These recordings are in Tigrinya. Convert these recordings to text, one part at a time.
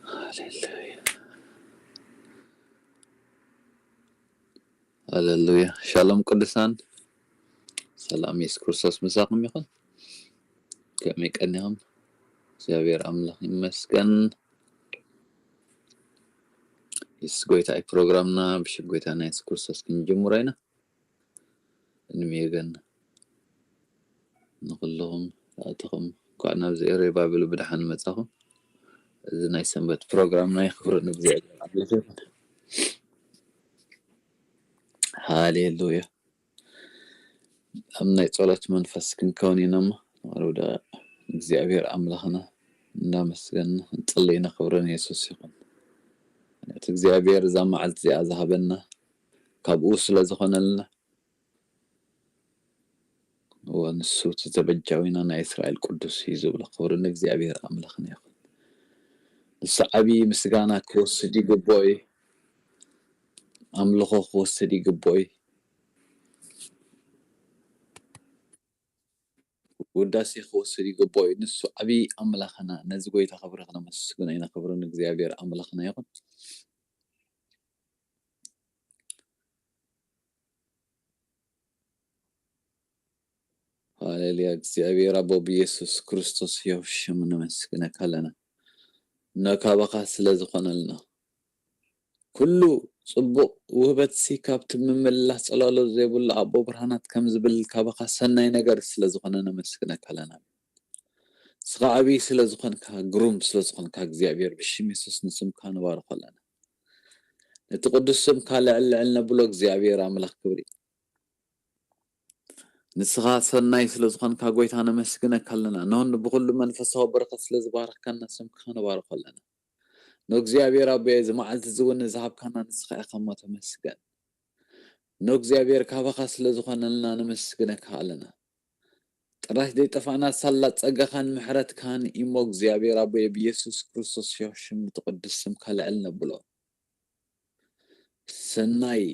ሃሌሉያ። ሃሌሉያ። ሻሎም ቅዱሳን፣ ሰላም የሱስ ክርስቶስ ምሳኹም ይኹን። ከመይ ቀኒኹም? እግዚኣብሔር ኣምላኽ ይመስገን። የሱስ ጎይታ እዩ። ፕሮግራምና ብሽም ጎይታና የሱስ ክርስቶስ ክንጅምሮ ኢና። እንሜገን ንኹልኹም ኣእትኹም እንኳዕ ናብዚ ኤረይ ባብል ብደሓን መጻኹም። እዚ ናይ ሰንበት ፕሮግራምና የኽብር ንእግዚኣብሔር ኣምላኽ ይኹን። ሃሌሉያ። ኣብ ናይ ጸሎት መንፈስ ክንከውን ኢና እሞ፣ ንቕድም ወደ እግዚኣብሔር ኣምላኽና እንዳመስገን ክንጽሊ ኢና። ክብሪ ንየሱስ ይኹን። እቲ እግዚኣብሔር እዛ መዓልቲ እዚኣ ዝሃበና ካብኡ ስለ ዝኾነልና፣ እወ፣ ንሱ እቲ ተበጃዊና ናይ እስራኤል ቅዱስ እዩ ዝብሎ። ክብሪ ንእግዚኣብሔር ኣምላኽና ይኹን። ንሱ ዓብዪ ምስጋና ክወስድ ይግብኦ እዩ። ኣምልኾ ክወስድ ይግብኦ እዩ። ውዳሴ ክወስድ ይግብኦ እዩ። ንሱ ዓብዪ ኣምላኽና፣ ነዚ ጎይታ ክብሪ ክነመስግኖ ኢና። ክብሪ ንእግዚኣብሔር ኣምላኽና ይኹን። ሃሌሉያ። እግዚኣብሔር ኣቦ ብየሱስ ክርስቶስ ሕያው ሽም ነመስግነካ ኣለና። ኖ ካባኻ ስለ ዝኾነልና፣ ኩሉ ጽቡቕ ውህበትሲ ካብቲ ምምልላስ ጽላሎት ዘይብሉ ኣቦ ብርሃናት ከም ዝብል ካባኻ ሰናይ ነገር ስለ ዝኾነ ነመስግነካ ኣለና። ንስኻ ዓብዪ ስለ ዝኾንካ፣ ግሩም ስለ ዝኾንካ እግዚኣብሔር ብሽም የሱስ ንስምካ ንባርኾ ኣለና። ነቲ ቅዱስ ስምካ ልዕል ልዕል ነብሎ እግዚኣብሔር ኣምላኽ ክብሪ። ንስኻ ሰናይ ስለ ዝኾንካ ጎይታ ነመስግነካ ኣለና። እነሆ ብኹሉ መንፈሳዊ በረኸት ስለ ዝባረኽካና ስምካ ንባርኾ ኣለና። ንእግዚኣብሔር ኣቦየ፣ እዚ መዓልቲ እዚ እውን ዝሃብካና ንስኻ ኢኻ እሞ ተመስገን። ንእግዚኣብሔር ካባኻ ስለ ዝኾነልና ነመስግነካ ኣለና። ጥራይ ዘይጠፋእና ሳላ ጸጋኻን ምሕረትካን እሞ እግዚኣብሔር ኣቦየ ብየሱስ ክርስቶስ ሕያው ሽም እቲ ቅዱስ ስምካ ልዕል ነብሎ። ሰናይ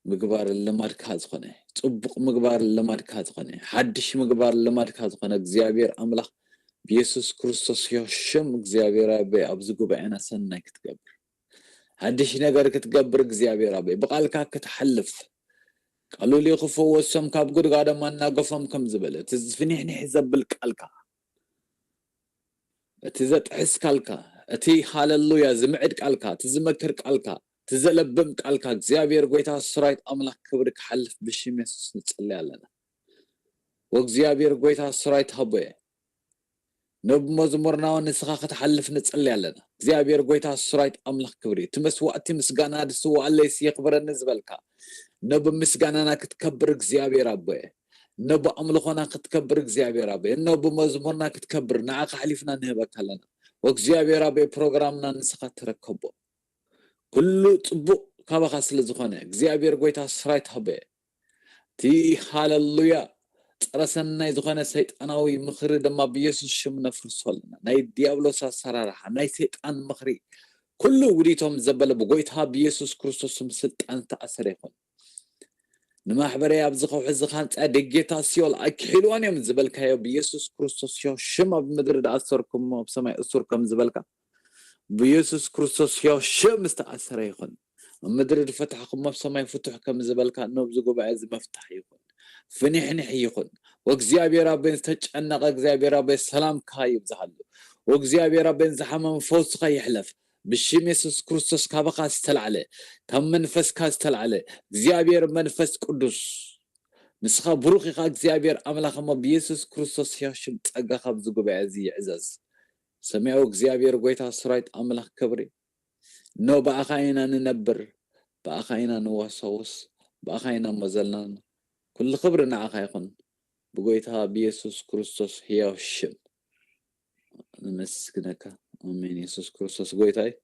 ምግባር ልማድካ ዝኾነ፣ ጽቡቕ ምግባር ልማድካ ዝኾነ፣ ሓድሽ ምግባር ልማድካ ዝኾነ እግዚኣብሔር ኣምላኽ ብየሱስ ክርስቶስ ሕያው ሽም እግዚኣብሔር ኣቦይ ኣብዚ ጉባኤና ሰናይ ክትገብር፣ ሓድሽ ነገር ክትገብር እግዚኣብሔር ኣቦይ ብቓልካ ክትሓልፍ፣ ቃሉ ሊኹ ፈወሶም ካብ ጉድጓዶም ኣናገፎም ከም ዝበለ፣ እቲ ዝፍኒሕኒሕ ዘብል ቃልካ፣ እቲ ዘጥሕስ ቃልካ፣ እቲ ሃለሉያ ዝምዕድ ቃልካ፣ እቲ ዝመክር ቃልካ፣ እቲ ዘለብም ቃልካ እግዚኣብሔር ጎይታ ሰራዊት ኣምላኽ ክብሪ ክሓልፍ ብሽም የሱስ ንጽሊ ኣለና። ወእግዚኣብሔር ጎይታ ሰራዊት ሃቦየ፣ ነብ መዝሙርና እውን ንስኻ ክትሓልፍ ንጽሊ ኣለና። እግዚኣብሔር ጎይታ ሰራዊት ኣምላኽ ክብሪ፣ እቲ መስዋዕቲ ምስጋና ድስዋኣለይስ የኽብረኒ ዝበልካ፣ ነብ ምስጋናና ክትከብር እግዚኣብሔር ኣቦየ፣ ነብ ኣምልኾና ክትከብር እግዚኣብሔር ኣቦየ፣ ነብ መዝሙርና ክትከብር ንዓኻ ኣሕሊፍና ንህበካ ኣለና። ወእግዚኣብሔር ኣቦየ ፕሮግራምና ንስኻ ትረከቦ። ኩሉ ጽቡቕ ካባኻ ስለ ዝኾነ እግዚኣብሔር ጎይታ ሰራዊት ሃቦየ፣ እቲ ሃለሉያ ጸረ ሰናይ ዝኾነ ሰይጣናዊ ምኽሪ ድማ ብየሱስ ሽም ነፍርሶ ኣለና። ናይ ዲያብሎስ ኣሰራርሓ፣ ናይ ሰይጣን ምኽሪ ኩሉ ውዲቶም ዘበለ ብጎይታ ብየሱስ ክርስቶስ ስም ስልጣን ዝተኣሰረ ይኹን። ንማሕበረይ ኣብዚ ከውሒ እዚ ካንጻ ደጌታት ሲኦል ኣኪሒልዎን እዮም ዝበልካዮ ብየሱስ ክርስቶስ ሕያው ሽም ኣብ ምድሪ ዝኣሰርኩሞ ኣብ ሰማይ እሱር ከም ዝበልካ ብየሱስ ክርስቶስ ሕያው ሽም ዝተኣሰረ ይኹን። ኣብ ምድሪ ዝፈታሕኩሞ ኣብ ሰማይ ፍቱሕ ከም ዝበልካ ነብዚ ጉባኤ እዚ መፍታሕ ይኹን። ፍኒሕኒሕ ይኹን። ወእግዚኣብሔር ኣቦይ ዝተጨነቐ እግዚኣብሔር ኣቦይ ሰላምካ ይብዝሃሉ። ወእግዚኣብሔር ኣቦይ ዝሓመመ ፈውስኻ ይሕለፍ። ብሽም የሱስ ክርስቶስ ካባኻ ዝተላዕለ፣ ካብ መንፈስካ ዝተላዕለ እግዚኣብሔር መንፈስ ቅዱስ ንስኻ ብሩኽ ኢኻ እግዚኣብሔር ኣምላኽ እሞ ብየሱስ ክርስቶስ ሕያው ሽም ጸጋኻ ኣብዚ ጉባኤ እዚ ይዕዘዝ። ሰማያዊ እግዚኣብሔር ጎይታ ሰራዊት ኣምላኽ ክብሪ እነሆ ብኣኻ ኢና ንነብር፣ ብኣኻ ኢና ንዋሳወስ፣ ብኣኻ ኢና እሞ ዘለና። ኩሉ ክብሪ ንዓኻ ይኹን። ብጎይታ ብየሱስ ክርስቶስ ሕያው ሽም ነመስግነካ። ኣሜን። የሱስ ክርስቶስ ጎይታ እዩ።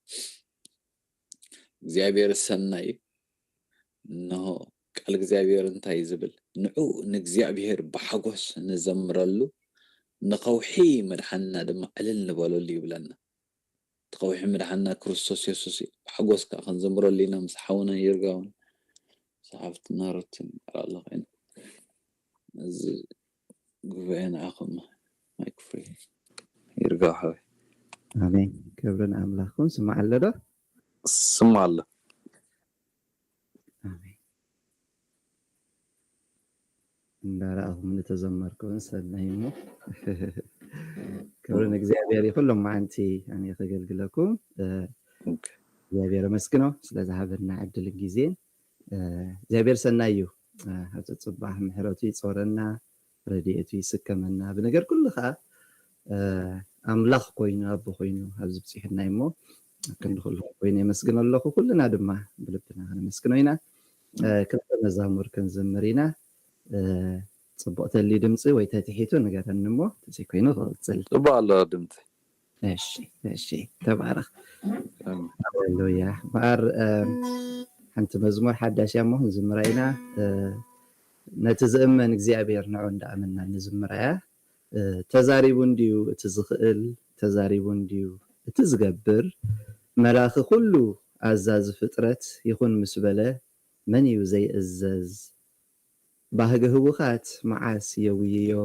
እግዚኣብሔር ሰናይ እዩ። እንሆ ቃል እግዚኣብሔር እንታይ እዩ ዝብል? ንዑ ንእግዚኣብሔር ብሓጎስ ንዘምረሉ፣ ንኸውሒ መድሓንና ድማ ዕልል ንበለሉ ይብለና። እቲ ከውሒ ምድሓንና ክርስቶስ የሱስ እዩ። ብሓጎስ ከኣ ክንዝምረሉ ኢና ምስ ሓውና ይርጋ እውን ምስ ሓፍትና ሩትን ይርኣ ኣለኹ ኢና። እዚ ጉባኤ ንዓኹም ማይክ ፍሪ ይርጋ ሓወይ። ኣሜን። ክብሪ ንኣምላኽ ይኹን። ስማዕ ኣሎ ዶ? ስማዕ ኣሎ። ኣሜን። እንዳረኣኹም ንተዘመርኩ እውን ሰናይ እሞ። ክብሪ ንእግዚኣብሔር ይኹን። ሎማዓንቲ ኣነ ከገልግለኩም፣ እ፣ ኦኬ። እግዚኣብሔር ኣመስግኖ ስለ ዝሃበና ዕድልን ግዜን። እ፣ እግዚኣብሔር ሰናይ እዩ። እ፣ ኣብ ጽባሕ ምሕረቱ ይጾረና፣ ረድኤቱ ይስከመና። ብነገር ኩሉ ኸኣ፣ እ፣ ኣምላኽ ኮይኑ፣ ኣቦ ኮይኑ ኣብዚ ብጺሑና እዩ እሞ፣ ኣብ ክንዲ ኩሉ ኮይኑ የመስግኖ ኣለኹ። ኩልና ድማ ብልብና ከነመስግኖ ኢና። እ፣ ክልተ መዛሙር ክንዝምር ኢና። እ፣ ጽቡቕ ተሊ ድምጺ ወይ ተትሒቱ ንገረኒ እሞ፣ ተዘይኮይኑ ክቕጽል። ጽቡቕ ኣሎ ድምጺ። እሺ፣ እሺ፣ ተባረኽ። ኣሜን። ሃሌሉያ። እምበኣር፣ እ፣ ሓንቲ መዝሙር ሓዳሽ እያ እሞ ክንዝምራ ኢና። እ፣ ነቲ ዝእመን እግዚኣብሔር ንዑ እንዳኣመና ንዝምራ እያ። እ፣ ተዛሪቡ እንድዩ እቲ ዝኽእል፣ ተዛሪቡ እንድዩ እቲ ዝገብር። መላኺ ኩሉ ኣዛዚ ፍጥረት ይኹን ምስ በለ፣ መን እዩ ዘይእዘዝ? ባህጊ ህዉኻት መዓስ የውይዮ፣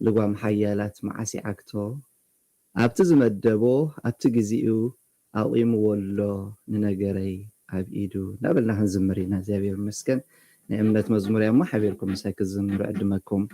ልጓም ሓያላት መዓስ ይዓግቶ? ኣብቲ ዝመደቦ፣ ኣብቲ ግዜኡ ኣቑምዎ ኣሎ፣ ንነገረይ ኣብ ኢዱ። እናበልና ክንዝምር ኢና። እግዚኣብሔር ይመስገን። ናይ እምነት መዝሙር እያ እሞ፣ ሓቢርኩም ምሳይ ክትዝምሩ እዕድመኩም።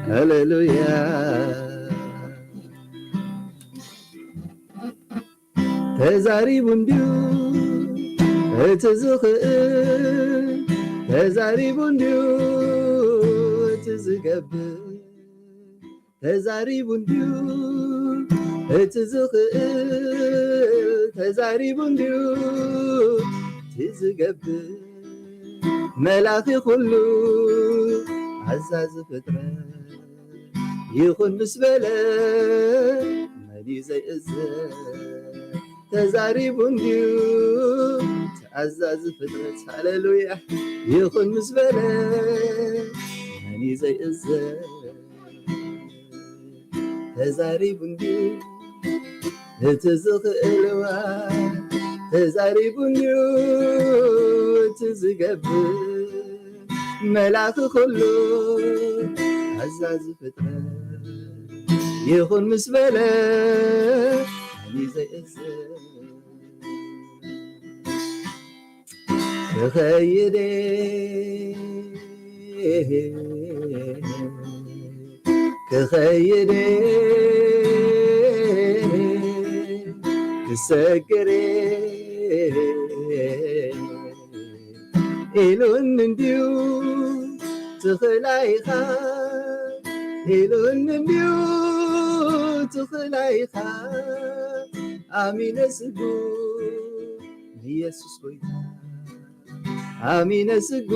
ሃሌሉያ። ተዛሪቡ እንድዩ እቲ ዝኽእል፣ ተዛሪቡ እንድዩ እቲ ዝገብር፣ ተዛሪቡ እንድዩ እቲ ዝኽእል፣ ተዛሪቡ እንድዩ እቲ ዝገብር፣ መላኺ ኩሉ ኣዛዚ ፍጥረት ይኹን ምስ በለ፣ መን እዩ ዘይእዘዝ? ተዛሪቡ እንድዩ ተኣዛዚ ፍጥረት፣ ሃሌሉያ፣ ይኹን ምስ በለ፣ መን እዩ ዘይእዘዝ? ተዛሪቡ እንድዩ እቲ ዝኽእልዋ፣ ተዛሪቡ እንድዩ እቲ ዝገብር፣ መልኣኺ ኩሉ ኣዛዚ ፍጥረት፣ ይኹን ምስ በለ፣ መን እዩ ዘይእዘዝ? ክኸይድ፣ ክኸይድ፣ ክሰግር ኢሉኒ እንድዩ ትኽእላ ኢኻ፣ ኢሉኒ እንድዩ ትኽእላ ኢኻ፣ ኣሚነ ስጉ ንየሱስ ጎይታ፣ ኣሚነ ስጉ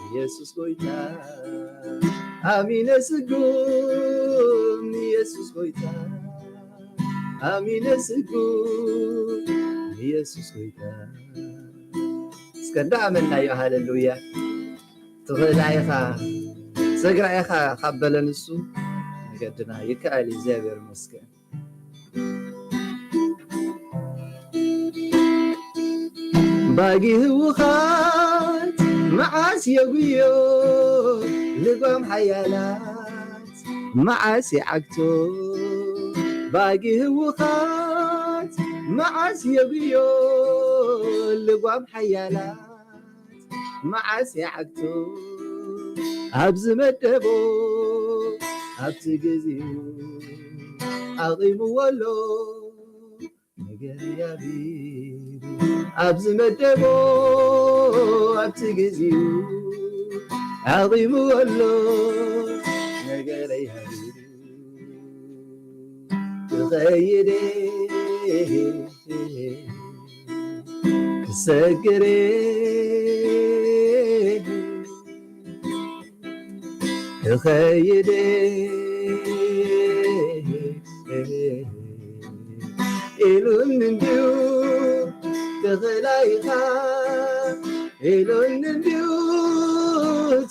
ንየሱስ ጎይታ፣ ኣሚነ ስጉ ንየሱስ ጎይታ፣ ኣሚነ ስጉ ንየሱስ ጎይታ። እስከ እንዳኣመናዮ፣ ሃሌሉያ። ትኽእላ ኢኻ፣ ሰግራ ኢኻ ካብ በለ ንሱ፣ መገድና ይከኣል እዩ። እግዚኣብሔር ይመስገን። ባጊ ህውኻት መዓስ የጉዮ፣ ልጓም ሓያላት መዓስ ይዓግቶ? ባጊ ህውኻት መዓስ የጉዮ፣ ልጓም ሓያላት መዓስ ይዓግቶ? ኣብ ዝመደቦ ኣብቲ ግዜኡ ኣቒምዎ ኣሎ፣ ነገር ያቢሉ ኣብ ዝመደቦ ኣብቲ ግዜኡ ኣቒምዎ ኣሎ፣ ነገር ያቢሉ ክኸይድ ክሰግር ክኸይድ ኢሉኒ እንድዩ ትኽእላ ኢኻ፣ ኢሉኒ እንድዩ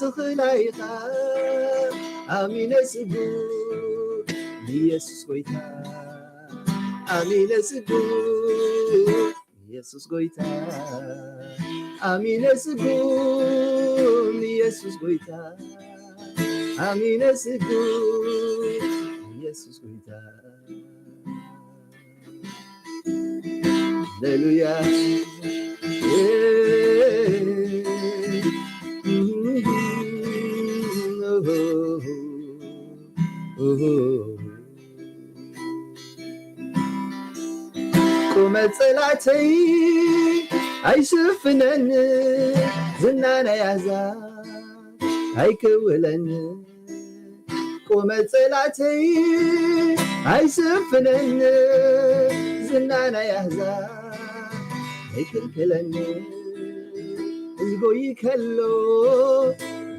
ትኽእላ ኢኻ፣ ኣሚነ ስጉ ንየሱስ ጎይታ፣ ኣሚነ ስጉ ንየሱስ ጎይታ፣ ኣሚነ ስጉ ንየሱስ ጎይታ፣ ኣሚነ ስጉ ንየሱስ ጎይታ። ሃሌሉያ። ቁመት ጸላተይ ኣይሽፍነን፣ ዝና ናይ ኣሕዛብ ኣይክውለን። ቁመት ጸላተይ ኣይሽፍነን፣ ዝና ናይ ኣሕዛብ ኣይክልክለን። ዝጎይ ከሎ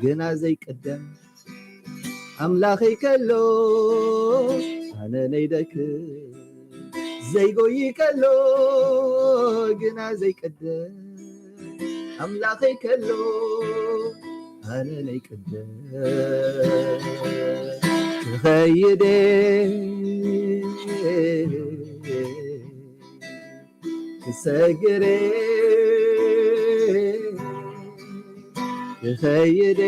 ግና ዘይቅደም፣ ኣምላኸይ ከሎ ኣነ ነይደክም። ዘይጎይ ከሎ ግና ዘይቅደም፣ ኣምላኸይ ከሎ ኣነ ነይቅደም። ክኸይድ ክሰግር ክኸይድ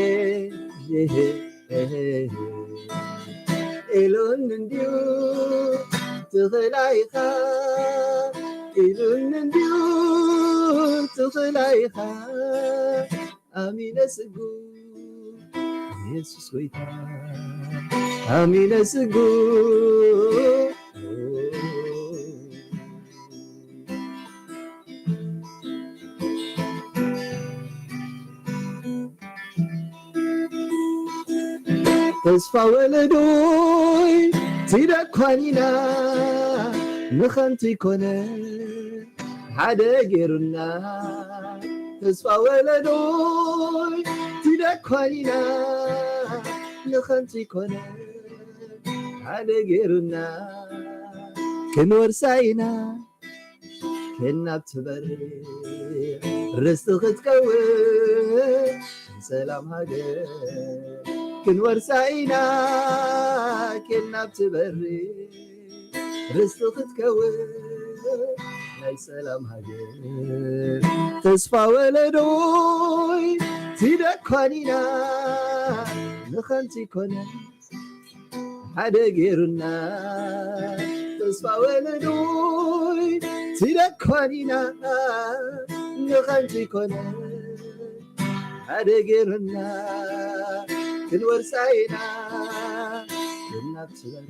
ኢሉኒ እንድዩ ትኽእላ ኢኻ፣ ኢሉኒ እንድዩ ትኽእላ ኢኻ፣ ኣሚነ ስጉ የሱስ ጎይታ፣ ኣሚነ ስጉ። ተስፋ ወለዶይ ትደኳኒና ንኸንቱ ይኮነ ሓደ ገይሩና። ተስፋ ወለዶይ ትደኳኒና ንኸንቱ ይኮነ ሓደ ገይሩና። ክንወርሳ ኢና ኬናብ ትበርር ርስቲ ክትከውን ሰላም ሃገር። ክንወርሳ ኢና ኬናብ ትበርር ርስቲ ክትከውን ናይ ሰላም ሃገር። ተስፋ ወለዶይ ትደኳን ኢና ንኸንቲ ኮነ ሓደ ገይሩና። ተስፋ ወለዶይ ትደኳን ኢና ንኸንቲ ኮነ ሓደ ገይሩና። ክንወርሳ ኢና እናብ ትበርር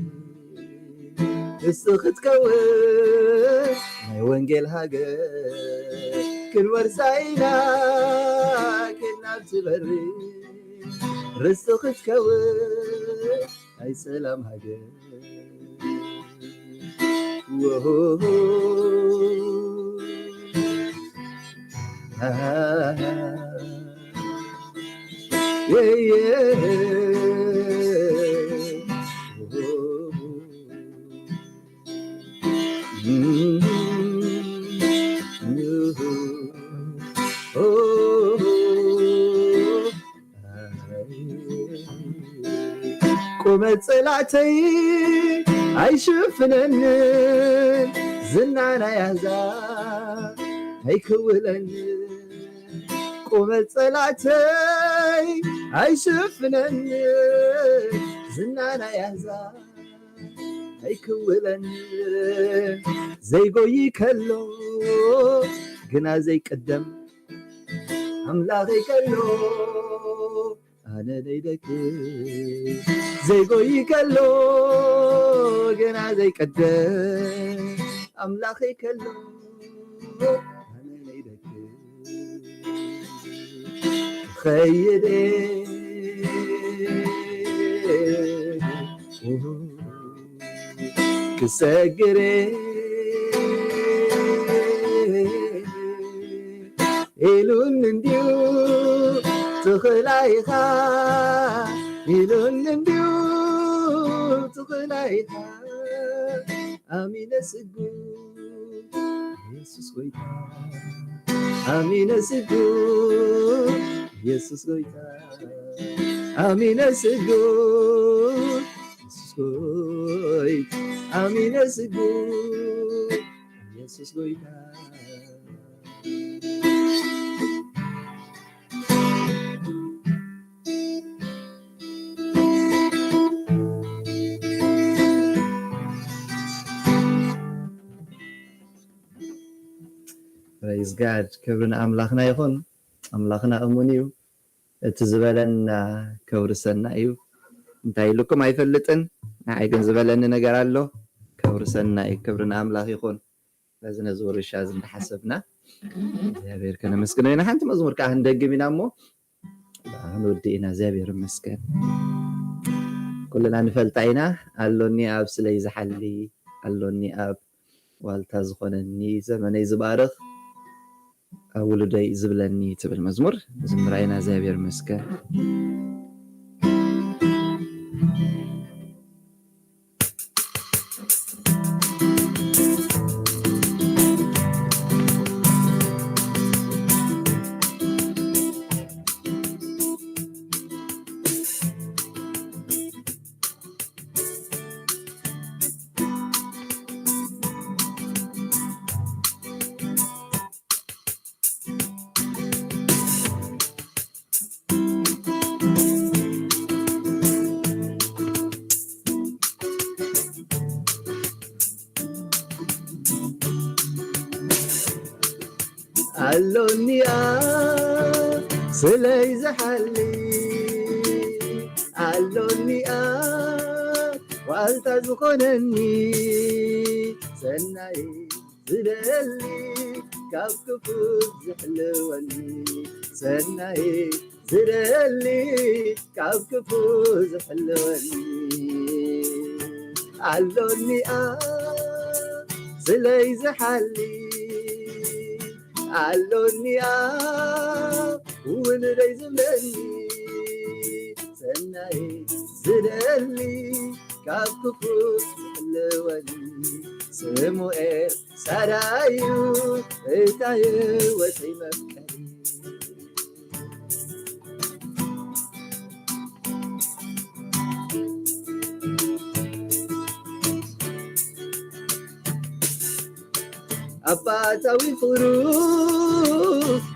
ርስቲ ክትከውን ናይ ወንጌል ሃገር። ክንወርሳ ኢና ኬናብ ትበርር ርስቲ ክትከውን ናይ ሰላም ሃገር። ወሆሆ። ቁመት ጸላእተይ ኣይሽፍነንን፣ ዝና ናይ ኣህዛብ ኣይክውለንን። ቁመት ጸላእተይ ኣይሽፍነንን፣ ዝና ናይ ኣህዛብ ኣይክውለንን። ዘይጎይ ከሎ ግና ዘይቅደም ኣምላኸይ ከሎ ኣነ ነይደክ ዘይጎይ ከሎ ግና ዘይቀደም ኣምላኸይ ከሎ ኣነ ነይደክ ኸይደ ክሰግር ኢሉን እንዲዩ ትኽላይኻ ኢሉን እንዲዩ ትኽላይኻ ኣሚነ ስጉ ኢየሱስ ጎይታ ኣሚነ ስጉ ኢየሱስ ጎይታ ኣሚነ ስጉ ኢየሱስ ጎይታ ኣሚነ ስጉ ኢየሱስ ጎይታ Praise God። ክብሪ ንኣምላኽና ይኹን። ኣምላኽና እሙን እዩ። እቲ ዝበለና ከውርሰና እዩ። እንታይ ኢሉኩም ኣይፈልጥን፣ ንዓይ ግን ዝበለኒ ነገር ኣሎ። ከውርሰና እዩ። ክብሪ ንኣምላኽ ይኹን። በዚ ነዚ ውርሻ እዚ እንዳሓሰብና እግዚኣብሔር ከነመስግኖ ኢና። ሓንቲ መዝሙር ከዓ ክንደግም ኢና እሞ ክንወዲ ኢና። እግዚኣብሔር ይመስገን። ኩልና ንፈልጣ ኢና። ኣሎኒ ኣብ ስለይ ዝሓሊ ኣሎኒ ኣብ ዋልታ ዝኾነኒ ዘመነይ ዝባርኽ ኣብ ውሉደይ ዝብለኒ ትብል መዝሙር ዝምራ ኢና እግዚኣብሔር ይመስገን። ኣሎኒኣ ስለይ ዝሓሊ ኣሎኒኣ ዋልታ ዝኾነኒ ሰናይ ዝደሊ ካብ ክፉ ዝሕልወኒ ሰናይ ዝደሊ ካብ ክፉ ዝሕልወኒ ኣሎኒኣ ስለይ ዝሓሊ ኣሎኒኣ ውሉደይ ዝብለኒ ሰናይ ዝደሊ ካብ ክፉ ዝሕልወኒ ስሙኤል ሳራዩ እታ ህይወተይ መፍቀሪ። ኣባታዊ ፍቕሩ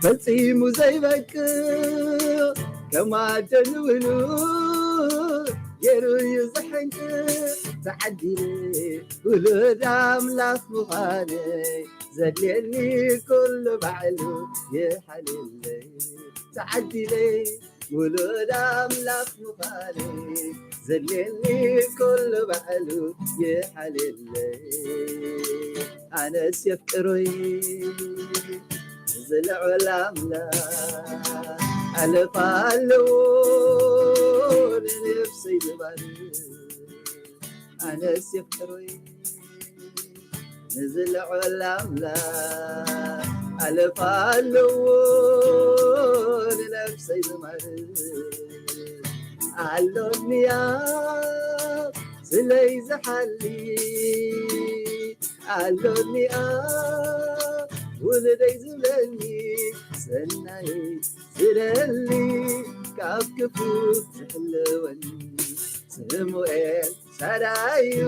ፈጺሙ ዘይበቅዕ፣ ከም ኣደ ንውሉድ ገይሩ እዩ ዝሕንቅቕ። ተዓዲለ ውሉድ ኣምላኽ ምዃነይ፣ ዘድልየኒ ኩሉ ባዕሉ ይሓልየለይ። ተዓዲለ ውሉድ ኣምላኽ ምዃነይ፣ ዘድልየኒ ኩሉ ባዕሉ ይሓልየለይ። ኣነስ የፍቅሮይ ንዝልዑል ኣምላኽ፣ ሓለፋ ኣለዎ ንነፍሰይ ዝባርኽ። ኣነስ የፍቅሮይ ንዝልዑል ኣምላኽ፣ ሓለፋ ኣለዎ ንነፍሰይ ዝማርኽ። ኣሎኒ ኣብ ስለይ ዝሓሊ፣ ኣሎኒ ኣብ ውሉደይ ዝብለኒ፣ ሰናይ ዝደሊ ካብ ክፉ ዝሕልወኒ። ስሙኤል ሳራዩ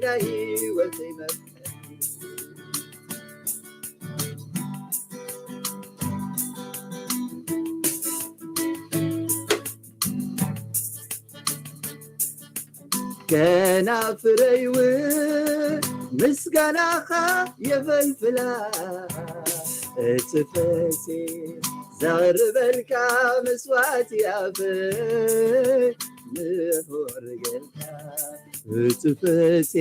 ናይ ህይወተይ መፍቀሪ። ከናፍረይ እውን ምስጋናኻ የፈልፍላ፣ እቲ ፈሴ ዘቕርበልካ መስዋእቲ ኣፈይ ምሁር ገልካ፣ እቲ ፈሴ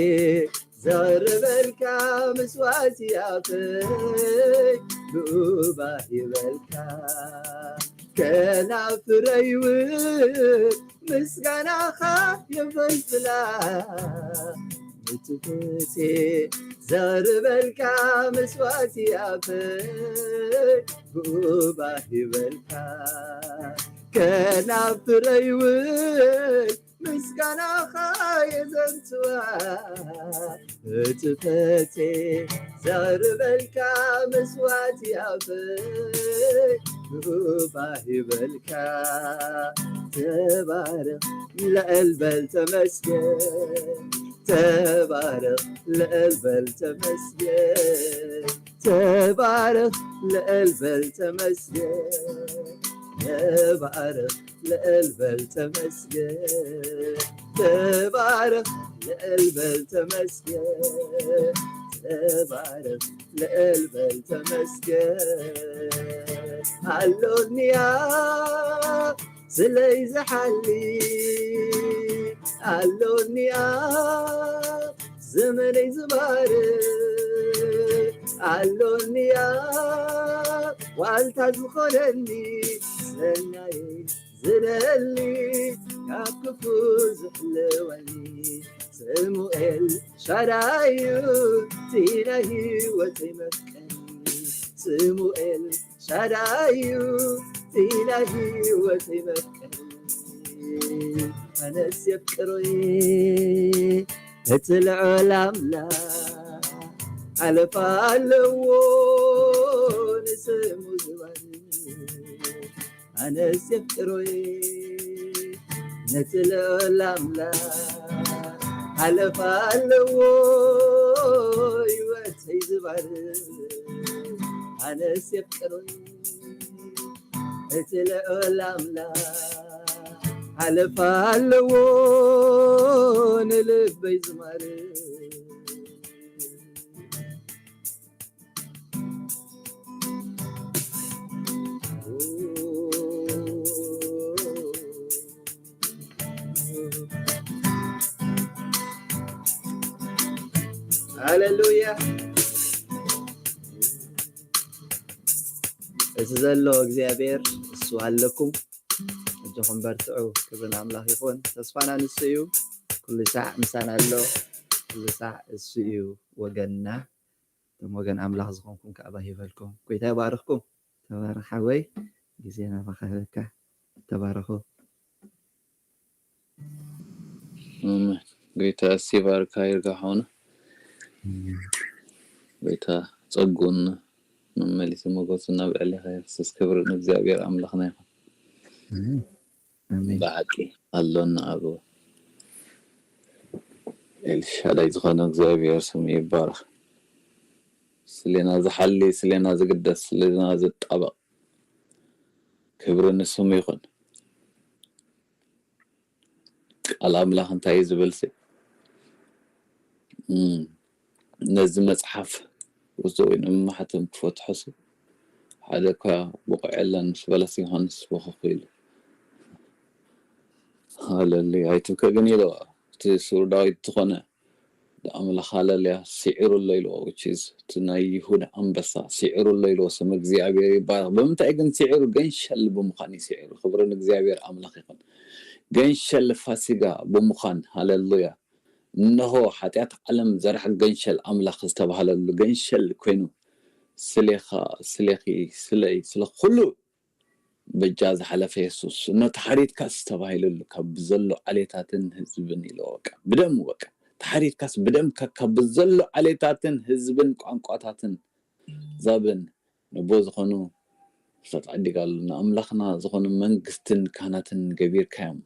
ዘቕርበልካ መስዋእቲ ኣፈይ ብኡባ ይበልካ። ከናፍረይ እውን ምስጋናኻ የፈልፍላ፣ እቲ ፈሴ ዘቕርበልካ መስዋእቲ ኣፈይ ብኡባ ይበልካ። ከናፍረይ እውን ምስጋናኻ የዘንትዋ፣ እቲ ፈሴ ዘቕርበልካ መስዋእቲ ኣፈይ ብኡባ ይበልካ። ተባረኽ ልዕል በል ተመስገን፣ ተባረኽ ልዕል በል ተመስገን፣ ተባረኽ ልዕል በል ተመስገን፣ ተባረኽ ልዕል በል ተመስገን፣ ተባረኽ ልዕል በል ተመስገን፣ ተባረኽ ልዕል በል ተመስገን። ኣሎኒያ ስለይ ዝሓሊ፣ ኣሎኒያ ዘመነይ ዝባርኽ፣ ኣሎኒያ ዋልታ ዝኾነኒ፣ ሰናይ ዝደሊ ካብ ክፉ ዝሕልወኒ። ስሙኤል ሻዳዩ እቲ ናይ ህይወተይ መፍቀሪ፣ ስሙኤል ሻዳዩ እቲ ናይ ህይወተይ መፍቀሪ። ኣነስ የፍቅሮይ እቲ ልዑል ኣምላኽ፣ ሓለፋ ኣለዎ ንስሙ ዝባርኽ። ኣነስ የፍቅሮይ ነቲ ልዑል ኣምላኽ፣ ሓለፋ ኣለዎ ህይወተይ ዝባርኽ። ኣነስ የፍቅሮይ እቲ ልዑል ኣምላኽ፣ ሓለፋ ኣለዎ ንልበይ ዝማርኽ። ሃሌሉያ። እቲ ዘሎ እግዚኣብሔር እሱ ኣለኩም። እጆኹም በርትዑ። ክብሪ ንኣምላኽ ይኹን። ተስፋና ንሱ እዩ። ኩሉ ሳዕ ምሳና ኣሎ። ኩሉ ሳዕ እሱ እዩ ወገንና። እቶም ወገን ኣምላኽ ዝኾንኩም ከኣ ባህ ይበልኩም። ጎይታ ይባርኽኩም። ተባረኽ ሓወይ። ግዜ ናባኻ ይህበካ። ተባረኹ። ኣሜን። ጎይታ እሱ ይባርካ ይርጋ ሓውና። ጎይታ ጸጉን መመሊሱ ሞገሱ ናብ ልዕሌኻ የፍስስ። ክብሪ ንእግዚኣብሔር ኣምላኽና ይኹን። ኣሜን። ኣሜን። ብሓቂ ኣሎና ኣብ ኤልሻዳይ ዝኾነ እግዚኣብሔር ስሙ ይባረኽ። ስሌና ዝሓሊ፣ ስሌና ዝግደስ፣ ስሌና ዝጣበቕ ክብሪ ንስሙ ይኹን። ቃል ኣምላኽ እንታይ እዩ ዝብል ሲ? እም፣ ነዚ መጽሓፍ ውስጥ ወይ ንምሓተም ክፈትሖ ሲ ሓደ እኳ ብቑዕ የለን ምስ በለስ ዮሃንስ ወኸኹ ኢሉ። ሃለሉያ ኣይትብከ ግን ኢለዋ። እቲ ስሩር ዳዊት ዝኾነ ኣምላኽ ሃለሉያ ስዒሩ ኣሎ ኢልዎ፣ which is እቲ ናይ ይሁዳ ኣንበሳ ስዒሩ ኣሎ ኢልዎ። ስም እግዚኣብሔር ይባረኽ። ብምንታይ ግን ስዒሩ? ገንሸል ብምዃን እዩ ስዒሩ። ክብሪ ንእግዚኣብሔር ኣምላኽ ይኹን። ገንሸል ፋሲጋ ብምዃን፣ ሃለሉያ። እነሆ ሓጢኣት ዓለም ዘርሕቕ ገንሸል ኣምላኽ ዝተባህለሉ ገንሸል ኮይኑ፣ ስሌኻ፣ ስሌኺ፣ ስለይ፣ ስለ ኩሉ በጃ ዝሓለፈ የሱስ፣ እነሆ ተሓሪድካስ ተባሂሉሉ፣ ካብ ዘሎ ዓሌታትን ህዝብን ኢልዎ፣ በቃ፣ ብደሙ፣ በቃ፣ ተሓሪድካስ ብደምካ ካብ ዘሎ ዓሌታትን ህዝብን ቋንቋታትን ዛብን ነቦ ዝኾኑ ተዓዲጋሉ፣ ንኣምላኽና ዝኾኑ መንግስትን ካህናትን ገቢርካዮም።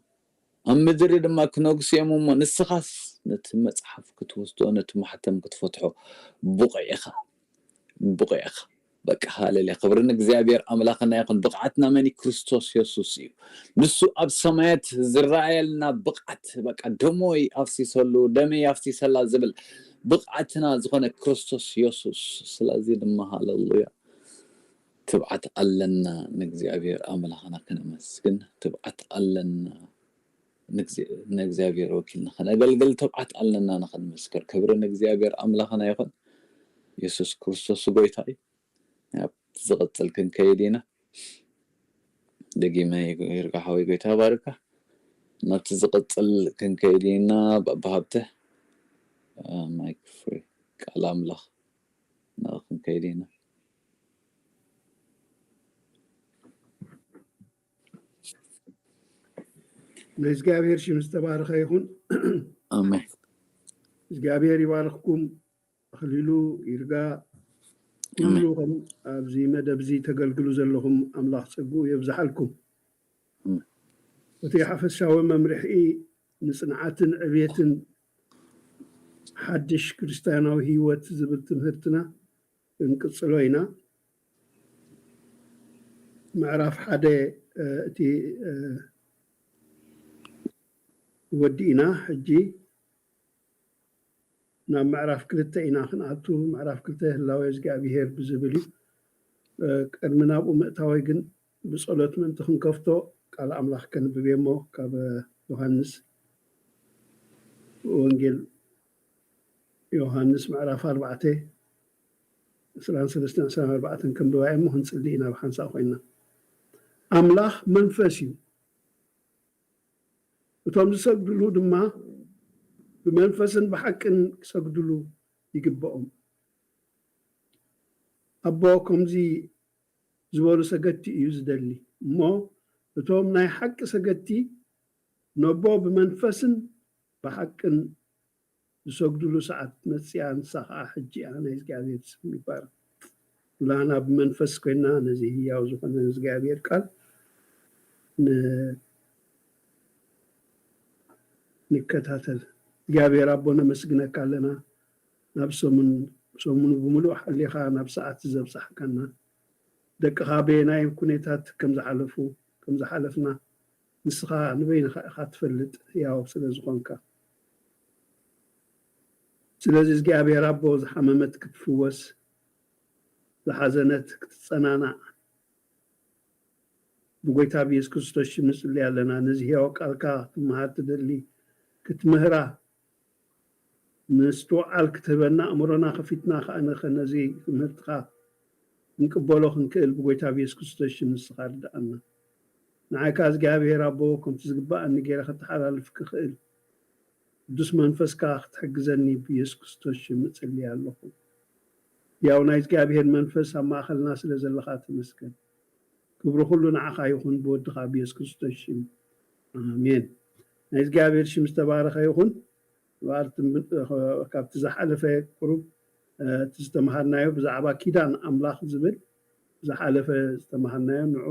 ኣብ ምድሪ ድማ ክነግሱ እዮም እሞ፣ ንስኻስ ነቲ መጽሓፍ ክትወስዶ፣ ነቲ ማሕተም ክትፈትሖ ብቑዕ ኢኻ፣ ብቑዕ ኢኻ። በቃ፣ ሃሌሉያ። ክብሪ ንእግዚኣብሔር ኣምላኽና ይኹን። ብቕዓትና መን እዩ? ክርስቶስ የሱስ እዩ። ንሱ ኣብ ሰማያት ዝረኣየልና ብቕዓት፣ በቃ፣ ደሞይ ኣፍሲሰሉ፣ ደመይ ኣፍሲሰላ ዝብል ብቕዓትና ዝኾነ ክርስቶስ የሱስ። ስለዚ ድማ፣ ሃሌሉያ፣ ትብዓት ኣለና ንእግዚኣብሔር ኣምላኽና ከነመስግን፣ ትብዓት ኣለና ንእግዚ-፣ ንእግዚኣብሔር ወኪልና ከነገልግል ትብዓት ኣለና ንኽንምስክር። ክብሪ ንእግዚኣብሔር ኣምላኽና ይኹን። የሱስ ክርስቶስ ጎይታ እዩ። ኣብቲ ዝቕጽል ክንከይድ ኢና። ደጊመ ይርጋ ሓወይ፣ ጎይታ ባርካ። ናብቲ ዝቕጽል ክንከይድ ኢና። ባባ ሃብተ፣ አ፣ ማይክ ፍሪ፣ ቃል ኣምላኽ፣ ናብ ክንከይድ ኢና። ናይ እግዚኣብሔር ሽም ዝተባረኸ ይኹን። ኣሜን። እግዚኣብሔር ይባርኽኩም። ኣኽሊሉ፣ ይርጋ፣ ኩሉ ኣሜን። ከም ኣብዚ መደብ እዚ ተገልግሉ ዘለኹም ኣምላኽ ጸግኡ የብዝሓልኩም። ኣሜን። እቲ ሓፈሻዊ መምርሒ ንጽንዓትን ዕብየትን ሓድሽ ክርስትያናዊ ህይወት ዝብል ትምህርትና ክንቅጽሎ ኢና። ምዕራፍ ሓደ፣ እ፣ እቲ፣ እ፣ ወዲእና ሕጂ ናብ ምዕራፍ ክልተ ኢና ክንኣቱ። ምዕራፍ ክልተ ህላዌ እግዚኣብሄር ብዝብል እዩ። እ፣ ቅድሚ ናብኡ ምእታወይ ግን ብጸሎት ምእንቲ ክንከፍቶ ቃል ኣምላኽ ከንብብ እየ እሞ ካብ ዮሃንስ ወንጌል ዮሃንስ ምዕራፍ ኣርባዕተ ዕስራን ሰለስተን ዕስራን ኣርባዕተን ከንብባ እየ እሞ ክንጽሊ ኢና ብሓንሳእ ኮይና። ኣምላኽ መንፈስ እዩ፣ እቶም ዝሰግድሉ ድማ ብመንፈስን ብሓቅን ክሰግድሉ ይግብኦም። ኣቦ ከምዚ ዝበሉ ሰገድቲ እዩ ዝደሊ እሞ እቶም ናይ ሓቂ ሰገድቲ ነቦ ብመንፈስን ብሓቅን ዝሰግድሉ ሰዓት መጽያ፣ ንሳ ኸዓ ሕጂ እያ። ናይ እግዚኣብሔር ስም ይባረክ። ኩላህና ብመንፈስ ኮይና ነዚ ህያው ዝኾነ እግዚኣብሔር ቃል ን-፣ ንከታተል። እግዚኣብሔር ኣቦ ነመስግነካ ኣለና። ናብ ሰሙን፣ ሰሙኑ ብምሉእ ሓሊኻ ናብ ሰዓት ዘብጻሕካና፣ ደቅኻ በየናይ ኩነታት ከም ዝሓለፉ፣ ከም ዝሓለፍና ንስኻ ንበይንኻ ኢኻ ትፈልጥ፣ ህያው ስለ ዝኾንካ። ስለዚ እግዚኣብሔር ኣቦ ዝሓመመት ክትፍወስ፣ ዝሓዘነት ክትጸናናዕ፣ ብጎይታ ብየሱስ ክርስቶስ ሽም ንጽሊ ኣለና። ነዚ ህያው ቃልካ ክትመሃር ትደሊ ክትምህራ ምስትውዓል ክትህበና ኣእምሮና ከፊትና ከኣ ንኸ-፣ ነዚ ትምህርትኻ ክንቅበሎ ክንክእል ብጎይታ ብየሱስ ክርስቶስ ሽም ንስኻ ርድኣና። ንዓይካ እግዚኣብሔር ኣቦ ከምቲ ዝግባኣኒ ገይረ ከተሓላልፍ ክኽእል ቅዱስ መንፈስካ ክትሕግዘኒ ብየሱስ ክርስቶስ ሽም እጽሊ ኣለኹ። ያው ናይ እግዚኣብሔር መንፈስ ኣብ ማእኸልና ስለ ዘለኻ ተመስገን። ክብሪ ኩሉ ንዓኻ ይኹን ብወድኻ ብየሱስ ክርስቶስ ሽም ኣሜን። ናይ እግዚኣብሔር ሽም ዝተባረኸ ይኹን። እምበኣር ትም-፣ እ፣ ካብቲ ዝሓለፈ ቁሩብ፣ እ፣ እቲ ዝተምሃርናዮ ብዛዕባ ኪዳን ኣምላኽ ዝብል ዝሓለፈ ዝተምሃርናዮ ንዑ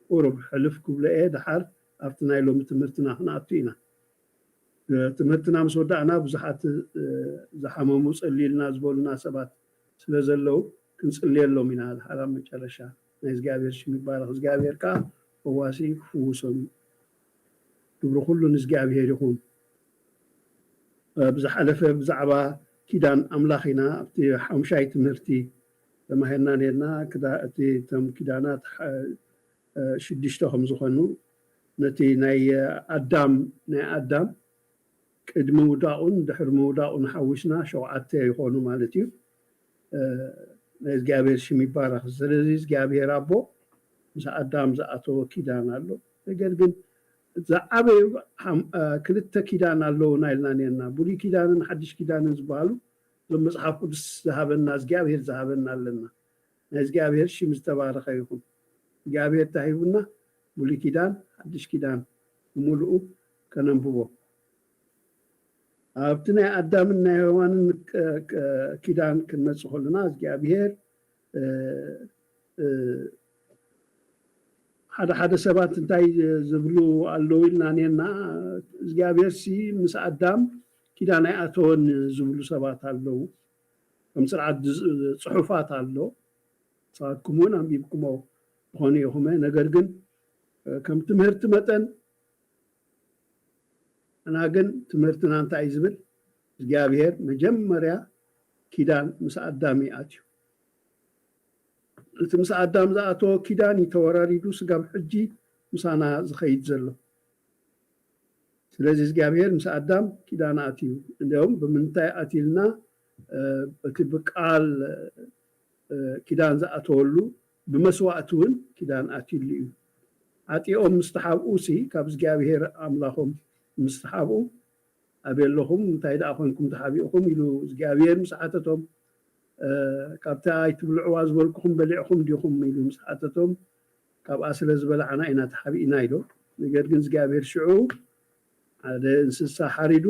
ቁሩብ ሕልፍ ክብሎ እየ፣ ደሓር ኣብቲ ናይ ሎሚ ትምህርትና ክንኣቱ ኢና። እ፣ ትምህርትና ምስ ወዳእና ብዙሓት፣ እ፣ ዝሓመሙ ጸሊልና ዝበሉና ሰባት ስለ ዘለዉ ክንጽልየሎም ኢና። ደሓር ኣብ መጨረሻ ናይ እግዚኣብሔር ሽም ይባረኽ። እግዚኣብሔር ከኣ ፈዋሲ ክፍውሶም እዩ። ክብሪ ኩሉ ንእግዚኣብሔር ይኹን። እ፣ ብዝሓለፈ ብዛዕባ ኪዳን ኣምላኽ ኢና ኣብቲ ሓሙሻይ ትምህርቲ ተማሂርና ነርና። ክዳ-፣ እቲ፣ እቶም ኪዳናት ሓ-፣ እ፣ ሽዱሽተ ከም ዝኾኑ፣ ነቲ ናይ ኣዳም፣ ናይ ኣዳም ቅድሚ ምውዳቑን ድሕሪ ምውዳቑን ሓዊስና ሸውዓተ ይኾኑ ማለት እዩ። እ፣ ናይ እግዚኣብሔር ሽም ይባረኽ። ስለዚ እግዚኣብሔር ኣቦ ምስ ኣዳም ዝኣተወ ኪዳን ኣሎ። ነገር ግን ዝዓበዩ ሓም-፣ እ፣ ክልተ ኪዳን ኣለውና ኢልና ነርና። ብሉይ ኪዳንን ሓድሽ ኪዳንን ዝበሃሉ እዞም መጽሓፍ ቅዱስ ዝሃበና፣ እግዚኣብሔር ዝሃበና ኣለና። ናይ እግዚኣብሔር ሽም ዝተባረኸ ይኹን። እግዚኣብሔር እንታይ ሂቡና? ብሉይ ኪዳን፣ ሓድሽ ኪዳን ብምሉኡ ከነንብቦ። ኣብቲ ናይ ኣዳምን ናይ ሄዋንን ክ-፣ ክ-፣ ኪዳን ክንመጽእ ከለና እግዚኣብሔር፣ እ፣ እ፣ ሓደ ሓደ ሰባት እንታይ ዝብሉ ኣለዉ ኢልና ኔና፣ እግዚኣብሔርሲ ምስ ኣዳም ኪዳን ኣይኣተወን ዝብሉ ሰባት ኣለዉ። ከም ስርዓት ዝ-፣ ጽሑፋት ኣሎ። ንስኻትኩም እውን ኣንቢብኩሞ ትኾኑ ኢኹም። ነገር ግን፣ እ፣ ከም ትምህርቲ መጠን፣ እና ግን ትምህርትና እንታይ እዩ ዝብል? እግዚኣብሔር መጀመርያ ኪዳን ምስ ኣዳም እዩ ኣትዩ። እቲ ምስ ኣዳም ዝኣተወ ኪዳን እዩ ተወራሪዱ ስጋብ ሕጂ ምሳና ዝኸይድ ዘሎ። ስለዚ እግዚኣብሔር ምስ ኣዳም ኪዳን ኣትዩ። እንዲያውም ብምንታይ ኣትዩልና? እ፣ እቲ ብቃል፣ እ፣ ኪዳን ዝኣተወሉ ብመስዋእቲ እውን ኪዳን ኣትዩሉ እዩ። ሓጢኦም ምስ ተሓብኡ ሲ ካብ እግዚኣብሔር ኣምላኾም ምስ ተሓብኡ፣ ኣበይ ኣለኹም? እንታይ ደኣ ኮንኩም ተሓቢእኹም? ኢሉ እግዚኣብሔር ምስ ሓተቶም፣ እ፣ ካብቲ ኣይትብልዕዋ ዝበልኩኹም በሊዕኹም ዲኹም? ኢሉ ምስ ሓተቶም፣ ካብኣ ስለ ዝበላዕና ኢና ተሓቢእና ኢሎም። ነገር ግን እግዚኣብሔር ሽዑ ሓደ እንስሳ ሓሪዱ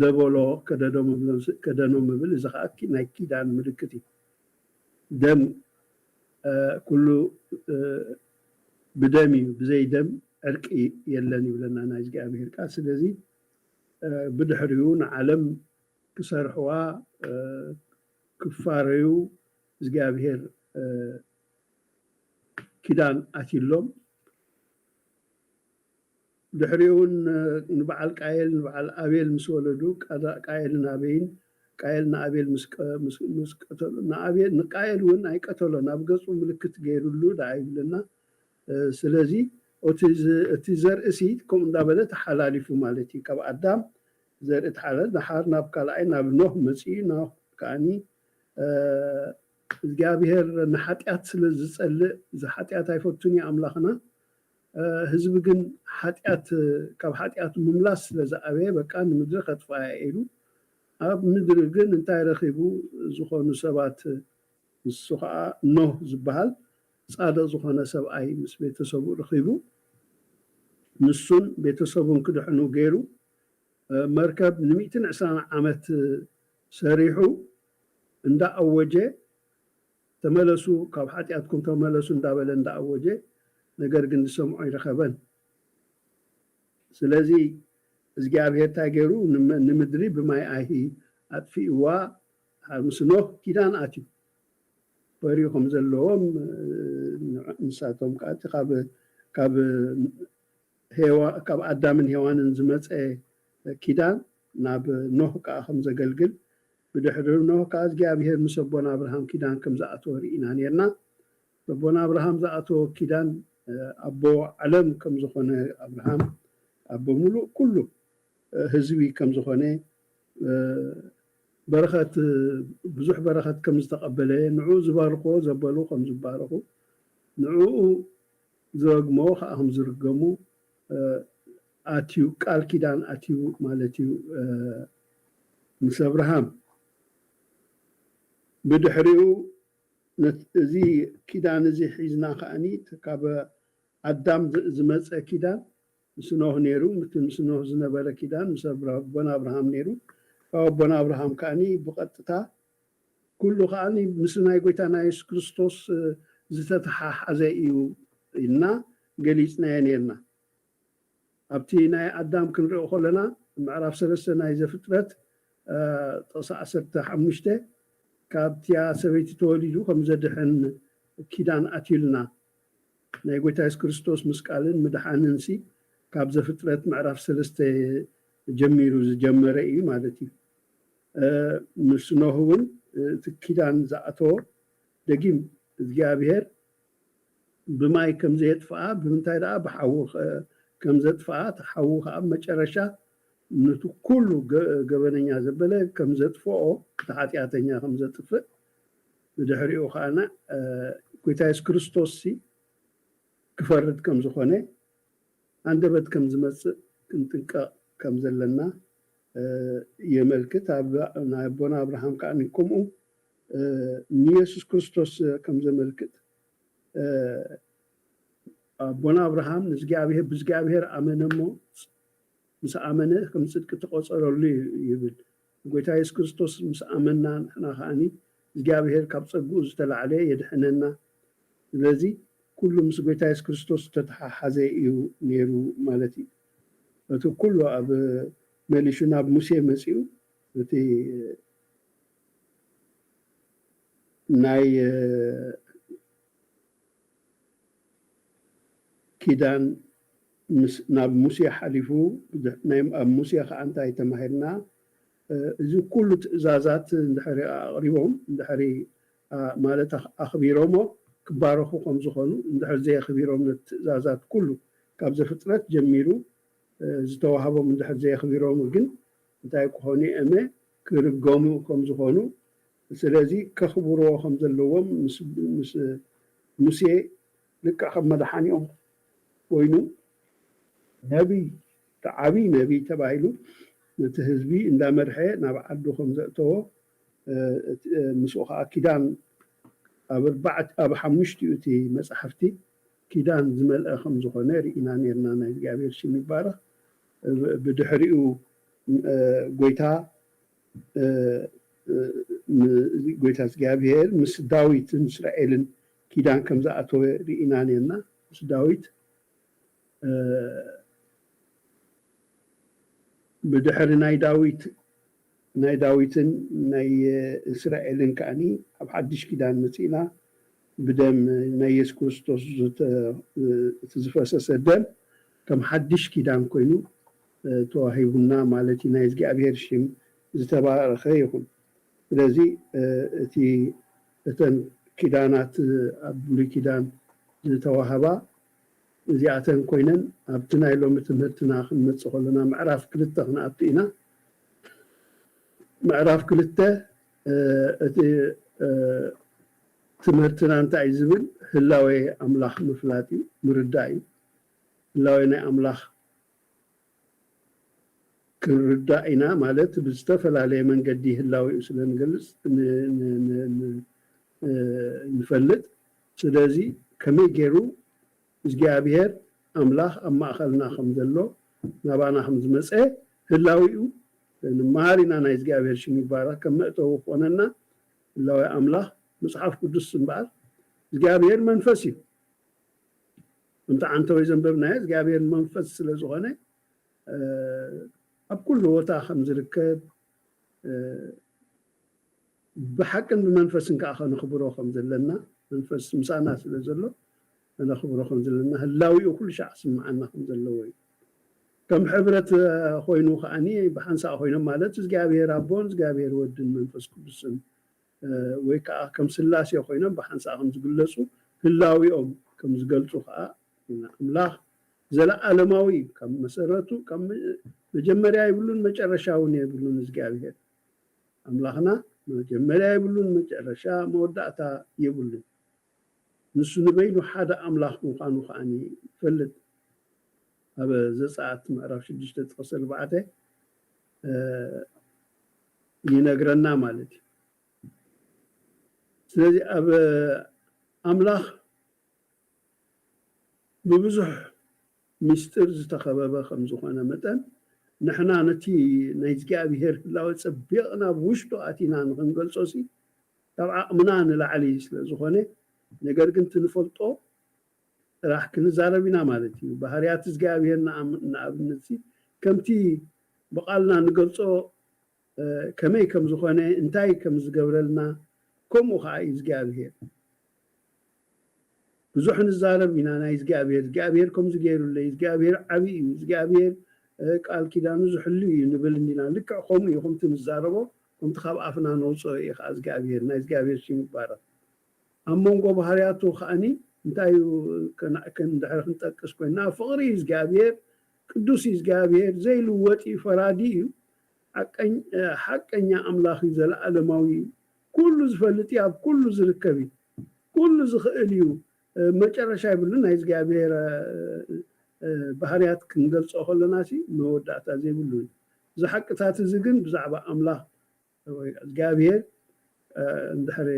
ደበሎ ከደኖ ምብሎም ስ-፣ ከደኖ ምብል፣ እዚ ኸዓ ኪ-፣ ናይ ኪዳን ምልክት እዩ። ደም፣ እ፣ ኩሉ፣ እ፣ ብደም እዩ፣ ብዘይ ደም ዕርቂ የለን ይብለና ናይ እግዚኣብሔር ቃል። ስለዚ፣ እ፣ ብድሕሪኡ ንዓለም ክሰርሕዋ፣ እ፣ ክፋረዩ እግዚኣብሔር፣ እ፣ ኪዳን ኣትዩሎም። ድሕሪኡ እውን ንበዓል ቃየል፣ ንበዓል ኣቤል ምስ ወለዱ፣ ቃዳ-፣ ቃየልን ኣቤይን፣ ቃየል ንኣቤል ምስ ቀ-፣ ምስ፣ ምስ ቀተሎ፣ ንኣቤል፣ ንቃየል እውን ኣይቀተሎን፣ ኣብ ገጹ ምልክት ገይሩሉ ደኣ ይብለና። እ፣ ስለዚ እቲ ዝ-፣ እቲ ዘርእሲ ከምኡ እንዳበለ ተሓላሊፉ ማለት እዩ። ካብ ኣዳም ዘርኢ ተሓላሊፉ፣ ደሓር ናብ ካልኣይ፣ ናብ ኖህ መጺኡ፣ ኖህ ከኣኒ፣ እ፣ እግዚኣብሔር ንሓጢኣት ስለ ዝጸልእ፣ እዚ ሓጢኣት ኣይፈቱን እዩ ኣምላኽና። እ፣ ህዝቢ ግን ሓጢኣት፣ ካብ ሓጢኣቱ ምምላስ ስለ ዝኣበየ፣ በቃ ንምድሪ ከጥፍኣ እየ ኢሉ። ኣብ ምድሪ ግን እንታይ ረኺቡ? ዝኾኑ ሰባት፣ ንሱ ኸዓ ኖህ ዝበሃል ጻድቕ ዝኾነ ሰብኣይ ምስ ቤተሰቡ ረኺቡ፣ ንሱን ቤተሰቡን ክድሕኑ ገይሩ፣ እ፣ መርከብ ንሚእትን ዕስራን ዓመት ሰሪሑ እንዳኣወጀ፣ "ተመለሱ፣ ካብ ሓጢኣትኩም ተመለሱ" እንዳበለ እንዳኣወጀ፣ ነገር ግን ዝሰምዖ ኣይረኸበን። ስለዚ እግዚኣብሔር እንታይ ገይሩ? ንመ-፣ ንምድሪ ብማይ ኣይሂ ኣጥፊእዋ፣ ምስ ኖህ ኪዳን ኣትዩ። ፈርዩ ከም ዘለዎም፣ እ፣ ንሳቶም ከኣ እቲ ካብ፣ ካብ ሄዋ-፣ ካብ ኣዳምን ሄዋንን ዝመጸ ኪዳን ናብ ኖህ ከኣ ከም ዘገልግል፣ ብድሕሪ ኖህ ከኣ እግዚኣብሔር ምስ ኣቦና ኣብርሃም ኪዳን ከም ዝኣተወ ርኢና ኔርና። ኣቦና ኣብርሃም ዝኣተወ ኪዳን፣ እ፣ ኣቦ ዓለም ከም ዝኾነ ኣብርሃም፣ ኣቦ ምሉእ ኩሉ፣ እ፣ ህዝቢ ከም ዝኾነ፣ እ፣ በረኸት፣ ብዙሕ በረኸት ከም ዝተቐበለ፣ ንዕኡ ዝባርኽዎ ዘበሉ ከም ዝባረኹ፣ ንዕኡ ዝረግምዎ ከዓ ከም ዝርገሙ፣ እ፣ ኣትዩ፣ ቃል ኪዳን ኣትዩ ማለት እዩ፣ እ፣ ምስ ኣብርሃም። ብድሕሪኡ ነት-፣ እዚ ኪዳን እዚ ሒዝና ከኣኒ፣ እቲ ካብ ኣዳም ዝ-፣ ዝመጸ ኪዳን ምስ ኖህ ነይሩ፣ እቲ ምስ ኖህ ዝነበረ ኪዳን ምስ ኣብራ-፣ ኣቦና ኣብርሃም ነይሩ። ካብ ኣቦና ኣብርሃም ከዓኒ ብቐጥታ ኩሉ ከዓኒ ምስ ናይ ጎይታና የሱስ ክርስቶስ ዝተተሓሓዘ እዩ ኢልና ገሊጽናዮ ነርና። ኣብቲ ናይ ኣዳም ክንሪኦ ከለና ምዕራፍ ሰለስተ ናይ ዘፍጥረት ጥቕሲ ዓሰርተ ሓሙሽተ ካብቲያ ሰበይቲ ተወሊዱ ከም ዘድሕን ኪዳን ኣትዩልና። ናይ ጎይታ የሱስ ክርስቶስ ምስቃልን ምድሓንን ሲ ካብ ዘፍጥረት ምዕራፍ ሰለስተ ጀሚሩ ዝጀመረ እዩ ማለት እዩ። ምስ ኖህ እውን እቲ ኪዳን ዝኣተዎ ደጊም እግዚኣብሔር ብማይ ከም ዘየጥፍኣ ብምንታይ ደኣ ብሓዊ ከም ዘጥፍኣ እቲ ሓዊ ከዓ መጨረሻ ነቲ ኩሉ ገበነኛ ዘበለ ከም ዘጥፍኦ እቲ ሓጢኣተኛ ከም ዘጥፍእ ብድሕሪኡ ከዓና ጎይታ የሱስ ክርስቶስ ሲ ክፈርድ ከም ዝኾነ ኣንደበት ከም ዝመፅእ ክንጥንቀቕ ከም ዘለና የመልክት። ኣብ ናይ ኣቦና ኣብርሃም ከዓ ከምኡ ንየሱስ ክርስቶስ ከም ዘመልክት ኣቦና ኣብርሃም ንእግዚኣብሔር ብእግዚኣብሔር ኣመነ እሞ ምስ ኣመነ ከም ፅድቂ ተቆፀረሉ ይብል። ጎይታ የሱስ ክርስቶስ ምስ ኣመና ንሕና ከዓኒ እግዚኣብሔር ካብ ፀግኡ ዝተላዕለ የድሕነና። ስለዚ ኩሉ ምስ ጎይታ የሱስ ክርስቶስ ዝተተሓሓዘ እዩ ነይሩ ማለት እዩ። እቲ ኩሉ ኣብ መሊሹ ናብ ሙሴ መፂኡ እቲ ናይ ኪዳን ናብ ሙሴ ሓሊፉ ኣብ ሙሴ ከዓ እንታይ ተማሂርና? እዚ ኩሉ ትእዛዛት እንድሕሪ ኣቕሪቦም እንድሕሪ ማለት ኣኽቢሮሞ ክባረኹ ከም ዝኾኑ እንድሕር ዘየኽቢሮም ነቲ ትእዛዛት ኩሉ ካብ ዘፍጥረት ጀሚሩ ዝተዋህቦም እንድሕር ዘየኽቢሮም ግን እንታይ ክኾኑ እመ ክርገሙ ከም ዝኾኑ ስለዚ ከኽብርዎ ከም ዘለዎም ምስ ሙሴ ልክዕ ከም መድሓኒኦም ኮይኑ ነቢይ እቲ ዓብይ ነቢይ ተባሂሉ ነቲ ህዝቢ እንዳመርሐ ናብ ዓዱ ከም ዘእተዎ ምስኡ ከዓ ኪዳን ኣብ ኣርባዕት ኣብ ሓሙሽቲኡ እቲ መፅሓፍቲ ኪዳን ዝመልአ ከም ዝኾነ ርኢና ነርና። ናይ እግዚኣብሔር ሽም ይባረኽ። ብድሕሪኡ ጎይታ ጎይታ እግዚኣብሔር ምስ ዳዊትን እስራኤልን ኪዳን ከም ዝኣተወ ርኢና ነርና። ምስ ዳዊት ብድሕሪ ናይ ዳዊት ናይ ዳዊትን ናይ እስራኤልን ከዓኒ ኣብ ሓድሽ ኪዳን መፂእና ብደም ናይ የሱስ ክርስቶስ እቲ ዝፈሰሰ ደም ከም ሓድሽ ኪዳን ኮይኑ ተዋሂቡና ማለት እዩ። ናይ እግዚኣብሔር ሽም ዝተባረኸ ይኹን። ስለዚ እቲ እተን ኪዳናት ኣብ ብሉይ ኪዳን ዝተዋህባ እዚኣተን ኮይነን ኣብቲ ናይ ሎሚ ትምህርትና ክንመፅእ ከለና ምዕራፍ ክልተ ክንኣቱ ኢና። ምዕራፍ ክልተ እቲ ትምህርትና እንታይ እዩ ዝብል? ህላዌ ኣምላኽ ምፍላጥ እዩ፣ ምርዳእ እዩ። ህላዌ ናይ ኣምላኽ ክንርዳእ ኢና ማለት ብዝተፈላለየ መንገዲ ህላዌኡ ስለ ንገልፅ ንፈልጥ። ስለዚ ከመይ ገይሩ እግዚኣብሔር ኣምላኽ ኣብ ማእኸልና ከም ዘሎ ናባና ከም ዝመፀ ህላዊኡ ንመሃር ኢና። ናይ እግዚኣብሔር ሽም ይባረኽ። ከም መእተዊ ክኾነና ህላዊ ኣምላኽ መፅሓፍ ቅዱስ እምበኣር እግዚኣብሔር መንፈስ እዩ። ከምቲ ዓንተወይ ዘንበብናዮ እግዚኣብሔር መንፈስ ስለ ዝኾነ ኣብ ኩሉ ቦታ ከም ዝርከብ ብሓቅን ብመንፈስን ከዓ ከነኽብሮ ከም ዘለና መንፈስ ምሳና ስለ ዘሎ ከነኽብሮ ከም ዘለና ህላዊኡ ኩሉ ሻዕ ስምዓና ከም ዘለዎ እዩ። ከም ሕብረት ኮይኑ ከዓኒ ብሓንሳእ ኮይኖም ማለት እግዚኣብሔር ኣቦን እግዚኣብሔር ወድን መንፈስ ቅዱስን ወይ ከዓ ከም ስላሴ ኮይኖም ብሓንሳእ ከም ዝግለፁ ህላዊኦም ከም ዝገልፁ ከዓ ኣምላኽ ዘለዓለማዊ ካብ መሰረቱ ካብ መጀመርያ የብሉን መጨረሻ እውን የብሉን። እግዚኣብሔር ኣምላኽና መጀመርያ የብሉን መጨረሻ መወዳእታ የብሉን። ንሱ ንበይኑ ሓደ ኣምላኽ ምዃኑ ከዓ ይፈልጥ። ኣብ ዘፀኣት ምዕራፍ ሽዱሽተ ጥቕሲ ኣርባዕተ ይነግረና ማለት እዩ። ስለዚ ኣብ ኣምላኽ ብብዙሕ ሚስጥር ዝተኸበበ ከም ዝኾነ መጠን ንሕና ነቲ ናይ እግዚኣብሔር ህላወ ጸቢቕና ብውሽጡ ኣቲና ንኽንገልጾ ሲ ካብ ዓቕምና ንላዕሊ ስለ ዝኾነ፣ ነገር ግን ትንፈልጦ ጥራሕ ክንዛረብ ኢና ማለት እዩ። ባህርያት እግዚኣብሔር ንኣብነት ከምቲ ብቓልና ንገልጾ ከመይ ከም ዝኾነ እንታይ ከም ዝገብረልና ከምኡ ከዓ እዩ እግዚኣብሔር። ብዙሕ ንዛረብ ኢና ናይ እግዚኣብሔር እግዚኣብሔር ከምዚ ገይሩለይ እግዚኣብሔር ዓብዪ እዩ እግዚኣብሔር ቃል ኪዳኑ ዝሕሉ እዩ ንብል እንዲና። ልክዕ ከምኡ እዩ ከምቲ ንዛረቦ ከምቲ ካብ ኣፍና ነውፅኦ እዩ ከዓ እግዚኣብሔር ናይ እግዚኣብሔር ሽም ይባረክ። ኣብ መንጎ ባህርያቱ ከዓኒ እንታይ እዩ ክንድሕር ክንጠቅስ ኮይና ፍቕሪ እግዚኣብሔር ቅዱስ እግዚኣብሔር ዘይልወጥ እዩ ፈራዲ እዩ። ሓቀኛ ኣምላኽ እዩ ዘለኣለማዊ እዩ። ኩሉ ዝፈልጥ እዩ ኣብ ኩሉ ዝርከብ እዩ። ኩሉ ዝኽእል እዩ። መጨረሻ ይብሉ ናይ እግዚኣብሔር ባህርያት ክንገልፆ ከለና ሲ መወዳእታ ዘይብሉ እዩ። እዚ ሓቅታት እዚ ግን ብዛዕባ ኣምላኽ እግዚኣብሔር እንድሕር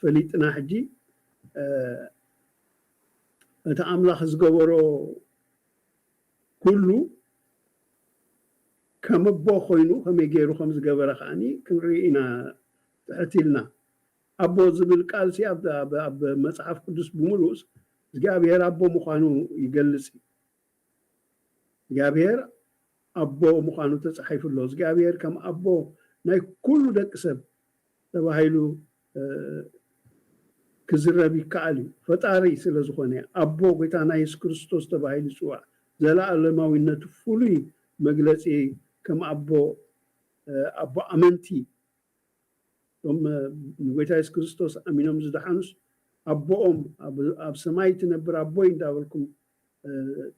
ፈሊጥና ሕጂ እቲ ኣምላኽ ዝገበሮ ኩሉ ከም ኣቦ ኮይኑ ከመይ ገይሩ ከም ዝገበረ ከዓኒ ክንርኢ ኢና ትሕት ኢልና። ኣቦ ዝብል ቃል ሲ ኣብ መፅሓፍ ቅዱስ ብምሉእስ እግዚኣብሔር ኣቦ ምዃኑ ይገልፅ እዩ። እግዚኣብሔር ኣቦ ምዃኑ ተፃሒፉ ኣሎ። እግዚኣብሔር ከም ኣቦ ናይ ኩሉ ደቂ ሰብ ተባሂሉ ክዝረብ ይከኣል እዩ። ፈጣሪ ስለ ዝኾነ ኣቦ ጎይታና የሱስ ክርስቶስ ተባሂሉ ይፅዋዕ። ዘለኣለማዊነቱ ፍሉይ መግለፂ ከም ኣቦ ኣቦ ኣመንቲ እቶም ንጎይታ የሱስ ክርስቶስ ኣሚኖም ዝደሓኑስ ኣቦኦም ኣብ ሰማይ ትነብር ኣቦይ እንዳበልኩም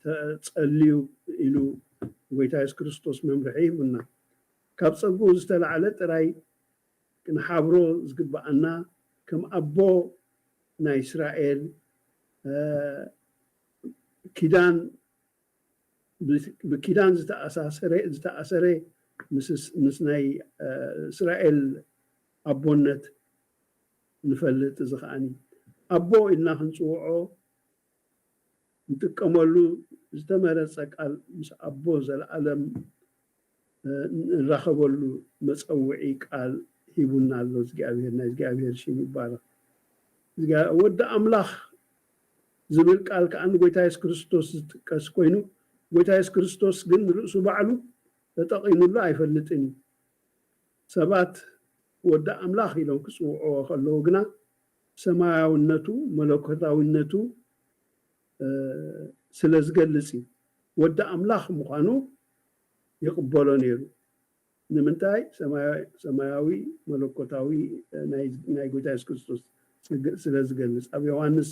ተጸልዩ ኢሉ ጎይታ የሱስ ክርስቶስ መምርሒ ይህቡና። ካብ ጸግኡ ዝተላዕለ ጥራይ ክንሓብሮ ዝግብኣና ከም ኣቦ ናይ እስራኤል ኪዳን ብኪዳን ዝተኣሳሰረ ዝተኣሰረ ምስ ናይ እስራኤል ኣቦነት ንፈልጥ። እዚ ከዓኒ ኣቦ ኢልና ክንፅውዖ ንጥቀመሉ ዝተመረፀ ቃል ምስ ኣቦ ዘለኣለም ንራኸበሉ መፀውዒ ቃል ሂቡና ኣሎ እግዚኣብሔር። ናይ እግዚኣብሔር ሽም ይባረክ። ወዲ ኣምላኽ ዝብል ቃል ከዓ ንጎይታ የሱስ ክርስቶስ ዝጥቀስ ኮይኑ ጎይታ የሱስ ክርስቶስ ግን ንርእሱ ባዕሉ ተጠቒሙሉ ኣይፈልጥን እዩ። ሰባት ወዲ ኣምላኽ ኢሎም ክፅውዕዎ ከለዉ ግና ሰማያውነቱ መለኮታዊነቱ ስለ ዝገልፅ እዩ። ወዲ ኣምላኽ ምዃኑ ይቕበሎ ነይሩ። ንምንታይ? ሰማያዊ መለኮታዊ ናይ ጎይታ የሱስ ክርስቶስ ስለ ዝገልፅ ኣብ ዮሃንስ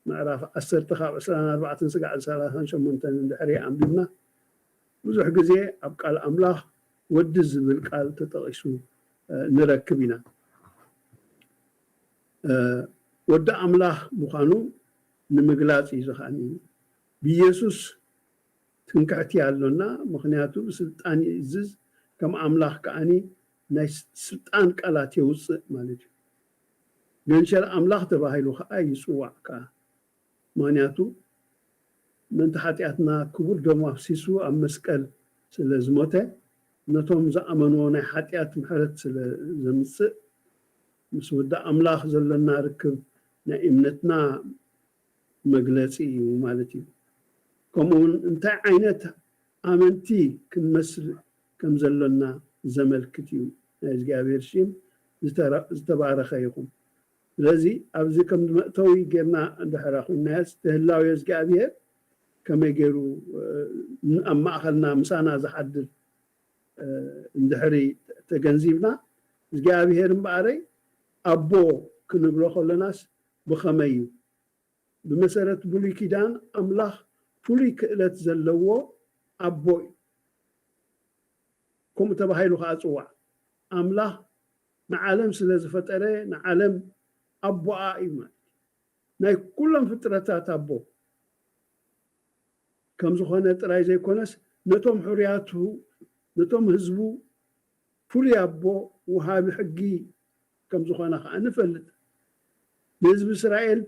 ምዕራፍ ዓሰርተ ካብ ዕስራን ኣርባዕተን ስጋዕ ሰላሳን ሸሞንተን እንድሕሪ ኣንቢብና ብዙሕ ግዜ ኣብ ቃል ኣምላኽ ወዲ ዝብል ቃል ተጠቒሱ ንረክብ ኢና። ወዲ ኣምላኽ ምዃኑ ንምግላፅ እዩ ዝኸኣኒ። ብኢየሱስ ትምክሕቲ ኣሎና፣ ምኽንያቱ ብስልጣን ይእዝዝ፣ ከም ኣምላኽ ከዓኒ ናይ ስልጣን ቃላት የውፅእ ማለት እዩ። ገንሸል ኣምላኽ ተባሂሉ ከዓ ይፅዋዕ ከዓ። ምኽንያቱ ምእንቲ ሓጢኣትና ክቡር ደሙ ኣፍሲሱ ኣብ መስቀል ስለ ዝሞተ፣ ነቶም ዝኣመንዎ ናይ ሓጢኣት ምሕረት ስለ ዘምጽእ፣ ምስ ወዲ ኣምላኽ ዘለና ርክብ ናይ እምነትና መግለጺ እዩ ማለት እዩ። ከምኡ እውን እንታይ ዓይነት ኣመንቲ ክንመስል ከም ዘሎና ዘመልክት እዩ። ናይ እግዚኣብሔር ሽም ዝተባረኸ ይኹን። ስለዚ ኣብዚ ከም መእተዊ ጌርና እንድሕር ኮይናዮ እቲ ህላዌ እግዚኣብሔር ከመይ ገይሩ ኣብ ማእኸልና ምሳና ዝሓድር እንድሕሪ ተገንዚብና እግዚኣብሔር እምበኣረይ ኣቦ ክንብሎ ከለናስ ብኸመይ እዩ? ብመሰረት ብሉይ ኪዳን ኣምላኽ ፍሉይ ክእለት ዘለዎ ኣቦ እዩ። ከምኡ ተባሂሉ ከዓ ፅዋዕ። ኣምላኽ ንዓለም ስለ ዝፈጠረ ንዓለም ኣቦኣ እዩ ማለት እዩ። ናይ ኩሎም ፍጥረታት ኣቦ ከም ዝኾነ ጥራይ ዘይኮነስ ነቶም ሕሩያቱ ነቶም ህዝቡ ፍሉይ ኣቦ ወሃቢ ሕጊ ከም ዝኾነ ከዓ ንፈልጥ። ንህዝቢ እስራኤል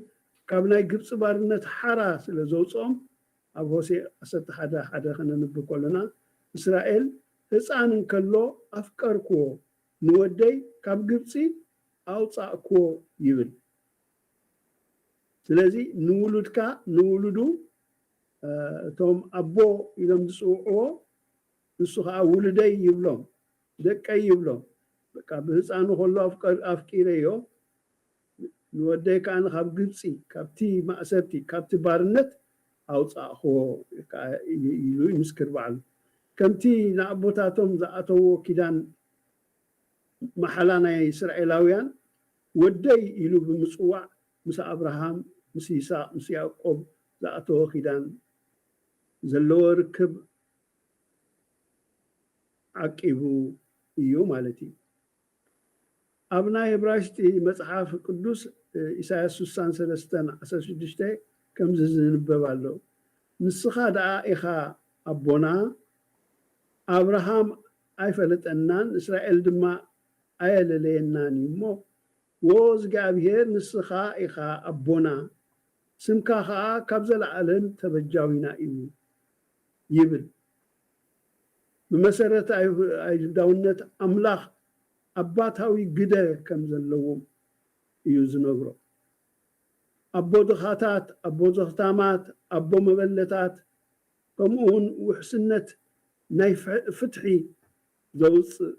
ካብ ናይ ግብፂ ባርነት ሓራ ስለ ዘውፅኦም ኣብ ሆሴ ዓሰርተ ሓደ ሓደ ከነንብብ ከለና እስራኤል ህፃን እንከሎ ኣፍቀርክዎ፣ ንወደይ ካብ ግብፂ ኣውፃእክዎ ይብል። ስለዚ ንውሉድካ ንውሉዱ እቶም ኣቦ ኢሎም ዝፅውዕዎ ንሱ ከዓ ውሉደይ ይብሎም፣ ደቀይ ይብሎም። በቃ ብህፃኑ ከሎ ኣፍቂረዮ፣ ንወደይ ከዓ ካብ ግብፂ፣ ካብቲ ማእሰርቲ፣ ካብቲ ባርነት ኣውፃእክዎ ኢሉ ይምስክር ባዕሉ። ከምቲ ንኣቦታቶም ዝኣተዎ ኪዳን መሓላ ናይ እስራኤላውያን ወደይ ኢሉ ብምፅዋዕ ምስ ኣብርሃም፣ ምስ ይስሐቅ፣ ምስ ያዕቆብ ዝኣተዎ ኪዳን ዘለዎ ርክብ ዓቂቡ እዩ ማለት እዩ። ኣብ ናይ ዕብራይስጢ መጽሓፍ ቅዱስ ኢሳያስ ስሳን ሰለስተን ዓሰርተ ሽዱሽተ ከምዚ ዝንበብ ኣሎ። ንስኻ ደኣ ኢኻ ኣቦና፣ ኣብርሃም ኣይፈለጠናን፣ እስራኤል ድማ ኣየለለየናን እዩ እሞ፣ ዎ እግዚኣብሔር ንስኻ ኢኻ ኣቦና፣ ስምካ ኸኣ ካብ ዘለኣለም ተበጃዊና እዩ ይብል። ብመሰረት ኣይሁዳውነት ኣምላኽ ኣባታዊ ግደ ከም ዘለዎም እዩ ዝነግሮ። ኣቦ ድኻታት፣ ኣቦ ዘኽታማት፣ ኣቦ መበለታት፣ ከምኡ እውን ውሕስነት ናይ ፍትሒ ዘውፅእ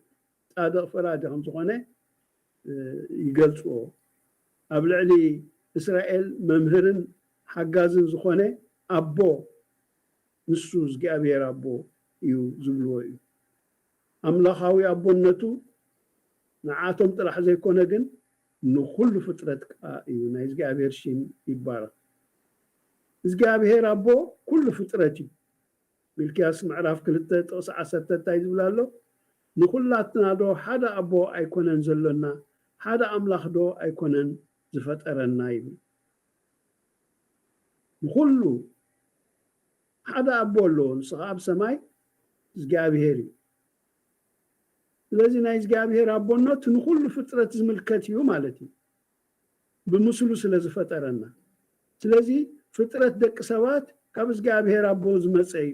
ጻድቕ ፈራዲ ከም ዝኾነ ይገልጽዎ። ኣብ ልዕሊ እስራኤል መምህርን ሓጋዝን ዝኾነ ኣቦ ንሱ እግዚኣብሔር ኣቦ እዩ ዝብልዎ እዩ። ኣምላኻዊ ኣቦነቱ ንዓቶም ጥራሕ ዘይኮነ ግን ንኹሉ ፍጥረት ከዓ እዩ። ናይ እግዚኣብሔር ሽም ይባረኽ። እግዚኣብሔር ኣቦ ኩሉ ፍጥረት እዩ። ሚልክያስ ምዕራፍ ክልተ ጥቕሲ ዓሰርተ እንታይ ዝብል ኣሎ? ንኹላትና ዶ ሓደ ኣቦ ኣይኮነን ዘሎና? ሓደ ኣምላኽ ዶ ኣይኮነን ዝፈጠረና? ይብል። ንኹሉ ሓደ ኣቦ ኣለዎ፣ ንሱ ኸዓ ኣብ ሰማይ እግዚኣብሔር እዩ። ስለዚ ናይ እግዚኣብሔር ኣቦነት ንኹሉ ፍጥረት ዝምልከት እዩ ማለት እዩ። ብምስሉ ስለ ዝፈጠረና። ስለዚ ፍጥረት ደቂ ሰባት ካብ እግዚኣብሔር ኣቦ ዝመፀ እዩ።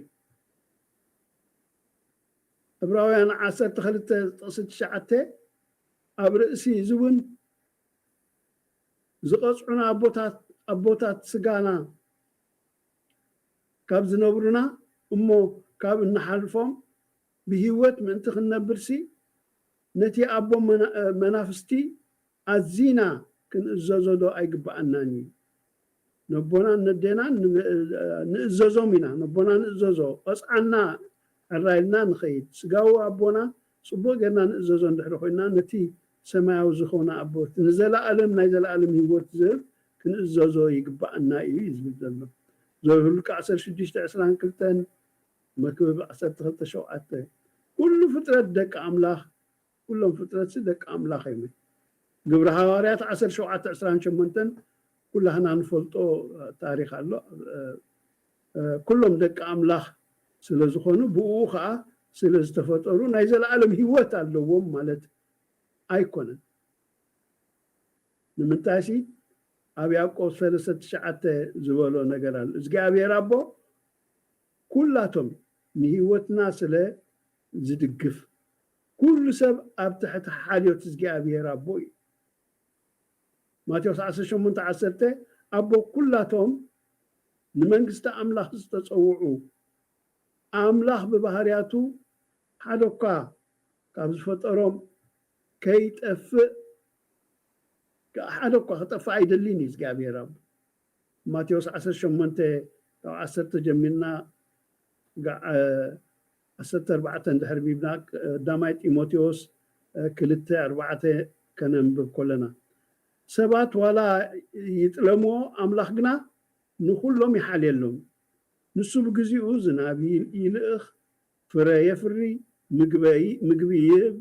ዕብራውያን ዓሰርተ ክልተ ጥቕሲ ትሽዓተ ኣብ ርእሲ እዚ እውን ዝቐፅዑና ኣቦታት ኣቦታት ስጋና ካብ ዝነብሩና እሞ ካብ እንሓልፎም ብህይወት ምእንቲ ክንነብርሲ ነቲ ኣቦ መናፍስቲ ኣዚና ክንእዘዞ ዶ ኣይግብኣናን እዩ? ነቦናን ነዴናን ንእዘዞም ኢና። ነቦና ንእዘዞ፣ ቀፅዓና ዕራይልና ንኸይድ። ስጋዊ ኣቦና ፅቡቕ ጌርና ንእዘዞ እንድሕሪ ኮይና ነቲ ሰማያዊ ዝኾነ ኣቦ ንዘለኣለም ናይ ዘለኣለም ህይወት ዝህብ ክንእዘዞ ይግብኣና እዩ እዩ ዝብል ዘሎ። ዘኍልኍልኍልኍልኍ ዓሰርተ ሽዱሽተ ዕስራን ክልተን መክብብ ዓሰርተ ክልተ ሸውዓተ ኩሉ ፍጥረት ደቂ ኣምላኽ ኩሎም ፍጥረትሲ ደቂ ኣምላኽ እዮም። ግብሪ ሃዋርያት ዓሰርተ ሸውዓተ ዕስራን ሸሞንተን ኩላህና ንፈልጦ ታሪክ ኣሎ። ኩሎም ደቂ ኣምላኽ ስለ ዝኾኑ ብኡ ከዓ ስለ ዝተፈጠሩ ናይ ዘለኣለም ህይወት ኣለዎም ማለት ኣይኮነን። ንምንታይሲ ኣብ ያዕቆብ ሰለስተ ትሽዓተ ዝበሎ ነገር ኣሎ። እግዚኣብሔር ኣቦ ኩላቶም ንህይወትና ስለ ዝድግፍ ኩሉ ሰብ ኣብ ትሕቲ ሓልዮት እግዚኣብሔር ኣቦ እዩ። ማቴዎስ ዓሰርተ ሸሞንተ ዓሰርተ ኣቦ ኩላቶም ንመንግስቲ ኣምላኽ ዝተጸውዑ ኣምላኽ ብባህርያቱ ሓደ እኳ ካብ ዝፈጠሮም ከይጠፍእ ሓደ እኳ ክጠፍእ ኣይደልን እዩ እግዚኣብሔር ኣቦ። ማቴዎስ ዓሰርተ ሸሞንተ ካብ ዓሰርተ ጀሚርና ዓሰርተ ኣርባዕተ እንድሕር ቢብና ቀዳማይ ጢሞቴዎስ ክልተ ኣርባዕተ ከነንብብ ከለና ሰባት ዋላ ይጥለምዎ ኣምላኽ ግና ንኹሎም ይሓልየሎም። ንሱ ብግዚኡ ዝናብ ይልእኽ፣ ፍረ የፍሪ፣ ምግቢ ይህብ፣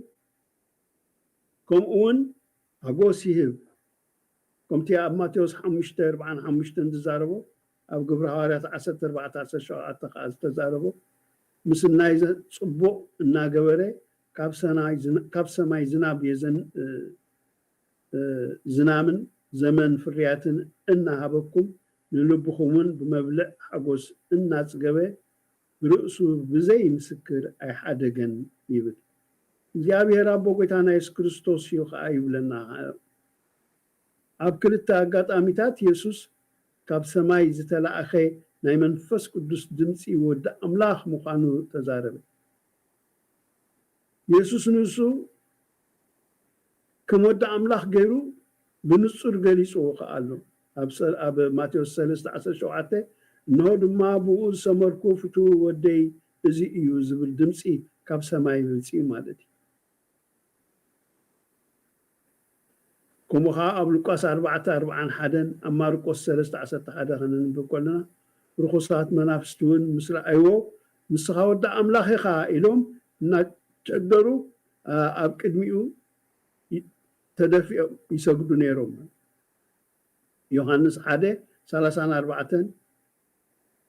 ከምኡ እውን ሓጎስ ይህብ። ከምቲ ኣብ ማቴዎስ ሓሙሽተ ኣርባዓን ሓሙሽተን ዝዛረቦ ኣብ ግብሪ ሃዋርያት ዓሰርተ ኣርባዕተ ዓሰርተ ሸውዓተ ከዓ ዝተዛረቦ ምስናይ ጽቡቕ እናገበረ ካብ ሰማይ ዝናብ የዘን ዝናምን ዘመን ፍርያትን እናሃበኩም ንልብኹምን ብመብልዕ ሓጎስ እናጽገበ ርእሱ ብዘይ ምስክር ኣይሓደገን ይብል። እግዚኣብሔር ኣቦ ጎይታና የሱስ ክርስቶስ እዩ ኸዓ ይብለና። ኣብ ክልተ ኣጋጣሚታት የሱስ ካብ ሰማይ ዝተላእኸ ናይ መንፈስ ቅዱስ ድምፂ ወዲ ኣምላኽ ምዃኑ ተዛረበ። የሱስ ንሱ ከም ወዲ ኣምላኽ ገይሩ ብንጹር ገሊጽዎ ከኣ ኣሎ። ኣብ ሰ-፣ ኣብ ማቴዎስ ሰለስተ ዓሰርተ ሸውዓተ፣ "እንሆ ድማ ብኡ ዝሰመርኩ ፍቱው ወደይ እዚ እዩ" ዝብል ድምጺ ካብ ሰማይ መጺኡ ማለት እዩ። ከምኡ ኸኣ ኣብ ሉቃስ ኣርባዕተ ኣርብዓን ሓደን ኣብ ማርቆስ ሰለስተ ዓሰርተ ሓደ ከነንብብ ከለና፣ "ርኹሳት መናፍስቲ እውን ምስ ረኣይዎ፣ ንስኻ ወዲ ኣምላኽ ኢኻ" ኢሎም እናጨገሩ፣ ኣ-፣ ኣብ ቅድሚኡ ይ-፣ ተደፊኦም ይሰግዱ ነይሮም። ዮሃንስ ሓደ ሰላሳን ኣርባዕተን፣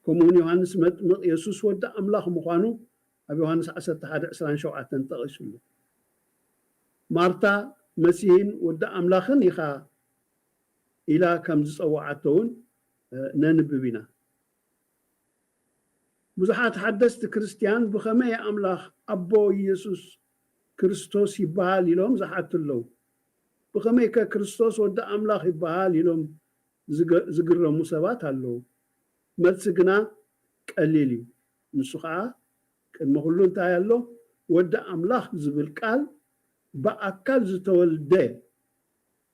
ከምኡውን ዮሃንስ መጥምቕ የሱስ ወዲ ኣምላኽ ምዃኑ ኣብ ዮሃንስ ዓሰርተ ሓደ ዕስራን ሸውዓተን ጠቒሱሉ። ማርታ መሲህን ወዲ ኣምላኽን ኢኻ ኢላ ከም ዝጸውዓቶ እውን፣ እ፣ ነንብብ ኢና። ብዙሓት ሓደስቲ ክርስትያን ብኸመይ ኣምላኽ ኣቦ ኢየሱስ ክርስቶስ ይበሃል ኢሎም ዝሓቱ ኣለዉ። ብኸመይ ከ ክርስቶስ ወዲ ኣምላኽ ይበሃል ኢሎም ዝገ-፣ ዝግረሙ ሰባት ኣለዉ። መልሲ ግና ቀሊል እዩ። ንሱ ኸዓ ቅድሚ ኩሉ እንታይ ኣሎ? ወዲ ኣምላኽ ዝብል ቃል ብኣካል ዝተወልደ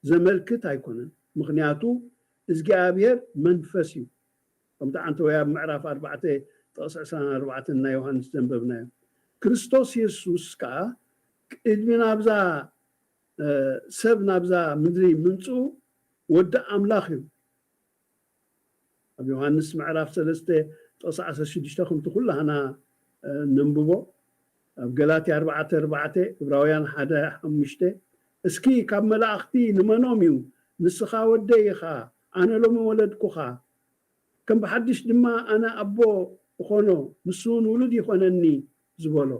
ዘመልክት ኣይኮነን። ምኽንያቱ እግዚኣብሔር መንፈስ እዩ። ከምቲ ዓንተወያ ኣብ ምዕራፍ ኣርባዕተ ጥቕሲ ዕስራን ኣርባዕተን ናይ ዮሃንስ ዘንበብናዮ። ክርስቶስ የሱስ ከኣ ቅድሚ ናብዛ፣ እ፣ ሰብ ናብዛ ምድሪ ምምጽኡ ወዲ ኣምላኽ እዩ። ኣብ ዮሃንስ ምዕራፍ ሰለስተ ጥቕሲ ዓሰርተ ሽዱሽተ ከምቲ ኩላህና፣ እ፣ ነንብቦ፣ ኣብ ገላትያ ኣርባዕተ ኣርባዕተ፣ ዕብራውያን ሓደ ሓሙሽተ፣ "እስኪ ካብ መላእኽቲ ንመኖም እዩ? ንስኻ ወደይ ኢኻ፣ ኣነ ሎሚ ወለድኩኻ፣ ከም ብሓድሽ ድማ ኣነ ኣቦ እኾኖ፣ ንሱ እውን ውሉድ ይኾነኒ" ዝበሎ።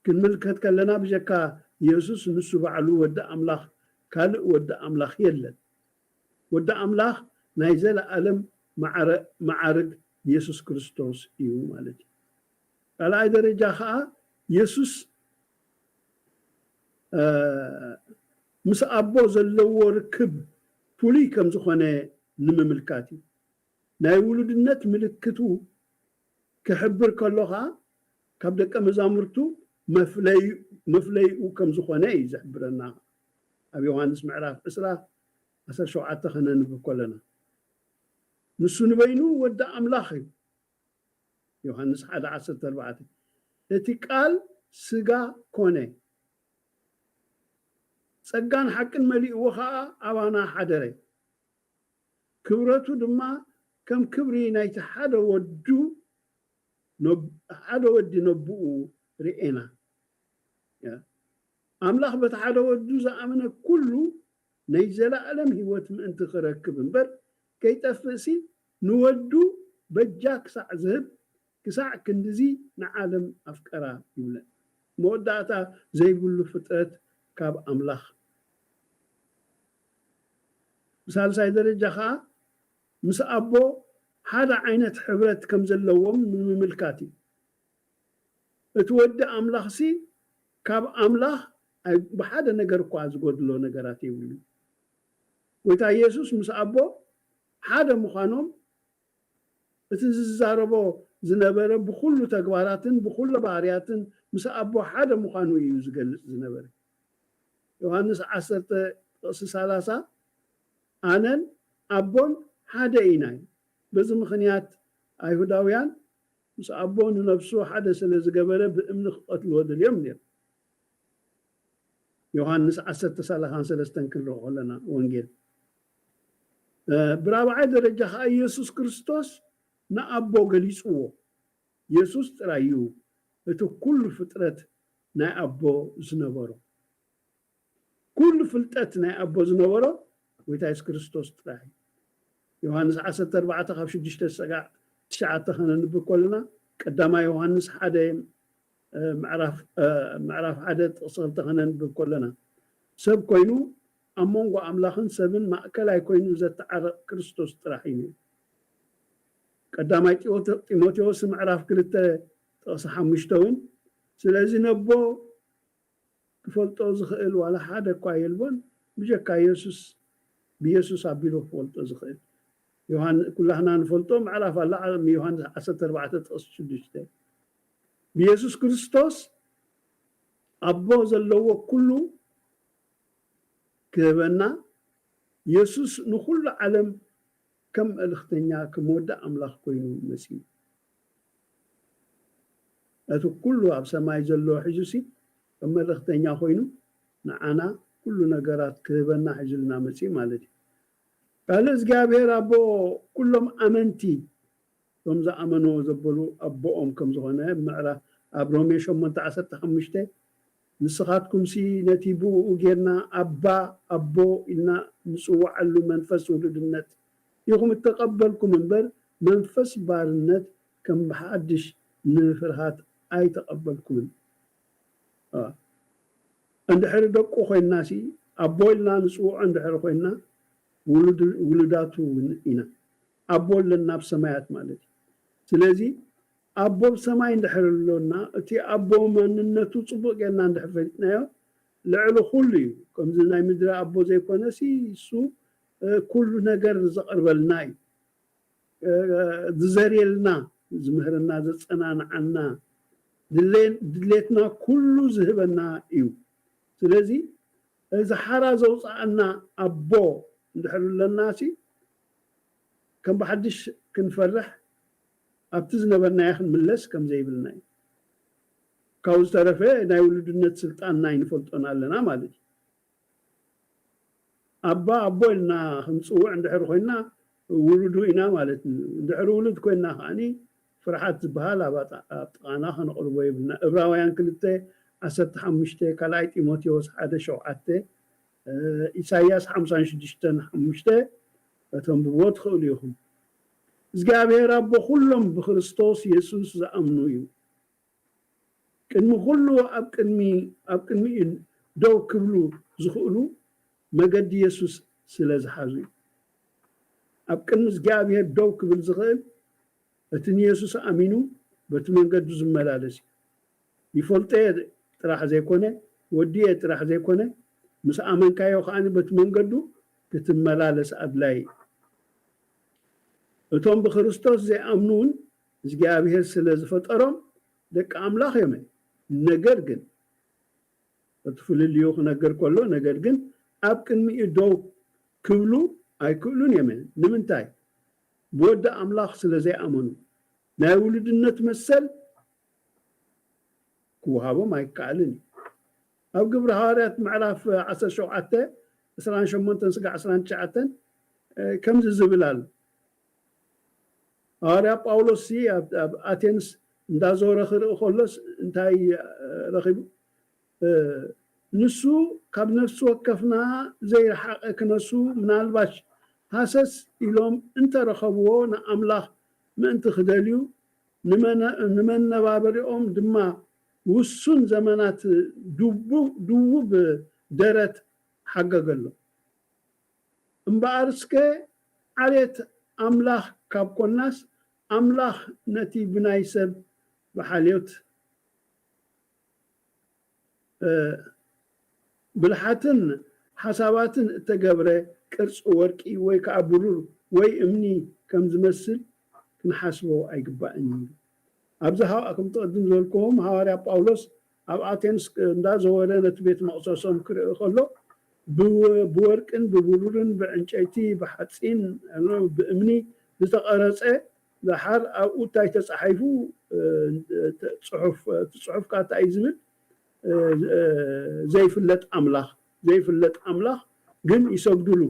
ክንምልከት ከለና ብጀካ የሱስ ንሱ ባዕሉ ወዲ ኣምላኽ ካልእ ወዲ ኣምላኽ የለን። ወዲ ኣምላኽ ናይ ዘለኣለም ማዕረ-፣ መዓርግ የሱስ ክርስቶስ እዩ ማለት እዩ። ካልኣይ ደረጃ ኸዓ የሱስ፣ እ፣ ምስ ኣቦ ዘለዎ ርክብ ፍሉይ ከም ዝኾነ ንምምልካት እዩ። ናይ ውሉድነት ምልክቱ ክሕብር ከሎ ኸዓ ካብ ደቀ መዛሙርቱ መፍለይ-፣ መፍለይኡ ከም ዝኾነ እዩ ዝሕብረና። ኣብ ዮሃንስ ምዕራፍ ዕስራ ዓሰርተ ሸውዓተ ከነንብብ ከለና፣ ንሱ ንበይኑ ወዲ ኣምላኽ እዩ። ዮሃንስ ሓደ ዓሰርተ ኣርባዕተ፣ "እቲ ቃል ስጋ ኮነ፣ ጸጋን ሓቅን መሊእዎ ኸዓ ኣባና ሓደረ። ክብረቱ ድማ ከም ክብሪ ናይቲ ሓደ ወዱ ነብ-፣ ሓደ ወዲ ነብኡ ርኤና።" ያ። ኣምላኽ በቲ ሓደ ወዱ ዝኣመነ ኩሉ ናይ ዘለኣለም ህይወት ምእንቲ ክረክብ እምበር ከይጠፍእሲ ንወዱ በጃ ክሳዕ ዝህብ ክሳዕ ክንድዚ ንዓለም ኣፍቀራ ይብለን። መወዳእታ ዘይብሉ ፍጥረት ካብ ኣምላኽ። ብሳልሳይ ደረጃ ኸዓ ምስ ኣቦ ሓደ ዓይነት ሕብረት ከም ዘለዎም ንምምልካት እዩ። እቲ ወዲ ኣምላኽሲ ካብ ኣምላኽ ኣይ-፣ ብሓደ ነገር እኳ ዝጎድሎ ነገራት የብሉ። ጎይታ ኢየሱስ ምስ ኣቦ ሓደ ምዃኖም እቲ ዝዛረቦ ዝነበረ ብኹሉ ተግባራትን ብኹሉ ባህርያትን ምስ ኣቦ ሓደ ምዃኑ እዩ ዝገልጽ ዝነበረ። ዮሃንስ ዓሰርተ ጥቕሲ ሰላሳ፣ "ኣነን ኣቦን ሓደ ኢና" እዩ። በዚ ምኽንያት ኣይሁዳውያን ምስ ኣቦ ንነብሱ ሓደ ስለ ዝገበረ ብእምኒ ክቐትልዎ ደልዮም ነይሩ። ዮሃንስ ዓሰርተ ሰላሳን ሰለስተን ክንርኢ ከለና ወንጌል። እ፣ ብራብዓይ ደረጃ ኸዓ ኢየሱስ ክርስቶስ ንኣቦ ገሊጽዎ። ኢየሱስ ጥራይ እዩ እቲ ኩሉ ፍጥረት ናይ ኣቦ ዝነበሮ። ኩሉ ፍልጠት ናይ ኣቦ ዝነበሮ ጎይታ የሱስ ክርስቶስ ጥራይ እዩ። ዮሃንስ ዓሰርተ ኣርባዕተ ካብ ሽዱሽተ ሰጋዕ ትሽዓተ ከነንብብ ከለና፣ ቀዳማይ ዮሃንስ ሓደ፣ እ፣ ምዕራፍ፣ እ፣ ምዕራፍ ሓደ ጥቕሲ ክልተ ከነንብብ ከለና፣ "ሰብ ኮይኑ ኣብ መንጎ ኣምላኽን ሰብን ማእከላይ ኮይኑ ዘተዓርቕ ክርስቶስ ጥራሕ እዩ ነይሩ። ቀዳማይ ጢሞቴዎስ ምዕራፍ ክልተ ጥቕሲ ሓሙሽተ እውን ስለዚ ነቦ ክፈልጦ ዝኽእል ዋላ ሓደ እኳ የልቦን ብጀካ የሱስ ብየሱስ ኣቢሉ ክፈልጦ ዝኽእል ኩላህና ንፈልጦ ምዕራፍ ኣላ ዮሃንስ ዓሰርተ ኣርባዕተ ጥቕሲ ሽዱሽተ ብየሱስ ክርስቶስ ኣቦ ዘለዎ ኩሉ ክህበና የሱስ ንኹሉ ዓለም ከም መልእኽተኛ ከም ወዲ ኣምላኽ ኮይኑ መጺኡ እቲ ኩሉ ኣብ ሰማይ ዘሎ ሒዙ ሲ ከም መልእኽተኛ ኮይኑ ንዓና ኩሉ ነገራት ክህበና ሒዙልና መጺኡ ማለት እዩ ካልእ እግዚኣብሔር ኣቦ ኩሎም ኣመንቲ እቶም ዝኣመንዎ ዘበሉ ኣቦኦም ከም ዝኾነ ምዕራ ኣብ ሮሜ ሸሞንተ ዓሰርተ ሓሙሽተ ንስኻትኩምሲ ነቲ ብኡ ጌርና ኣባ ኣቦ ኢልና ንጽውዓሉ መንፈስ ውሉድነት ኢኹም እተቐበልኩም እምበር መንፈስ ባርነት ከም ብሓድሽ ንፍርሃት ኣይተቐበልኩምን። እንድሕሪ ደቁ ኮይንና ሲ ኣቦ ኢልና ንጽውዖ እንድሕሪ ኮይንና ውሉዳቱ እውን ኢና። ኣቦ ኣለና ኣብ ሰማያት ማለት እዩ። ስለዚ ኣቦ ኣብ ሰማይ እንድሕር ኣሎና እቲ ኣቦ ማንነቱ ጽቡቕ ጌርና እንድሕር ፈሊጥናዮ ልዕሊ ኩሉ እዩ። ከምዚ ናይ ምድሪ ኣቦ ዘይኮነ ሲ እሱ ኩሉ ነገር ዘቕርበልና እዩ። ዝዘርየልና፣ ዝምህረና፣ ዘጸናንዓና፣ ድሌትና ኩሉ ዝህበና እዩ። ስለዚ እዚ ሓራ ዘውፅኣና ኣቦ እንድሕር ኣለና ሲ ከም ብሓድሽ ክንፈርሕ ኣብቲ ዝነበርናዮ ክንምለስ ከም ዘይብልና እዩ። ካብኡ ዝተረፈ ናይ ውሉድነት ስልጣንና ኣይንፈልጦን ኣለና ማለት እዩ። ኣባ ኣቦ ኢልና ክንፅውዕ እንድሕር ኮይና ውሉዱ ኢና ማለት እዩ። እንድሕር ውሉድ ኮይና ከዓኒ ፍርሓት ዝበሃል ኣብ ኣጣ- ኣብ ጥቓና ከነቕርቦ የብልና። እብራውያን ክልተ ዓሰርተ ሓሙሽተ፣ ካልኣይ ጢሞቴዎስ ሓደ ሸውዓተ፣ እ፣ ኢሳይያስ ሓምሳን ሽዱሽተን ሓሙሽተ ከተንብብዎ ትኽእሉ ኢኹም። እግዚኣብሔር ኣቦ ኩሎም ብክርስቶስ የሱስ ዝኣምኑ እዩ። ቅድሚ ኩሉ ኣብ ቅድሚ ኣብ ቅድሚኡ ደው ክብሉ ዝኽእሉ መገዲ የሱስ ስለ ዝሓዙ እዩ። ኣብ ቅድሚ እግዚኣብሔር ደው ክብል ዝኽእል እቲ ንየሱስ ኣሚኑ በቲ መንገዱ ዝመላለስ እዩ። ይፈልጦ እየ ጥራሕ ዘይኮነ ወዲ እየ ጥራሕ ዘይኮነ ምስ ኣመንካዮ ከዓኒ በቲ መንገዱ ክትመላለስ ኣድላይ እዩ። እቶም ብክርስቶስ ዘይኣምኑ እውን እግዚኣብሔር ስለ ዝፈጠሮም ደቂ ኣምላኽ እዮም። ነገር ግን እቲ ፍልልዩ ክነገር ከሎ ነገር ግን ኣብ ቅድሚኡ ደው ክብሉ ኣይክእሉን እዮም። ንምንታይ? ብወዲ ኣምላኽ ስለ ዘይኣመኑ ናይ ውሉድነት መሰል ክወሃቦም ኣይከኣልን እዩ። ኣብ ግብሪ ሃዋርያት ምዕራፍ ዓሰርተ ሸውዓተ ዕስራን ሸሞንተን ስጋ ዕስራን ትሽዓተን ከምዚ ዝብል ኣሎ። ሃዋርያ ጳውሎስ ኣብ ኣቴንስ እንዳዞረ ክርኢ ከሎስ እንታይ ረኺቡ? ንሱ ካብ ነፍሲ ወከፍና ዘይረሓቐ ክነሱ ምናልባሽ ሃሰስ ኢሎም እንተረኸብዎ ንኣምላኽ ምእንቲ ክደልዩ ንመነ- ንመነባበሪኦም ድማ ውሱን ዘመናት ድቡ- ድውብ ደረት ሓገገሎም። እምበኣር እስከ ዓሌት ኣምላኽ ካብ ኮናስ ኣምላኽ ነቲ ብናይ ሰብ ብሓልዮት ብልሓትን ሓሳባትን እተገብረ ቅርጺ ወርቂ ወይ ከኣ ብሩር ወይ እምኒ ከም ዝመስል ክንሓስቦ ኣይግባእን እዩ። ኣብዚ ሃዋ ከም ትቕድም ዝበልክዎም ሃዋርያ ጳውሎስ ኣብ ኣቴንስ እንዳዘወረ ነቲ ቤት መቕሰሶም ክርኢ ከሎ ብወርቅን ብብሩርን ብዕንጨይቲ ብሓፂን ብእምኒ ዝተቐረፀ ደሓር ኣብኡ እንታይ ተፃሒፉ ፅሑፍ እቲ ፅሑፍ ከዓ እንታይ እዩ ዝብል ዘይፍለጥ ኣምላኽ ዘይፍለጥ ኣምላኽ ግን ይሰግድሉ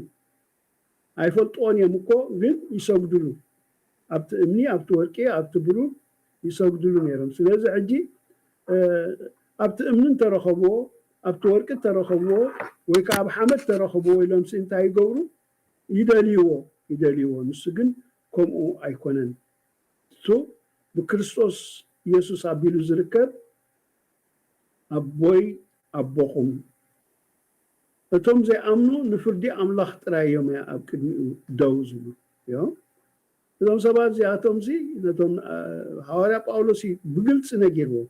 ኣይፈልጥዎን እዮም እኮ ግን ይሰግድሉ ኣብቲ እምኒ ኣብቲ ወርቂ ኣብቲ ብሩር ይሰግድሉ ነይሮም ስለዚ ሕጂ ኣብቲ እምኒ እንተረኸብዎ ኣብቲ ወርቂ እንተረኸብዎ ወይ ከዓ ኣብ ሓመድ ተረኸብዎ ኢሎም እንታይ ይገብሩ ይደልይዎ ይደልይዎ ንሱ ግን ከምኡ ኣይኮነን እሱ ብክርስቶስ ኢየሱስ ኣቢሉ ዝርከብ ኣቦይ ኣቦኹም እቶም ዘይኣምኑ ንፍርዲ ኣምላኽ ጥራይ እዮም ኣብ ቅድሚኡ ደው ዝብሉ እዮም እዞም ሰባት እዚኣቶም ሲ ነቶም ሃዋርያ ጳውሎስ ብግልፂ ነጊርዎም።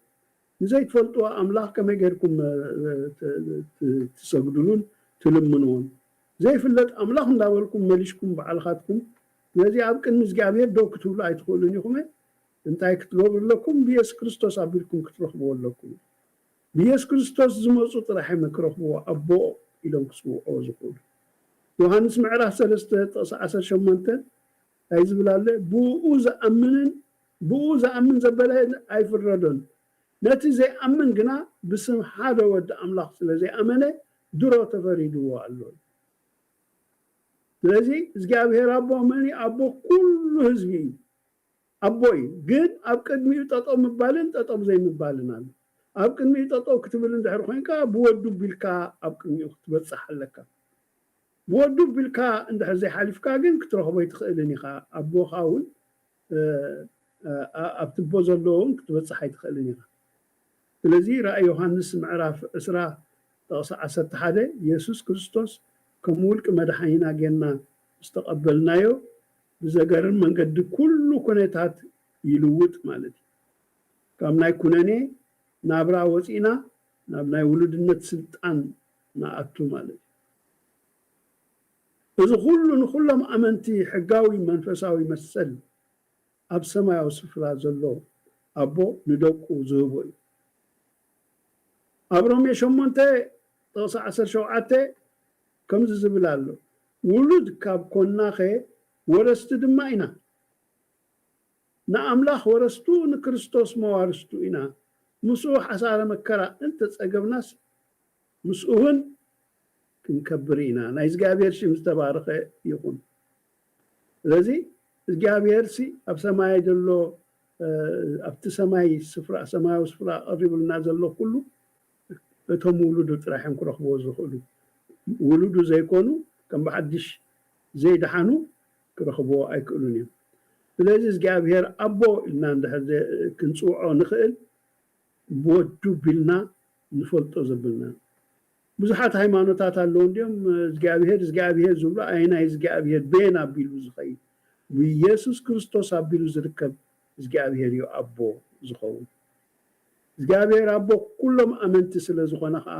ንዘይትፈልጥዎ ኣምላኽ ከመይ ጌርኩም ትሰግዱሉን ትልምንዎን? ዘይፍለጥ ኣምላኽ እንዳበልኩም መሊሽኩም ባዕልኻትኩም ነዚ ኣብ ቅድሚ እግዚኣብሔር ደው ክትብሉ ኣይትኽእሉን ኢኹም። እንታይ ክትገብሩ ኣለኩም? ብየሱስ ክርስቶስ ኣቢልኩም ክትረኽብዎ ኣለኩም። ብየሱስ ክርስቶስ ዝመፁ ጥራሕ እዮም ክረኽብዎ ኣቦ ኢሎም ክፅውዕዎ ዝኽእሉ። ዮሃንስ ምዕራፍ ሰለስተ ጥቕሲ ዓሰርተ ሸሞንተ እንታይ ዝብል ኣሎ? ብኡ ዝኣምንን ብኡ ዝኣምን ዘበለ ኣይፍረዶን። ነቲ ዘይኣምን ግና ብስም ሓደ ወዲ ኣምላኽ ስለ ዘይኣመነ ድሮ ተፈሪድዎ ኣሎ። ስለዚ እግዚኣብሔር ኣቦ መን እዩ? ኣቦ ኩሉ ህዝቢ እዩ። ኣቦ እዩ። ግን ኣብ ቅድሚኡ ጠጠው ምባልን ጠጠው ዘይምባልን ኣሎ። ኣብ ቅድሚኡ ጠጠው ክትብል እንድሕር ኮይንካ ብወዱ ቢልካ ኣብ ቅድሚኡ ክትበፅሕ ኣለካ። ብወዱ ቢልካ እንድሕር ዘይሓሊፍካ ግን ክትረኽቦ ኣይትኽእልን ኢኻ። ኣቦኻ እውን ኣብቲ ኣቦ ዘለዎ እውን ክትበፅሕ ኣይትኽእልን ኢኻ። ስለዚ ራእይ ዮሃንስ ምዕራፍ ዕስራ ጥቕሲ ዓሰርተ ሓደ የሱስ ክርስቶስ ከም ውልቂ መድሓኒና ጌርና ምስ ተቐበልናዮ ብዘገርም መንገዲ ኩሉ ኩነታት ይልውጥ ማለት እዩ። ካብ ናይ ኩነኔ ናብራ ወፂእና ናብ ናይ ውሉድነት ስልጣን ንኣቱ ማለት እዩ። እዚ ኩሉ ንኩሎም ኣመንቲ ሕጋዊ መንፈሳዊ መሰል ኣብ ሰማያዊ ስፍራ ዘሎ ኣቦ ንደቁ ዝህቦ እዩ። ኣብ ሮሜ ሸሞንተ ጥቕሲ ዓሰርተ ሸውዓተ ከምዚ ዝብል ኣሎ፣ ውሉድ ካብ ኮናኸ ወረስቲ ድማ ኢና። ንኣምላኽ ወረስቱ ንክርስቶስ መዋርስቱ ኢና። ምስኡ ሓሳረ መከራ እንተጸገብናስ ምስኡ እውን ክንከብር ኢና። ናይ እግዚኣብሔር ሽም ዝተባረኸ ይኹን። ስለዚ እግዚኣብሔር ሲ ኣብ ሰማይ ዘሎ ኣብቲ ሰማይ ስፍራ ሰማያዊ ስፍራ ቀሪቡልና ዘሎ ኩሉ እቶም ውሉዱ ጥራሕ እዮም ክረኽብዎ ዝኽእሉ። ውሉዱ ዘይኮኑ ከም ብሓድሽ ዘይደሓኑ ክረኽብዎ ኣይክእሉን እዮም። ስለዚ እግዚኣብሔር ኣቦ ኢልና እንድሕር ክንፅውዖ ንኽእል ብወዱ ቢልና ንፈልጦ ዘብልና። ብዙሓት ሃይማኖታት ኣለዉ እንዲኦም እግዚኣብሔር እግዚኣብሔር ዝብሉ ኣይናይ እግዚኣብሔር ቤን ኣቢሉ ዝኸይድ ብኢየሱስ ክርስቶስ ኣቢሉ ዝርከብ እግዚኣብሔር እዩ ኣቦ ዝኸውን። እግዚኣብሔር ኣቦ ኩሎም ኣመንቲ ስለ ዝኾነ ከዓ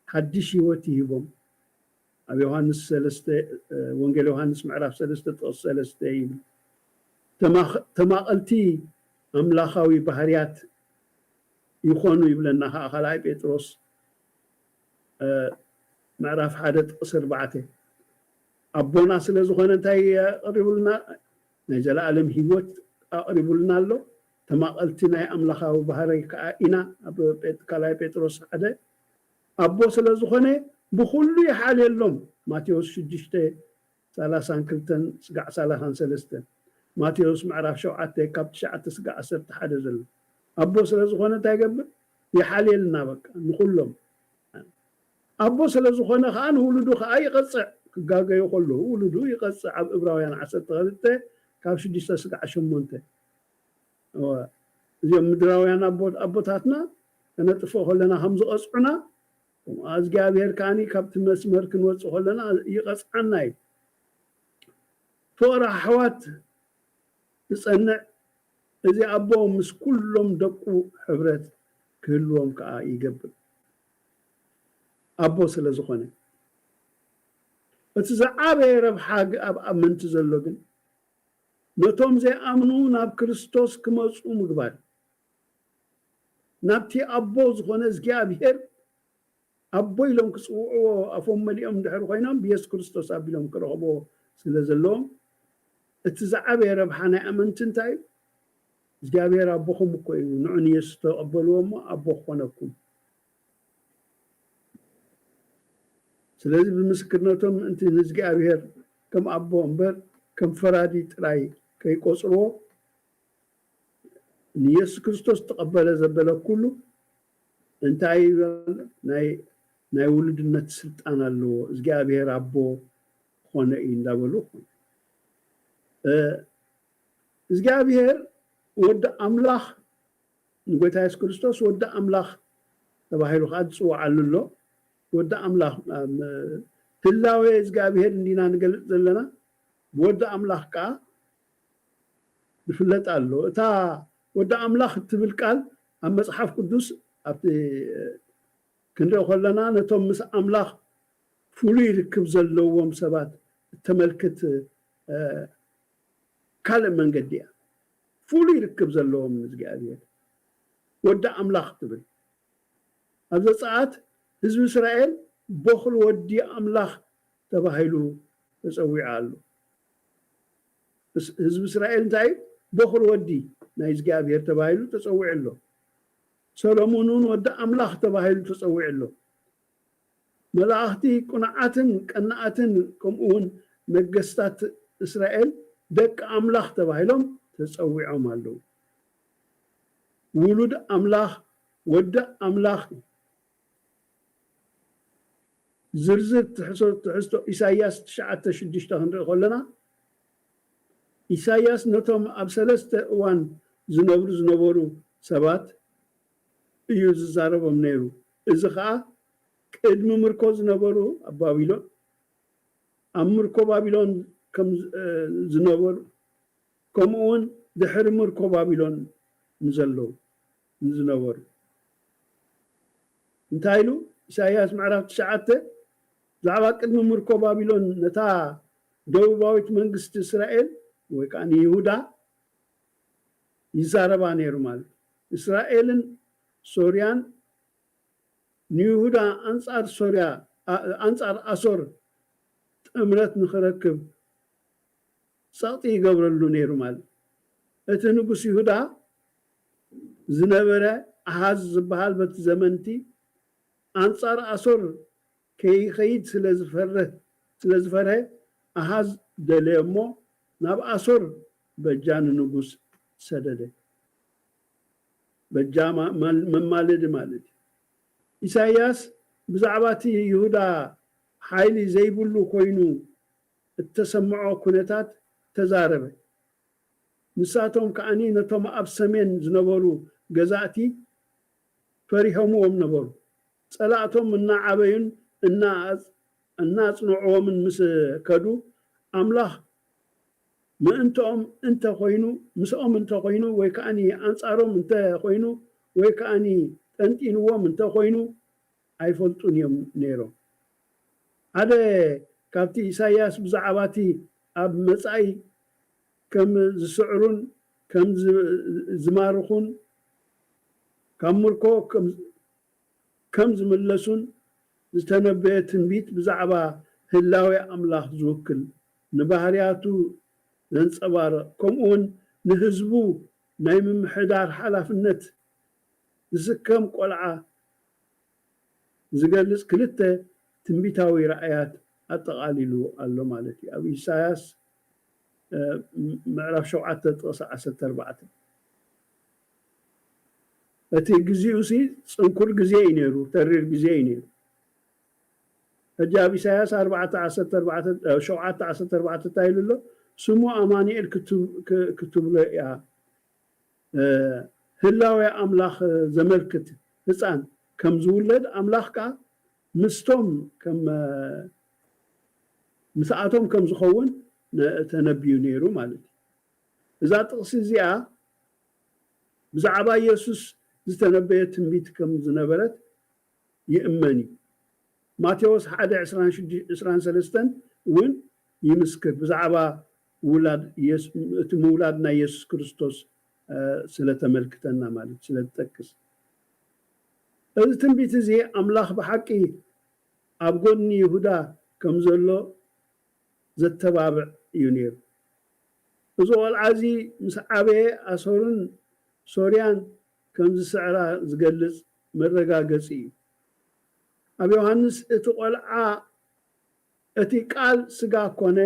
ሓድሽ ህይወት ይህቦም። ኣብ ዮሃንስ ሰለስተ ወንጌል ዮሃንስ ምዕራፍ ሰለስተ ጥቕሲ ሰለስተ ይብል ተማቐልቲ ኣምላኻዊ ባህርያት ይኾኑ ይብለና ከዓ ካልኣይ ጴጥሮስ ምዕራፍ ሓደ ጥቕሲ ኣርባዕተ ኣቦና ስለ ዝኾነ እንታይ ኣቕሪቡልና? ናይ ዘለኣለም ህይወት ኣቕሪቡልና ኣሎ። ተማቐልቲ ናይ ኣምላኻዊ ባህሪ ከዓ ኢና። ኣብ ካልኣይ ጴጥሮስ ሓደ ኣቦ ስለ ዝኾነ ብኹሉ ይሓልየሎም። ማቴዎስ ሽዱሽተ ሰላሳን ክልተን ስጋዕ ሰላሳን ሰለስተን ማቴዎስ ምዕራፍ ሸውዓተ ካብ ትሽዓተ ስጋዕ ዓሰርተ ሓደ ዘሎ ኣቦ ስለ ዝኾነ እንታይ ይገብር? ይሓልየልና በቃ ንኹሎም። ኣቦ ስለ ዝኾነ ከዓ ንውሉዱ ከዓ ይቐፅዕ። ክጋገዩ ከለዉ ውሉዱ ይቐፅዕ። ኣብ እብራውያን ዓሰርተ ክልተ ካብ ሽዱሽተ ስጋዕ ሸሞንተ እዚኦም ምድራውያን ኣቦታትና ከነጥፍእ ከለና ከም ዝቐፅዑና እግዚኣብሔር ከዓኒ ካብቲ መስመር ክንወፅእ ከለና ይቐፅዓና እዩ። ፍቕሪ ኣሕዋት ዝፀንዕ እዚ ኣቦ ምስ ኩሎም ደቁ ሕብረት ክህልዎም ከዓ ይገብር። ኣቦ ስለ ዝኾነ እቲ ዝዓበየ ረብሓ ኣብ ኣመንቲ ዘሎ ግን ነቶም ዘይኣምኑ ናብ ክርስቶስ ክመፁ ምግባር ናብቲ ኣቦ ዝኾነ እግዚኣብሔር ኣቦ ኢሎም ክፅውዕዎ ኣፎም መሊኦም ድሕሪ ኮይኖም ብየሱስ ክርስቶስ ኣቢሎም ክረኽብዎ ስለ ዘለዎም እቲ ዝዓበየ ረብሓ ናይ ኣመንቲ እንታይ እዩ? እግዚኣብሔር ኣቦኹም እኮ እዩ። ንዑ ንየሱስ ተቐበልዎ እሞ ኣቦ ክኾነኩም። ስለዚ ብምስክርነቶም ምእንቲ ንእግዚኣብሔር ከም ኣቦ እምበር ከም ፈራዲ ጥራይ ከይቆፅርዎ ንየሱስ ክርስቶስ ተቐበለ ዘበለ ኩሉ እንታይ ናይ ናይ ውሉድነት ስልጣን ኣለዎ። እግዚኣብሔር ኣቦ ኾነ እዩ እንዳበሉ እግዚኣብሔር ወዲ ኣምላኽ ንጎይታ የሱስ ክርስቶስ ወዲ ኣምላኽ ተባሂሉ ከዓ ዝፅዋዓሉ ኣሎ። ወዲ ኣምላኽ ህላዌ እግዚኣብሔር እንዲና ንገልፅ ዘለና ብወዲ ኣምላኽ ከዓ ይፍለጥ ኣሎ። እታ ወዲ ኣምላኽ እትብል ቃል ኣብ መጽሓፍ ቅዱስ ኣብቲ ክንሪኦ ከለና ነቶም ምስ ኣምላኽ ፍሉይ ርክብ ዘለዎም ሰባት እተመልክት ካልእ መንገዲ እያ። ፍሉይ ርክብ ዘለዎም ምስ እግዚኣብሔር ወዲ ኣምላኽ ትብል። ኣብ ዘጸኣት ህዝቢ እስራኤል ቦኽሪ ወዲ ኣምላኽ ተባሂሉ ተጸዊዑ ኣሎ። ህዝቢ እስራኤል እንታይ እዩ? ቦኽሪ ወዲ ናይ እግዚኣብሔር ተባሂሉ ተጸዊዑ ኣሎ። ሰሎሞን እውን ወዲ ኣምላኽ ተባሂሉ ተጸዊዑ ኣሎ። መላእኽቲ ቅኑዓትን ቀናኣትን ከምኡ እውን ነገስታት እስራኤል ደቂ ኣምላኽ ተባሂሎም ተጸዊዖም ኣለዉ። ውሉድ ኣምላኽ፣ ወዲ ኣምላኽ እዩ። ዝርዝር ትሕዝቶ ኢሳያስ ትሽዓተ ሽዱሽተ ክንርኢ ከለና ኢሳያስ ነቶም ኣብ ሰለስተ እዋን ዝነብሩ ዝነበሩ ሰባት እዩ ዝዛረቦም ነይሩ። እዚ ኸዓ ቅድሚ ምርኮ ዝነበሩ ኣብ ባቢሎን፣ ኣብ ምርኮ ባቢሎን ከም ዝነበሩ ከምኡ እውን ድሕሪ ምርኮ ባቢሎን ንዘለዉ ንዝነበሩ እንታይ ኢሉ? ኢሳያስ ምዕራፍ ትሽዓተ ብዛዕባ ቅድሚ ምርኮ ባቢሎን ነታ ደቡባዊት መንግስቲ እስራኤል ወይ ከዓ ንይሁዳ ይዛረባ ነይሩ ማለት እዩ። እስራኤልን ሶርያን ንይሁዳ ኣንጻር ሶርያ ኣንጻር ኣሶር ጥምረት ንኽረክብ ጸቕጢ ይገብረሉ ነይሩ ማለት እዩ። እቲ ንጉስ ይሁዳ ዝነበረ ኣሃዝ ዝበሃል በቲ ዘመንቲ ኣንጻር ኣሶር ከይኸይድ ስለ ዝፈርህ ስለ ዝፈርሀ ኣሃዝ ደለየ እሞ ናብ ኣሶር በጃ ንንጉስ ሰደደ። በጃ መማለዲ ማለት እዩ። ኢሳያስ ብዛዕባ እቲ ይሁዳ ሓይሊ ዘይብሉ ኮይኑ እተሰምዖ ኩነታት ተዛረበ። ንሳቶም ከኣኒ ነቶም ኣብ ሰሜን ዝነበሩ ገዛእቲ ፈሪሆምዎም ነበሩ። ጸላእቶም እናዓበዩን እናኣጽንዕዎምን ምስ ከዱ ኣምላኽ ምእንትኦም እንተ ኮይኑ ምስኦም እንተ ኮይኑ ወይ ከኣኒ ኣንጻሮም እንተ ኮይኑ ወይ ከኣኒ ጠንጢንዎም እንተ ኮይኑ ኣይፈልጡን እዮም ነይሮም። ሓደ ካብቲ ኢሳያስ ብዛዕባ እቲ ኣብ መጻኢ ከም ዝስዕሩን ከም ዝማርኹን ካብ ምርኮ ከም ዝምለሱን ዝተነበየ ትንቢት ብዛዕባ ህላዌ ኣምላኽ ዝውክል ንባህርያቱ ዘንጸባርቕ ከምኡውን ንህዝቡ ናይ ምምሕዳር ሓላፍነት ዝስከም ቆልዓ ዝገልጽ ክልተ ትንቢታዊ ራእያት ኣጠቓሊሉ ኣሎ ማለት እዩ። ኣብ ኢሳያስ ምዕራፍ ሸውዓተ ጥቕሲ ዓሰርተ ኣርባዕተ እቲ ግዜኡ ሲ ጽንኩር ግዜ እዩ ነይሩ፣ ተሪር ግዜ እዩ ነይሩ። ሕጂ ኣብ ኢሳያስ ኣርባዕተ ዓሰርተ ኣርባዕተ ሸውዓተ ዓሰርተ ኣርባዕተ እንታይ ኢሉ ኣሎ? ስሙ ኣማኑኤል ክትብሎ እያ። ህላዌ ኣምላኽ ዘመልክት ህፃን ከም ዝውለድ ኣምላኽ ከዓ ምስቶም ከም ምስኣቶም ከም ዝኸውን ተነቢዩ ነይሩ ማለት እዩ። እዛ ጥቕሲ እዚኣ ብዛዕባ ኢየሱስ ዝተነበየ ትንቢት ከም ዝነበረት ይእመን እዩ። ማቴዎስ ሓደ ዕስራን ሰለስተን እውን ይምስክር ብዛዕባ ውላድ እቲ ምውላድ ናይ የሱስ ክርስቶስ ስለተመልክተና ማለት ስለትጠቅስ እዚ ትንቢት እዚ ኣምላኽ ብሓቂ ኣብ ጎኒ ይሁዳ ከም ዘሎ ዘተባብዕ እዩ ነይሩ። እዚ ቆልዓ እዚ ምስ ዓበየ ኣሶርን ሶርያን ከም ዝስዕራ ዝገልጽ መረጋገጺ እዩ። ኣብ ዮሃንስ እቲ ቆልዓ እቲ ቃል ስጋ ኮነ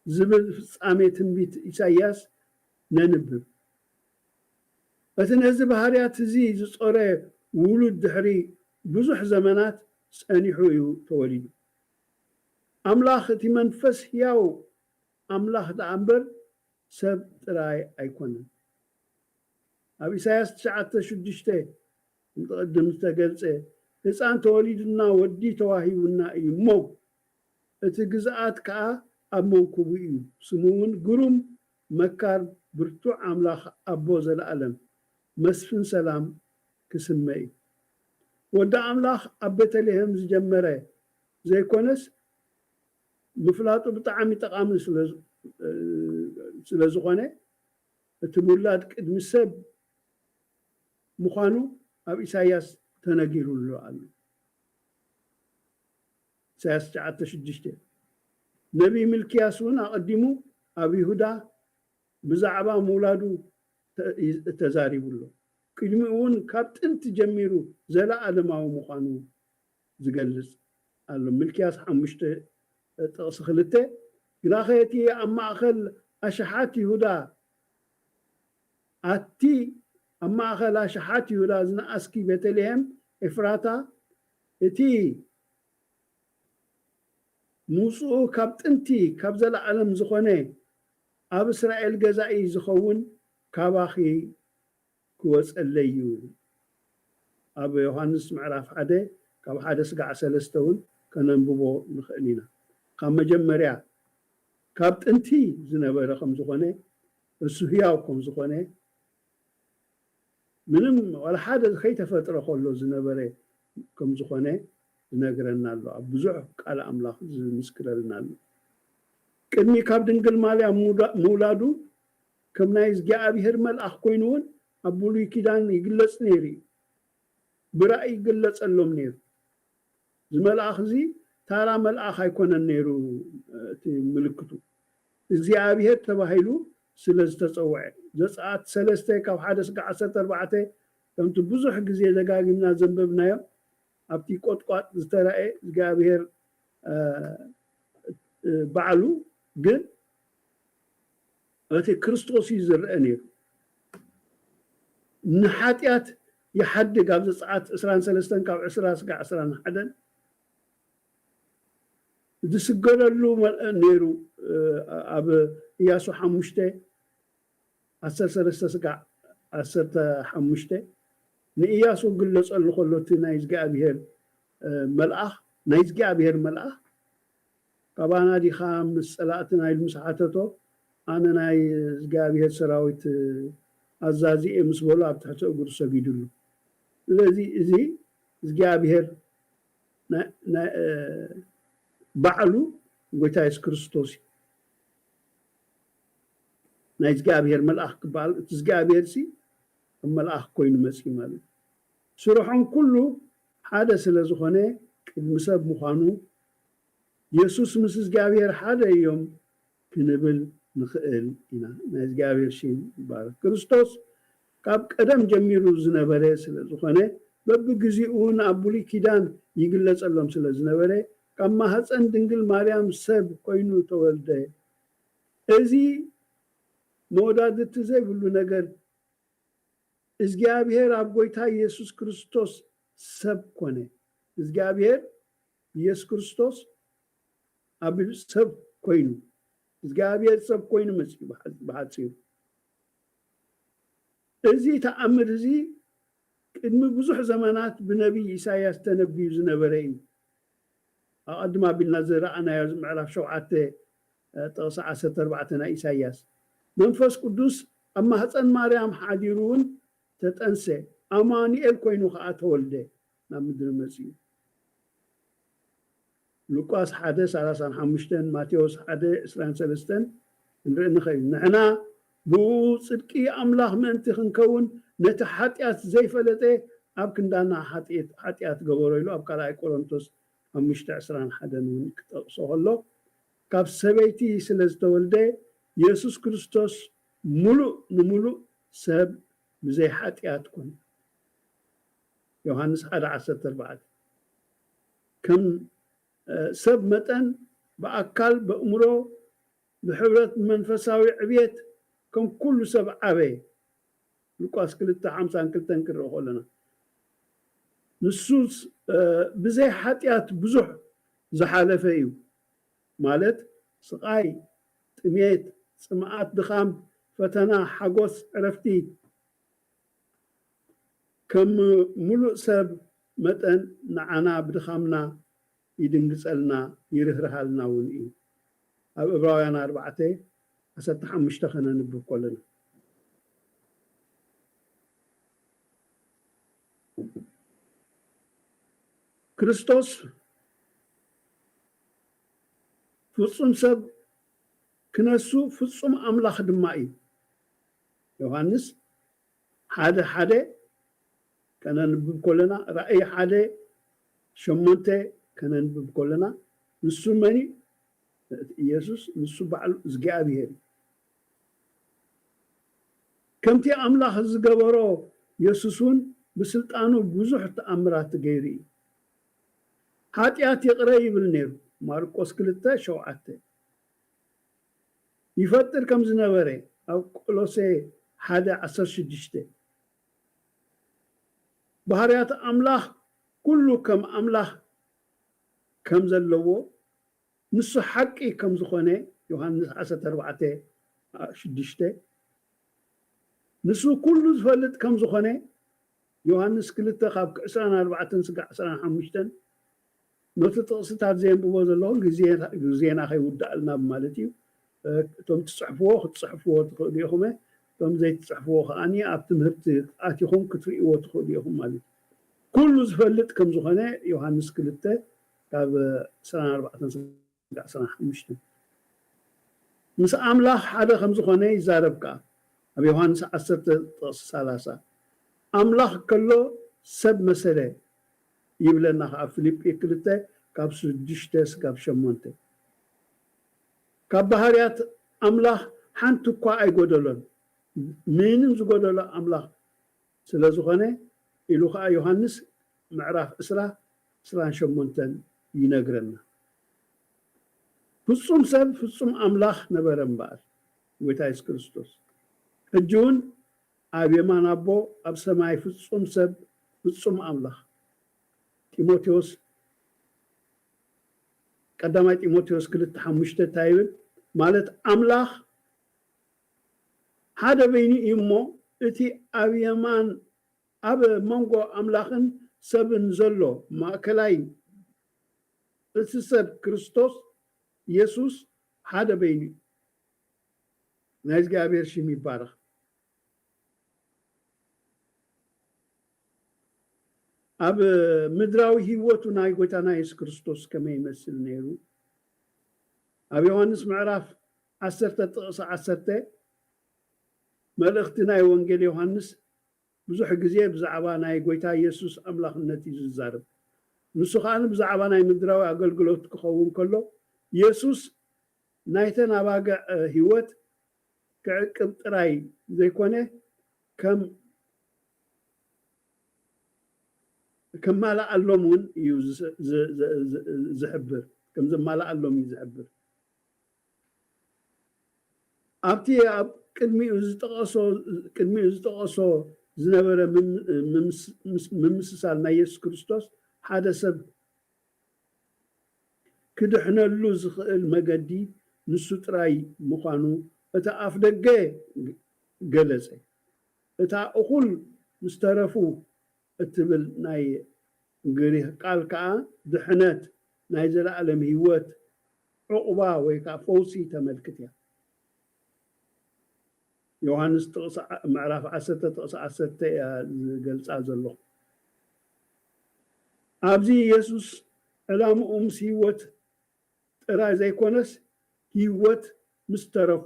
ዝብል ፍጻሜ ትንቢት ኢሳይያስ ነንብብ። እቲ ነዚ ባህርያት እዚ ዝጾረ ውሉድ ድሕሪ ብዙሕ ዘመናት ጸኒሑ እዩ ተወሊዱ። ኣምላኽ እቲ መንፈስ ህያው ኣምላኽ ደኣ እምበር ሰብ ጥራይ ኣይኮነን። ኣብ ኢሳያስ ትሽዓተ ሽዱሽተ ንቕድም ዝተገልጸ ህፃን ተወሊዱና ወዲ ተዋሂቡና እዩ እሞ እቲ ግዝኣት ከዓ ኣብ መንኩቡ እዩ ስሙ እውን ግሩም መካር ብርቱዕ ኣምላኽ ኣቦ ዘለኣለም መስፍን ሰላም ክስመ እዩ። ወዲ ኣምላኽ ኣብ ቤተልሔም ዝጀመረ ዘይኮነስ ምፍላጡ ብጣዕሚ ጠቓሚ ስለ ዝኾነ እቲ ውላድ ቅድሚ ሰብ ምዃኑ ኣብ ኢሳያስ ተነጊሩሉ ኣሎ። ኢሳያስ ትሽዓተ ሽዱሽተ። ነቢይ ሚልክያስ እውን ኣቐዲሙ ኣብ ይሁዳ ብዛዕባ ምውላዱ ተዛሪቡ ኣሎ። ቅድሚኡ እውን ካብ ጥንቲ ጀሚሩ ዘለኣለማዊ ምዃኑ ዝገልጽ ኣሎ። ሚልክያስ ሓሙሽተ ጥቕሲ ክልተ፣ ግናኸ እቲ ኣብ ማእኸል ኣሽሓት ይሁዳ ኣቲ ኣብ ማእኸል ኣሽሓት ይሁዳ ዝነኣስኪ ቤተልሔም ኤፍራታ፣ እቲ ምውፅኡ ካብ ጥንቲ ካብ ዘለኣለም ዝኾነ ኣብ እስራኤል ገዛኢ ዝኸውን ካባኺ ክወፀለይ እዩ። ኣብ ዮሃንስ ምዕራፍ ሓደ ካብ ሓደ ስጋዕ ሰለስተ እውን ከነንብቦ ንኽእል ኢና። ካብ መጀመርያ ካብ ጥንቲ ዝነበረ ከም ዝኾነ፣ እሱ ህያው ከም ዝኾነ፣ ምንም ዋላ ሓደ ከይተፈጥረ ከሎ ዝነበረ ከም ዝኾነ ዝነግረና ኣሎ። ኣብ ብዙሕ ቃል ኣምላኽ ዝምስክረልና ኣሎ። ቅድሚ ካብ ድንግል ማርያም ምውላዱ ከም ናይ እግዚኣብሔር መልኣኽ ኮይኑ እውን ኣብ ብሉይ ኪዳን ይግለጽ ነይሩ እዩ። ብራእይ ይግለጸሎም ነይሩ። እዚ መልኣኽ እዚ ታራ መልኣኽ ኣይኮነን ነይሩ። እቲ ምልክቱ እግዚኣብሔር ተባሂሉ ስለ ዝተጸውዐ፣ ዘጸኣት ሰለስተ ካብ ሓደ ስጋ ዓሰርተ ኣርባዕተ ከምቲ ብዙሕ ግዜ ደጋጊምና ዘንበብናዮ፣ ኣብቲ ቆጥቋጥ ዝተራእየ እግዚኣብሔር ባዕሉ ግን እቲ ክርስቶስ እዩ ዝረአ ነይሩ። ንሓጢኣት ይሓድግ ኣብ ዘጸኣት ዕስራን ሰለስተን ካብ ዕስራ ስጋ ዕስራን ሓደን ዝስገደሉ ነይሩ። ኣብ ኢያሱ ሓሙሽተ ዓሰርተ ሰለስተ ስጋ ዓሰርተ ሓሙሽተ ንኢያሱ ግለጸሉ ከሎ እቲ ናይ እግዚኣብሔር መልኣኽ ናይ እግዚኣብሔር መልኣኽ ካባና ዲኻ ምስ ጸላእትና ኢሉ ምስ ሓተቶ፣ ኣነ ናይ እግዚኣብሔር ሰራዊት ኣዛዚ እየ ምስ በሎ ኣብ ትሕቲ እግሩ ሰጊዱሉ። ስለዚ እዚ እግዚኣብሔር ባዕሉ ጎይታ የሱስ ክርስቶስ እዩ። ናይ እግዚኣብሔር መልኣኽ ክበሃል እቲ እግዚኣብሔር ሲ ከም መልኣኽ ኮይኑ መፅዩ ማለት እዩ። ስርሖም ኩሉ ሓደ ስለ ዝኾነ ቅድሚ ሰብ ምዃኑ የሱስ ምስ እግዚኣብሔር ሓደ እዮም ክንብል ንኽእል ኢና። ናይ እግዚኣብሔር ሽም ይባረክ። ክርስቶስ ካብ ቀደም ጀሚሩ ዝነበረ ስለ ዝኾነ በብግዚኡ እውን ኣብ ብሉይ ኪዳን ይግለጸሎም ስለ ዝነበረ ካብ ማህፀን ድንግል ማርያም ሰብ ኮይኑ ተወልደ። እዚ መወዳድርቲ ዘይብሉ ነገር እግዚኣብሔር ኣብ ጎይታ ኢየሱስ ክርስቶስ ሰብ ኮነ። እግዚኣብሔር ኢየሱስ ክርስቶስ ኣብ ሰብ ኮይኑ እግዚኣብሔር ሰብ ኮይኑ መፅኡ ብሓፂሩ እዚ ተኣምር እዚ ቅድሚ ብዙሕ ዘመናት ብነቢይ ኢሳያስ ተነቢዩ ዝነበረ እዩ። ኣቐድም ኣቢልና ዝረኣናዮ ምዕራፍ ሸውዓተ ጥቕሲ ዓሰርተ ኣርባዕተ ናይ ኢሳያስ መንፈስ ቅዱስ ኣብ ማህፀን ማርያም ሓዲሩ እውን ተጠንሰ ኣማኑኤል ኮይኑ ከዓ ተወልደ ናብ ምድሪ መፅኡ። ሉቃስ ሓደ ሰላሳን ሓሙሽተን ማቴዎስ ሓደ ዕስራን ሰለስተን ንርኢ ንኽእል። ንሕና ብኡ ጽድቂ ኣምላኽ ምእንቲ ክንከውን ነቲ ሓጢኣት ዘይፈለጠ ኣብ ክንዳና ሓጢኣት ገበሮ ኢሉ ኣብ ካልኣይ ቆሮንቶስ ሓሙሽተ ዕስራን ሓደን እውን ክጠቕሶ ከሎ ካብ ሰበይቲ ስለ ዝተወልደ የሱስ ክርስቶስ ሙሉእ ንሙሉእ ሰብ ብዘይ ሓጢኣት ኮነ። ዮሃንስ ሓደ ዓሰርተ ኣርባዕተ ከም ሰብ መጠን ብኣካል ብእምሮ ብሕብረት ብመንፈሳዊ ዕብየት ከም ኩሉ ሰብ ዓበየ። ሉቃስ ክልተ ሓምሳን ክልተን ክንርኢ ከለና ንሱ ብዘይ ሓጢኣት ብዙሕ ዝሓለፈ እዩ ማለት ስቓይ፣ ጥሜት፣ ጽምኣት፣ ድኻም፣ ፈተና፣ ሓጎስ፣ ዕረፍቲ ከም ሙሉእ ሰብ መጠን ንዓና ብድኻምና ይድንግጸልና ይርህርሃልና እውን እዩ። ኣብ ዕብራውያን ኣርባዕተ ዓሰርተ ሓሙሽተ ከነንብብ ከለና ክርስቶስ ፍጹም ሰብ ክነሱ ፍጹም ኣምላኽ ድማ እዩ። ዮሃንስ ሓደ ሓደ ከነንብብ ከለና፣ ራእይ ሓደ ሸሞንተ ከነንብብ ከለና፣ ንሱ መን እዩ? ኢየሱስ ንሱ ባዕሉ እግዚኣብሔር እዩ። ከምቲ ኣምላኽ ዝገበሮ፣ የሱስ እውን ብስልጣኑ ብዙሕ ተኣምራት ገይሩ እዩ። ሓጢኣት ይቕረ ይብል ነይሩ። ማርቆስ ክልተ ሸውዓተ። ይፈጥር ከም ዝነበረ ኣብ ቆሎሴ ሓደ ዓሰርተ ሽዱሽተ። ባህርያት ኣምላኽ ኩሉ ከም ኣምላኽ ከም ዘለዎ፣ ንሱ ሓቂ ከም ዝኾነ ዮሃንስ ዓሰርተ ኣርባዕተ ሽዱሽተ። ንሱ ኩሉ ዝፈልጥ ከም ዝኾነ ዮሃንስ ክልተ ካብ ዕስራን ኣርባዕተን ስጋዕ ዕስራን ሓሙሽተን። ነቲ ጥቕስታት ዘንብቦ ዘለኹ ግዜና ከይውዳእልና ማለት እዩ። እቶም ትጽሕፍዎ ክትጽሕፍዎ ትኽእሉ ኢኹም። እቶም ዘይትጽሕፍዎ ከዓኒ ኣብ ትምህርቲ ኣቲኹም ክትርእይዎ ትኽእሉ ኢኹም ማለት እዩ። ኩሉ ዝፈልጥ ከም ዝኾነ ዮሃንስ ክልተ ካብ ዕስራን ኣርባዕተን ስጋዕ ዕስራን ሓሙሽተን። ምስ ኣምላኽ ሓደ ከም ዝኾነ ይዛረብ ከኣ ኣብ ዮሃንስ ዓሰርተ ጥቕሲ ሰላሳ። ኣምላኽ ከሎ ሰብ መሰለ ይብለና ከኣ ፊልጲ ክልተ ካብ ሽዱሽተ ስጋብ ሸሞንተ። ካብ ባህርያት ኣምላኽ ሓንቲ እኳ ኣይጎደሎን። ምንም ዝጎደሎ ኣምላኽ ስለ ዝኾነ ኢሉ ከኣ ዮሃንስ ምዕራፍ ዕስራ ዕስራን ሸሞንተን ይነግረና። ፍጹም ሰብ ፍጹም ኣምላኽ ነበረ እምበኣር፣ ጎይታ የሱስ ክርስቶስ። ሕጂ እውን ኣብ የማን ኣቦ ኣብ ሰማይ ፍጹም ሰብ ፍጹም ኣምላኽ። ጢሞቴዎስ፣ ቀዳማይ ጢሞቴዎስ ክልተ ሓሙሽተ እንታይ ይብል? ማለት ኣምላኽ ሓደ በይኑ እዩ እሞ፣ እቲ ኣብ የማን፣ ኣብ መንጎ ኣምላኽን ሰብን ዘሎ ማእከላይ፣ እቲ ሰብ ክርስቶስ የሱስ ሓደ በይኑ እዩ። ናይ እግዚኣብሔር ሽም ይባረኽ። ኣብ ምድራዊ ህይወቱ ናይ ጎይታና የሱስ ክርስቶስ ከመይ ይመስል ነይሩ? ኣብ ዮሃንስ ምዕራፍ ዓሰርተ ጥቕሲ ዓሰርተ፣ መልእኽቲ ናይ ወንጌል ዮሃንስ ብዙሕ ግዜ ብዛዕባ ናይ ጎይታ የሱስ ኣምላኽነት እዩ ዝዛረብ። ንሱ ከኣ ብዛዕባ ናይ ምድራዊ ኣገልግሎት ክኸውን ከሎ፣ የሱስ ናይተን ኣባግዕ ህይወት ክዕቅብ ጥራይ ዘይኮነ፣ ከም ከማልኣሎም እውን እዩ ዝስ-፣ ዝ-፣ ዝ-፣ ዝ-፣ ዝሕብር፣ ከም ዘማልኣሎም እዩ ዝሕብር። ኣብቲ ኣብ ቅድሚኡ ዝጠቐሶ፣ ቅድሚኡ ዝጠቐሶ ዝነበረ ምም-፣ ምምስ-፣ ምስ-፣ ምምስሳል ናይ የሱስ ክርስቶስ ሓደ ሰብ ክድሕነሉ ዝኽእል መገዲ ንሱ ጥራይ ምዃኑ እቲ ኣፍደገ ገለጸ። እታ እኹል ምስ ተረፉ እትብል ናይ ግሪኽ ቃል ከኣ ድሕነት፣ ናይ ዘለኣለም ህይወት፣ ዕቑባ ወይ ከኣ ፈውሲ ተመልክት እያ። ዮሃንስ ጥቕሲ ዓ-፣ ምዕራፍ ዓሰርተ ጥቕሲ ዓሰርተ እያ ዝገልጻ ዘሎ። ኣብዚ የሱስ ዕላምኡ ምስ ህይወት ጥራይ ዘይኮነስ ህይወት ምስ ተረፉ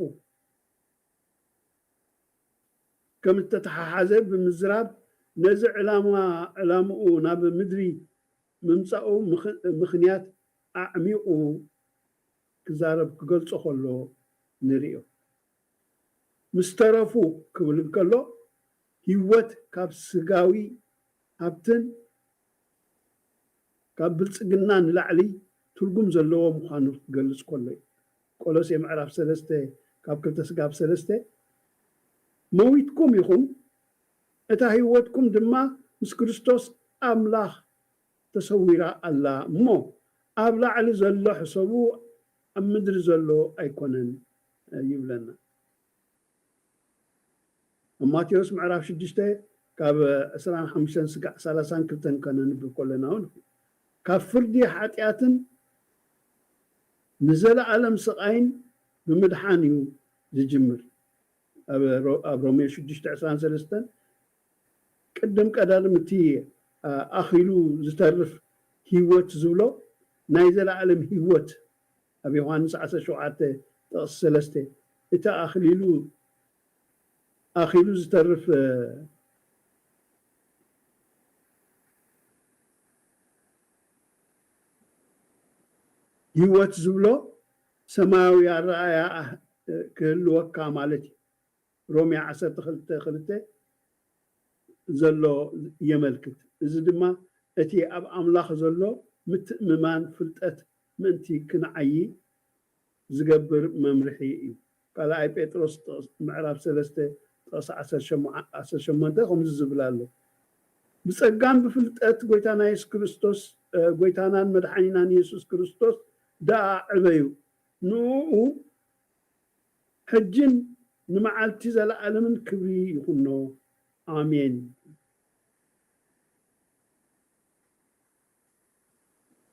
ከም እተተሓሓዘ ብምዝራብ፣ ነዚ ዕላማ፣ ዕላምኡ ናብ ምድሪ ምምጻኡ ምኽ-፣ ምኽንያት ኣዕሚቑ ክዛረብ ክገልጾ ከሎ ንርእዮ። ምስ ተረፉ ክብል እንከሎ፣ ህይወት ካብ ስጋዊ ሃብትን ካብ ብልጽግና ንላዕሊ ትርጉም ዘለዎ ምዃኑ ክገልጽ ከሎ እዩ። ቆሎሴ ምዕራፍ ሰለስተ ካብ ክልተ ስጋብ ሰለስተ፣ መዊትኩም ኢኹም፣ እታ ህይወትኩም ድማ ምስ ክርስቶስ ኣምላኽ ተሰዊራ ኣላ እሞ፣ ኣብ ላዕሊ ዘሎ ሕሰቡ፣ ኣብ ምድሪ ዘሎ ኣይኮነን ይብለና። ኣብ ማቴዎስ ምዕራፍ ሽዱሽተ ካብ ዕስራን ሓሙሽተን ስጋዕ ሰላሳን ክልተን ከነንብብ ከለና እውን፣ ካብ ፍርዲ ሓጢኣትን ንዘለኣለም ስቓይን ብምድሓን እዩ ዝጅምር። ኣብ ሮ-፣ ኣብ ሮሜ ሽዱሽተ ዕስራን ሰለስተን፣ ቅድም ቀዳድም እቲ፣ ኣ-፣ ኣኺሉ ዝተርፍ ህይወት ዝብሎ ናይ ዘለኣለም ህይወት ኣብ ዮሃንስ ዓሰርተ ሸውዓተ ጥቕሲ ሰለስተ እቲ ኣኽሊሉ ኣኺሉ ዝተርፍ ህይወት ዝብሎ ሰማያዊ ኣረኣእያ ክህልወካ ማለት እዩ። ሮሜ ዓሰርተ ክልተ ክልተ ዘሎ የመልክት። እዚ ድማ እቲ ኣብ ኣምላኽ ዘሎ ምትእምማን ፍልጠት ምእንቲ ክንዓዪ ዝገብር መምርሒ እዩ። ካልኣይ ጴጥሮስ ጥቕስ-፣ ምዕራፍ ሰለስተ ጥቕሲ ዓሰርተ ሸሞንተ ከምዚ ዝብል ኣሎ። ብጸጋን ብፍልጠት ጎይታና የሱስ ክርስቶስ፣ እ፣ ጎይታናን መድሓኒናን የሱስ ክርስቶስ ደኣ ዕበዩ። ንእኡ ሕጅን ንመዓልቲ ዘለኣለምን ክብሪ ይኹኖ። ኣሜን።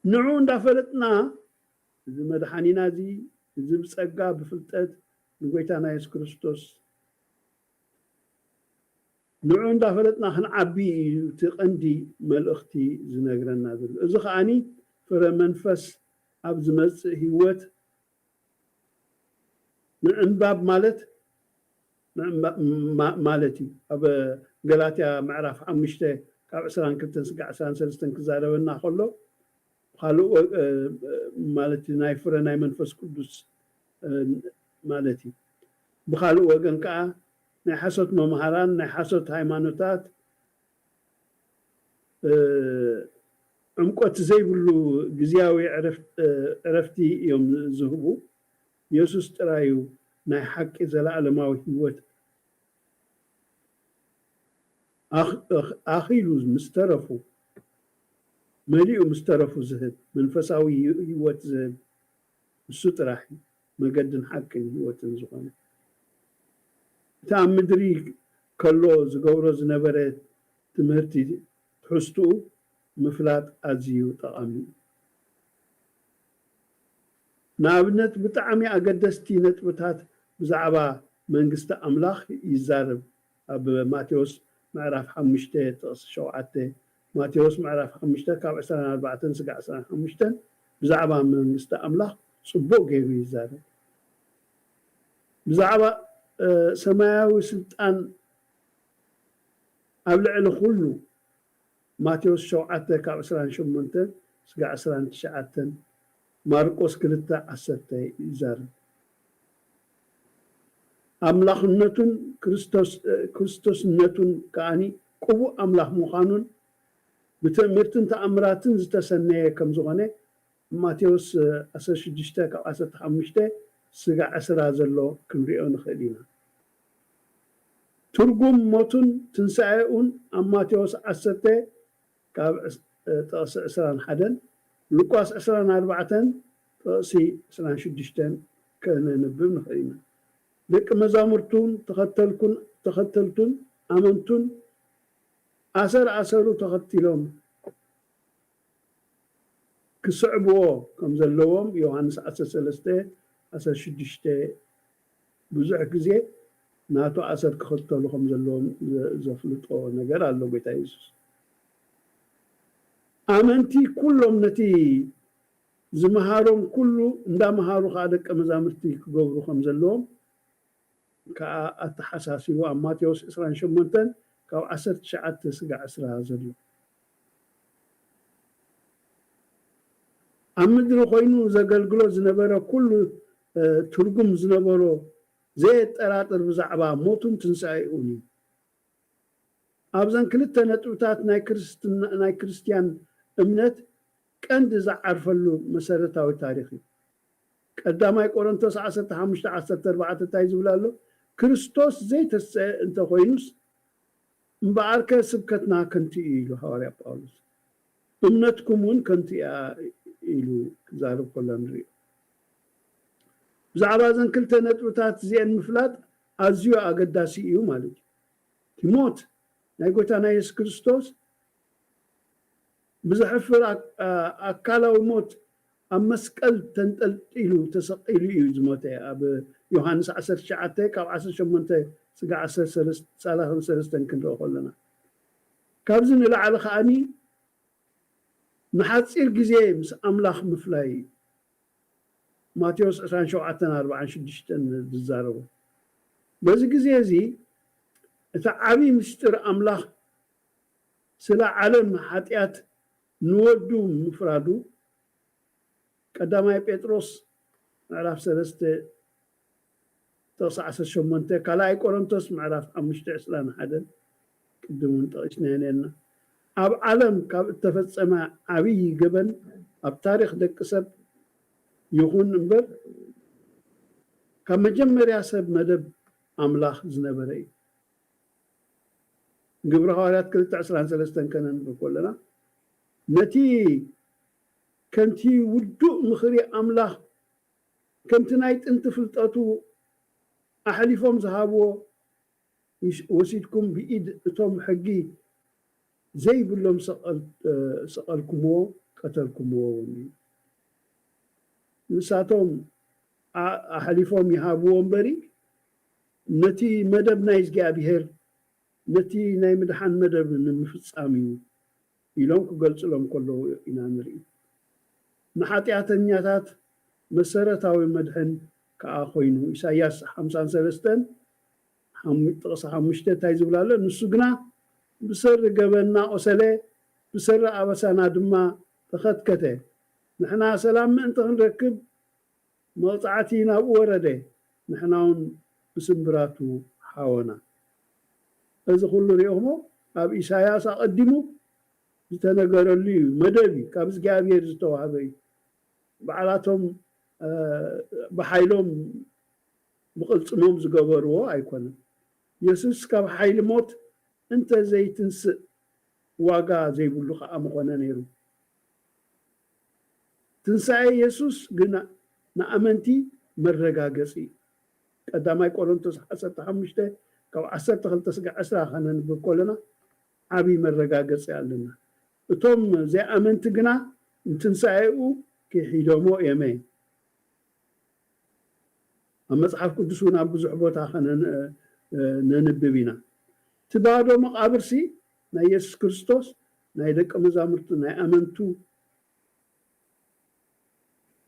ንዑ እንዳፈለጥና፣ እዚ መድሓኒና እዚ፣ እዚ ብጸጋ ብፍልጠት ንጎይታና የሱስ ክርስቶስ፣ ንዑ እንዳፈለጥና ክንዓቢ እዩ እቲ ቀንዲ መልእኽቲ ዝነግረና ዘሎ። እዚ ከኣኒ ፍረ መንፈስ ኣብ ዝመጽእ ህይወት ምዕንባብ ማለት፣ ምዕንባ-፣ ማ-፣ ማለት እዩ። ኣብ ገላትያ ምዕራፍ ሓሙሽተ ካብ ዕስራን ክልተን ስጋዕ ዕስራን ሰለስተን ክዛረበና ከሎ፣ ካልእ ወ-፣ እ፣ ማለት እዩ፣ ናይ ፍረ ናይ መንፈስ ቅዱስ፣ እ፣ ማለት እዩ። ብኻልእ ወገን ከዓ ናይ ሓሶት መምሃራን፣ ናይ ሓሶት ሃይማኖታት፣ እ፣ ዕምቆት ዘይብሉ ግዝያዊ ዕረፍ-፣ እ፣ ዕረፍቲ እዮም ዝህቡ። የሱስ ጥራይ እዩ ናይ ሓቂ ዘለኣለማዊ ህይወት ኣኽ-፣ ኣኽ-፣ ኣኺሉ ምስ ተረፉ፣ መሊኡ ምስ ተረፉ ዝህብ፣ መንፈሳዊ ህይወት ዝህብ እሱ ጥራሕ እዩ፣ መገድን ሓቅን ህይወትን ዝኾነ። እቲ ኣብ ምድሪ ከሎ ዝገብሮ ዝነበረ ትምህርቲ ትሕዝትኡ ምፍላጥ ኣዝዩ ጠቓሚ እዩ። ንኣብነት፣ ብጣዕሚ ኣገደስቲ ነጥብታት ብዛዕባ መንግስቲ ኣምላኽ ይዛረብ። ኣብ ማቴዎስ ምዕራፍ ሓሙሽተ ጥቕሲ ሸውዓተ፣ ማቴዎስ ምዕራፍ ሓሙሽተ ካብ ዕስራን ኣርባዕተን ስጋዕ ዕስራን ሓሙሽተን ብዛዕባ መንግስቲ ኣምላኽ ጽቡቕ ገይሩ ይዛረብ። ብዛዕባ፣ እ፣ ሰማያዊ ስልጣን ኣብ ልዕሊ ኩሉ ማቴዎስ ሸውዓተ ካብ ዕስራን ሸሞንተን ስጋዕ ዕስራን ትሽዓተን፣ ማርቆስ ክልተ ዓሰርተ ይዛረብ። ኣምላኽነቱን ክርስቶስ-፣ ክርስቶስነቱን ከኣኒ ቅቡእ ኣምላኽ ምዃኑን ብትእምርትን ተኣምራትን ዝተሰነየ ከም ዝኾነ ማቴዎስ ዓሰርተ ሽዱሽተ ካብ ዓሰርተ ሓሙሽተ ስጋዕ ዕስራ ዘሎ ክንሪኦ ንኽእል ኢና። ትርጉም ሞቱን ትንሳኤኡን ኣብ ማቴዎስ ዓሰርተ ካብ ዕስ-፣ ጥቕሲ ዕስራን ሓደን፣ ሉቃስ ዕስራን ኣርባዕተን ጥቕሲ ዕስራን ሽዱሽተን ከነንብብ ንኽእል ኢና። ደቂ መዛሙርቱን ተኸተልኩን-፣ ተኸተልቱን ኣመንቱን ኣሰር ኣሰሩ ተኸቲሎም ክስዕብዎ ከም ዘለዎም ዮሃንስ ዓሰርተ ሰለስተ ዓሰርተ ሽዱሽተ ብዙሕ ግዜ ናቱ ኣሰር ክኽተሉ ከም ዘለዎም ዘ-፣ ዘፍልጦ ነገር ኣሎ ጎይታ የሱስ። ኣመንቲ ኩሎም ነቲ ዝመሃሮም ኩሉ እንዳመሃሩ ከዓ ደቀ መዛሙርቲ ክገብሩ ከም ዘለዎም ከዓ ኣተሓሳሲቡ ኣብ ማቴዎስ ዕስራን ሸሞንተን ካብ ዓሰርተ ትሽዓተ ስጋዕ ዕስራ ዘሎ። ኣብ ምድሪ ኮይኑ ዘገልግሎ ዝነበረ ኩሉ፣ እ፣ ትርጉም ዝነበሮ ዘየጠራጥር ብዛዕባ ሞቱን ትንሳኤኡን እዩ። ኣብዘን ክልተ ነጥብታት ናይ ክርስትና-፣ ናይ ክርስትያን እምነት ቀንዲ ዝዓርፈሉ መሰረታዊ ታሪኽ እዩ። ቀዳማይ ቆሮንቶስ ዓሰርተ ሓሙሽተ ዓሰርተ ኣርባዕተ እንታይ ዝብል ኣሎ? ክርስቶስ ዘይተስአ እንተኾይኑስ፣ እምበኣርከ ስብከትና ከንቱ እዩ ኢሉ ሃዋርያ ጳውሎስ። እምነትኩም እውን ከንቱ እያ ኢሉ ክዛረብ ከሎ ንሪኦ። ብዛዕባ እዘን ክልተ ነጥብታት እዚአን ምፍላጥ ኣዝዩ ኣገዳሲ እዩ ማለት እዩ። እቲ ሞት ናይ ጎይታና የሱስ ክርስቶስ ብዘሕፍር ኣክ-፣ ኣ-፣ ኣካላዊ ሞት ኣብ መስቀል ተንጠልጢሉ ተሰቒሉ እዩ ዝሞተ። ኣብ ዮሃንስ ዓሰርተ ትሽዓተ ካብ ዓሰርተ ሸሞንተ ስጋዕ ዓሰርተ ሰለስተ፣ ሰላሳን ሰለስተን ክንርኢ ከለና። ካብዚ ንላዕሊ ከኣኒ ንሓጺር ግዜ ምስ ኣምላኽ ምፍላይ እዩ። ማቴዎስ ዕስራን ሸውዓተን ኣርባዓን ሽዱሽተን ዝዛረቦ። በዚ ግዜ እዚ እቲ ዓቢ ምስጢር ኣምላኽ ስለ ዓለም ሓጢኣት ንወዱ ምፍራዱ ቀዳማይ ጴጥሮስ ምዕራፍ ሰለስተ ጥቕሲ ዓሰርተ ሸሞንተ፣ ካልኣይ ቆሮንቶስ ምዕራፍ ሓሙሽተ ዕስራን ሓደን ቅድም እውን ጠቒስናዮ ነርና። ኣብ ዓለም ካብ እተፈጸመ ዓብዪ ገበን ኣብ ታሪኽ ደቂ ሰብ ይኹን እምበር ካብ መጀመርያ ሰብ መደብ ኣምላኽ ዝነበረ እዩ። ግብሪ ሃዋርያት ክልተ ዕስራን ሰለስተን ከነንብብ ከለና ነቲ ከምቲ ውዱእ ምኽሪ ኣምላኽ ከምቲ ናይ ጥንቲ ፍልጠቱ ኣሕሊፎም ዝሃብዎ ወሲድኩም ብኢድ እቶም ሕጊ ዘይብሎም ሰቐልኩምዎ፣ ቀተልኩምዎ እውን እዩ። ንሳቶም ኣሕሊፎም ይሃብዎ እምበሪ ነቲ መደብ ናይ እግዚኣብሔር ነቲ ናይ ምድሓን መደብ ንምፍጻም እዩ ኢሎም ክገልጽሎም ከለዉ ኢና ንርኢ። ንሓጢኣተኛታት መሰረታዊ መድሕን ከኣ ኮይኑ። ኢሳያስ ሓምሳን ሰለስተን ጥቕሲ ሓሙሽተ እንታይ ዝብል ኣሎ? ንሱ ግና ብሰሪ ገበንና ቆሰለ፣ ብሰሪ ኣበሳና ድማ ተኸትከተ። ንሕና ሰላም ምእንቲ ክንረክብ መቕጻዕቲ ናብኡ ወረደ፣ ንሕና እውን ብስምብራቱ ሓወና። እዚ ኩሉ ሪኦሞ ኣብ ኢሳያስ ኣቐዲሙ ዝተነገረሉ እዩ፣ መደብ እዩ፣ ካብ እግዚኣብሔር ዝተዋህበ እዩ። ባዕላቶም ብሓይሎም ብቕልጽሞም ዝገበርዎ ኣይኮነን። የሱስ ካብ ሓይሊ ሞት እንተ ዘይትንስእ ዋጋ ዘይብሉ ከኣ ምኾነ ነይሩ። ትንሳኤ የሱስ ግና ንኣመንቲ መረጋገጺ እዩ። ቀዳማይ ቆሮንቶስ ዓሰርተ ሓሙሽተ ካብ ዓሰርተ ክልተ ስጋዕ ዕስራ ከነንብብ ከለና ዓብዪ መረጋገጺ ኣለና። እቶም ዘይኣመንቲ ግና ንትንሳኤኡ ክሒዶሞ እዮመ። ኣብ መጽሓፍ ቅዱስ እውን ኣብ ብዙሕ ቦታ ነንብብ ኢና። እቲ ባዶ መቓብርሲ ናይ የሱስ ክርስቶስ ናይ ደቂ መዛሙርቱ ናይ ኣመንቱ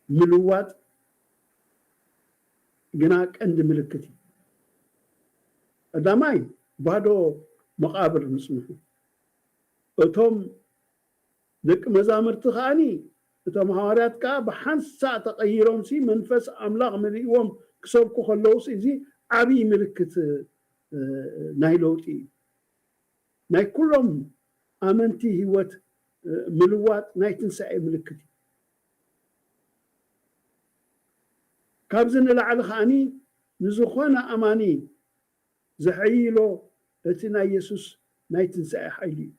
ምልዋጥ ግና ቀንዲ ምልክት እዩ። ቀዳማይ ባዶ መቓብር ምጽንሑ። እቶም ደቂ መዛምርቲ ከዓኒ እቶም ሃዋርያት ከኣ ብሓንሳእ ተቐይሮምሲ መንፈስ ኣምላኽ መሊእዎም ክሰብኩ ከለውስ እዚ ዓብዪ ምልክት ናይ ለውጢ እዩ። ናይ ኩሎም ኣመንቲ ህይወት ምልዋጥ ናይ ትንሳኤ ምልክት እዩ። ካብዚ ንላዕሊ ከዓኒ ንዝኾነ ኣማኒ ዘሐይሎ እቲ ናይ የሱስ ናይ ትንሳኤ ሓይሊ እዩ።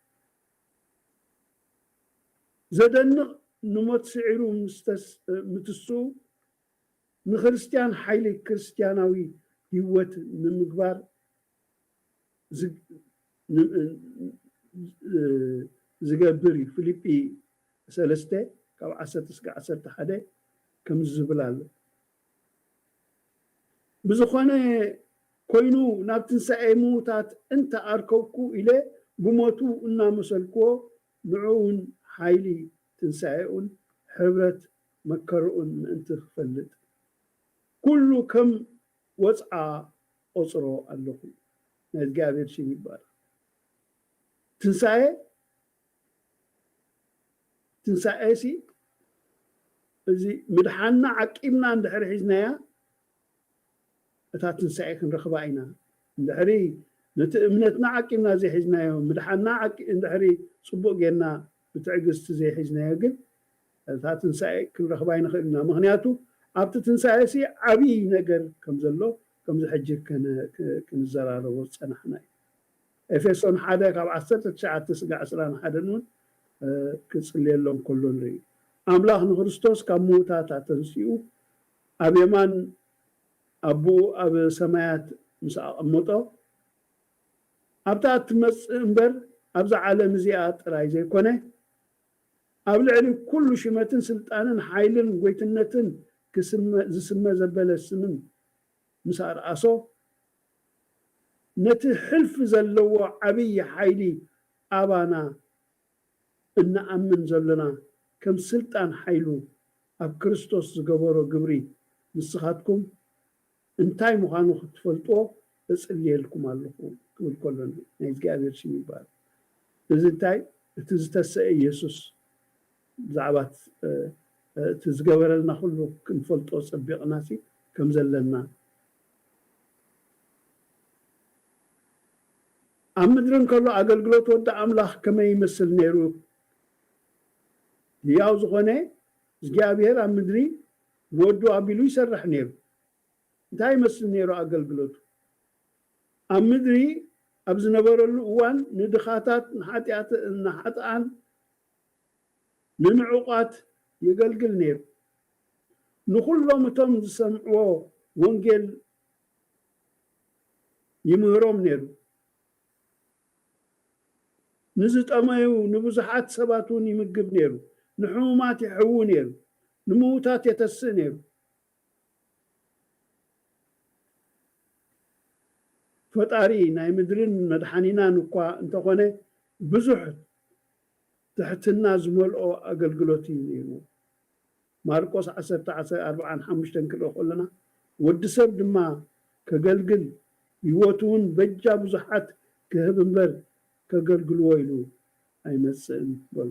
ዘደንቕ ንሞት ስዒሩ ምትስኡ ንክርስትያን ሓይሊ ክርስትያናዊ ህይወት ንምግባር ዝገብር እዩ። ፊልጲ ሰለስተ ካብ ዓሰርተ እስከ ዓሰርተ ሓደ ከምዚ ዝብል ኣሎ። ብዝኾነ ኮይኑ ናብ ትንሳኤ ምዉታት እንተ ኣርከብኩ ኢለ ብሞቱ እናመሰልክዎ ንዕኡን ሓይሊ ትንሳኤኡን ሕብረት መከርኡን ምእንቲ ክፈልጥ ኩሉ ከም ወጽዓ ቆጽሮ ኣለኹ። ናይ እግዚኣብሔር ሽም ይባረክ። ትንሳኤ ትንሳኤ ሲ እዚ ምድሓንና ዓቂብና እንድሕሪ ሒዝናያ እታ ትንሳኤ ክንረኽባ ኢና። እንድሕሪ ነቲ እምነትና ዓቂብና ዘይሒዝናዮ ምድሓንና ዓቂ እንድሕሪ ጽቡቕ ጌርና ብትዕግስቲ ዘይሒዝናዮ ግን እታ ትንሳኤ ክንረኽባ ኣይንኽእል ኢና። ምኽንያቱ ኣብቲ ትንሳኤ ሲ ዓብዪ ነገር ከም ዘሎ ከምዚ ሕጂ ክንዘራረቦ ዝጸናሕና እዩ። ኤፌሶን ሓደ ካብ ዓሰርተ ትሽዓተ ስጋ ዕስራን ሓደን እውን ክጽልየሎም ከሎ ንርኢ። ኣምላኽ ንክርስቶስ ካብ ምዉታት ኣተንሲኡ ኣብ የማን ኣቦኡ ኣብ ሰማያት ምስ ኣቐመጦ ኣብታ እትመጽእ እምበር ኣብዛ ዓለም እዚኣ ጥራይ ዘይኮነ ኣብ ልዕሊ ኩሉ ሽመትን ስልጣንን ሓይልን ጎይትነትን ዝስመ ዘበለ ስምን ምስ ኣርኣሶ ነቲ ሕልፊ ዘለዎ ዓብዪ ሓይሊ ኣባና እንኣምን ዘለና ከም ስልጣን ሓይሉ ኣብ ክርስቶስ ዝገበሮ ግብሪ ንስኻትኩም እንታይ ምዃኑ ክትፈልጥዎ እጽልየልኩም ኣለኹ ክብል ከሎ ናይ እግዚኣብሔር ሽም ይበሃል። እዚ እንታይ እቲ ዝተሰአ ኢየሱስ ብዛዕባ እቲ ዝገበረልና ኩሉ ክንፈልጦ ጸቢቕና ሲ ከም ዘለና ኣብ ምድሪ እንከሎ ኣገልግሎት ወዲ ኣምላኽ ከመይ ይመስል ነይሩ? ህያው ዝኾነ እግዚኣብሔር ኣብ ምድሪ ንወዱ ኣቢሉ ይሰርሕ ነይሩ። እንታይ ይመስል ነይሩ ኣገልግሎቱ? ኣብ ምድሪ ኣብ ዝነበረሉ እዋን ንድኻታት፣ ንሓጢኣት፣ ንሓጥኣን፣ ንንዑቓት የገልግል ነይሩ። ንኹሎም እቶም ዝሰምዕዎ ወንጌል ይምህሮም ነይሩ። ንዝጠመዩ ንብዙሓት ሰባት እውን ይምግብ ነይሩ። ንሕሙማት ይሕዊ ነይሩ። ንምዉታት የተስእ ነይሩ። ፈጣሪ ናይ ምድርን መድሓኒናን እኳ እንተኾነ ብዙሕ ትሕትና ዝመልኦ ኣገልግሎት እዩ ነይርዎ። ማርቆስ ዓሰርተ ዓሰርተ ኣርባዓን ሓሙሽተን ክርኢ ከለና ወዲ ሰብ ድማ ከገልግል ህይወቱ እውን በጃ ብዙሓት ክህብ እምበር ከገልግልዎ ኢሉ ኣይመጽእን በሉ።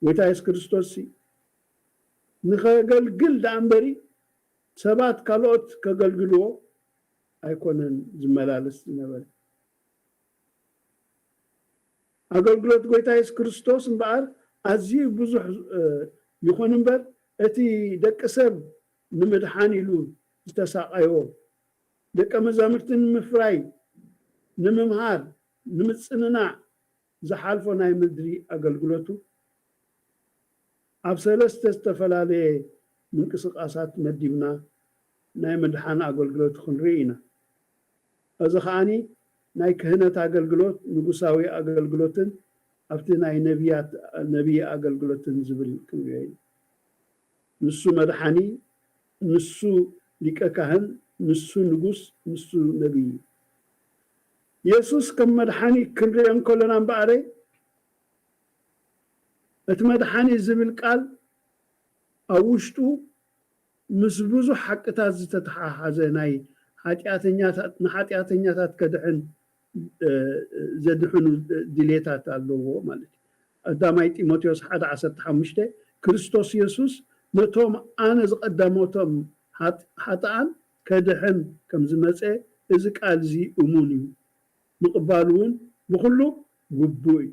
ጎይታ የሱስ ክርስቶስ ንኸገልግል ደኣ እምበሪ ሰባት ካልኦት ከገልግልዎ ኣይኮነን ዝመላለስ ዝነበረ። ኣገልግሎት ጎይታ የሱስ ክርስቶስ እምበኣር ኣዝዩ ብዙሕ ይኹን እምበር እቲ ደቂ ሰብ ንምድሓን ኢሉ ዝተሳቐዮ ደቀ መዛሙርቲ ንምፍራይ፣ ንምምሃር፣ ንምጽንናዕ ዝሓልፎ ናይ ምድሪ ኣገልግሎቱ ኣብ ሰለስተ ዝተፈላለየ ምንቅስቓሳት መዲብና ናይ ምድሓን ኣገልግሎቱ ክንርኢ ኢና። እዚ ከዓኒ ናይ ክህነት ኣገልግሎት፣ ንጉሳዊ ኣገልግሎትን ኣብቲ ናይ ነቢያት ነቢይ ኣገልግሎትን ዝብል ክንሪኦ ኢና። ንሱ መድሓኒ፣ ንሱ ሊቀ ካህን፣ ንሱ ንጉስ፣ ንሱ ነቢይ እዩ። የሱስ ከም መድሓኒ ክንሪኦ እንከለና እምበኣረ እቲ መድሓኒ ዝብል ቃል ኣብ ውሽጡ ምስ ብዙሕ ሓቅታት ዝተተሓሓዘ ናይ ሓጢኣተኛታት ንሓጢኣተኛታት ከድሕን ዘድሕኑ ድሌታት ኣለዎ ማለት እዩ። ቀዳማይ ጢሞቴዎስ ሓደ ዓሰርተ ሓሙሽተ ክርስቶስ የሱስ ነቶም ኣነ ዝቐደሞቶም ሓጥኣን ከድሕን ከም ዝመፀ እዚ ቃል እዚ እሙን እዩ፣ ምቕባሉ እውን ብኩሉ ግቡእ እዩ።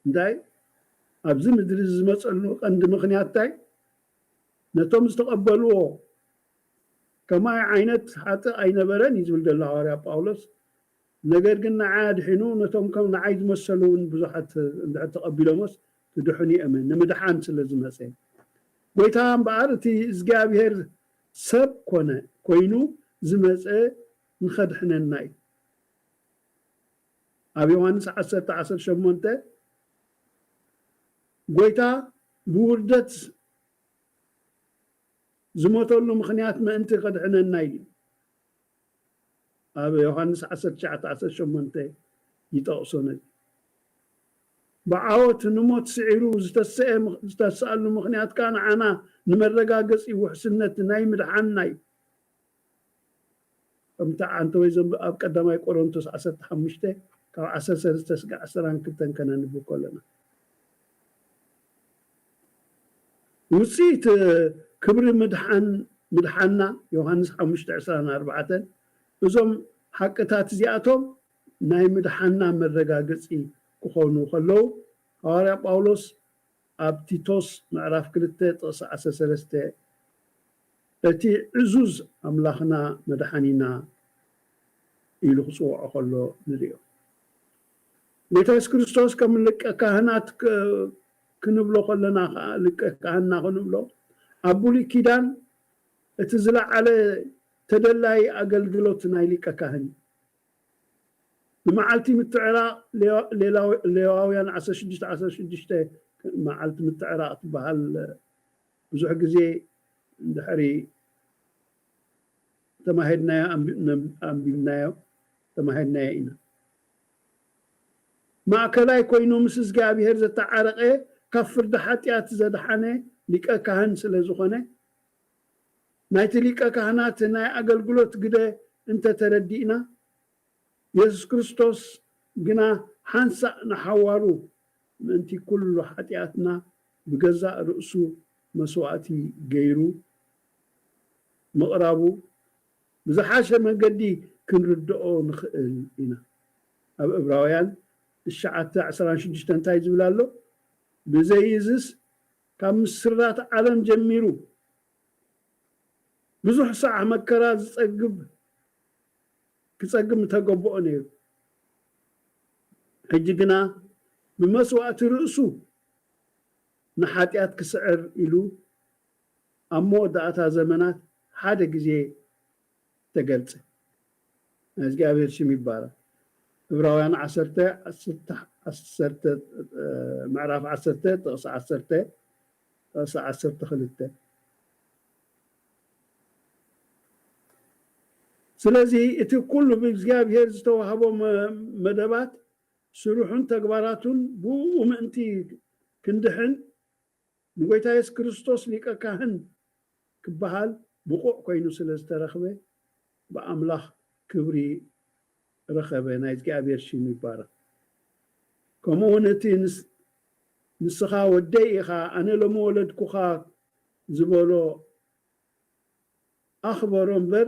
እንታይ ኣብዚ ምድሪ ዝመፀሉ ቀንዲ ምኽንያት እንታይ? ነቶም ዝተቐበልዎ ከማይ ዓይነት ሓጥእ ኣይነበረን እዩ ዝብል ዘሎ ሃዋርያ ጳውሎስ። ነገር ግን ንዓይ ኣድሒኑ ነቶም ከም ንዓይ ዝመሰሉ እውን ብዙሓት እንድሕር ተቐቢሎሞስ ክድሕኑ እዮም ንምድሓን ስለ ዝመፀ። ጎይታ እምበኣር እቲ እግዚኣብሔር ሰብ ኮነ ኮይኑ ዝመፀ ንኸድሕነና እዩ። ኣብ ዮሃንስ ዓሰርተ ዓሰርተ ሸሞንተ ጎይታ ብውርደት ዝሞተሉ ምኽንያት ምእንቲ ከድሕነና እዩ። ኣብ ዮሃንስ ዓሰርተ ትሽዓተ ዓሰርተ ሸሞንተ ይጠቕሶ ነዚ። ብዓወት ንሞት ስዒሩ ዝተሰኣሉ ምኽንያት ከዓ ንዓና ንመረጋገፂ ውሕስነት ናይ ምድሓንና እዩ። ከምቲ ዓንተወይ ዘንብ ኣብ ቀዳማይ ቆሮንቶስ ዓሰርተ ሓሙሽተ ካብ ዓሰርተ ሰለስተ ስጋዕ ዓሰርተ ክልተ ከነንብብ ከለና ውፅኢት ክብሪ ምድሓን ምድሓንና ዮሃንስ ሓሙሽተ ዕስራን ኣርባዕተን እዞም ሓቅታት እዚኣቶም ናይ ምድሓንና መረጋገፂ ክኾኑ ከለዉ ሃዋርያ ጳውሎስ ኣብ ቲቶስ ምዕራፍ ክልተ ጥቕሲ ዓሰርተ ሰለስተ እቲ ዕዙዝ ኣምላኽና መድሓኒና ኢሉ ክፅውዖ ከሎ ንሪኦ። ጎይታ የሱስ ክርስቶስ ከም ልቀ ካህናት ክንብሎ ከለና ከዓ ልቀ ካህንና ክንብሎ ኣብ ብሉይ ኪዳን እቲ ዝለዓለ ተደላይ ኣገልግሎት ናይ ሊቀ ካህን እዩ። ንመዓልቲ ምትዕራቕ ሌዋውያን ዓሰርተ ሽዱሽተ ዓሰርተ ሽዱሽተ መዓልቲ ምትዕራቕ ትበሃል ብዙሕ ግዜ እንድሕሪ ተማሂርናዮ ኣንቢብናዮ ተማሂርናዮ ኢና። ማእከላይ ኮይኑ ምስ እግዚኣብሔር ዘተዓረቐ፣ ካብ ፍርዲ ሓጢኣት ዘድሓነ ሊቀ ካህን ስለ ዝኾነ፣ ናይቲ ሊቀ ካህናት ናይ ኣገልግሎት ግደ እንተተረዲእና፣ የሱስ ክርስቶስ ግና ሓንሳእ ንሓዋሩ ምእንቲ ኩሉ ሓጢኣትና ብገዛእ ርእሱ መስዋእቲ ገይሩ ምቕራቡ ብዝሓሸ መገዲ ክንርድኦ ንኽእል ኢና። ኣብ ዕብራውያን ትሽዓተ ዕስራን ሽዱሽተን እንታይ ዝብል ኣሎ? ብዘይ እዝስ ካብ ምስራት ዓለም ጀሚሩ ብዙሕ ሳዕ መከራ ዝጸግብ ክጸግብ ምተገበኦ ነይሩ። ሕጂ ግና ብመስዋእቲ ርእሱ ንሓጢኣት ክስዕር ኢሉ ኣብ መወዳእታ ዘመናት ሓደ ግዜ ተገልጸ። ናይ እግዚኣብሔር ሽም ይባረክ። ዕብራውያን ዓሰርተ፣ ዓሰርተ፣ ዓሰርተ፣ ምዕራፍ ዓሰርተ ጥቕሲ ዓሰርተ፣ ጥቕሲ ዓሰርተ ክልተ። ስለዚ እቲ ኩሉ ብእግዚኣብሔር ዝተዋህቦ መ-፣ መደባት ስርሑን ተግባራቱን ብኡ ምእንቲ ክንድሕን ንጎይታ የሱስ ክርስቶስ ሊቀ ካህን ክበሃል ብቑዕ ኮይኑ ስለ ዝተረኽበ ብኣምላኽ ክብሪ ረኸበ። ናይ እግዚኣብሔር ሽም ይባረኽ። ከምኡ እውን እቲ ንስ-፣ ንስኻ ወደይ ኢኻ፣ ኣነ ሎሚ ወለድኩኻ ዝበሎ ኣኽበሮ እምበር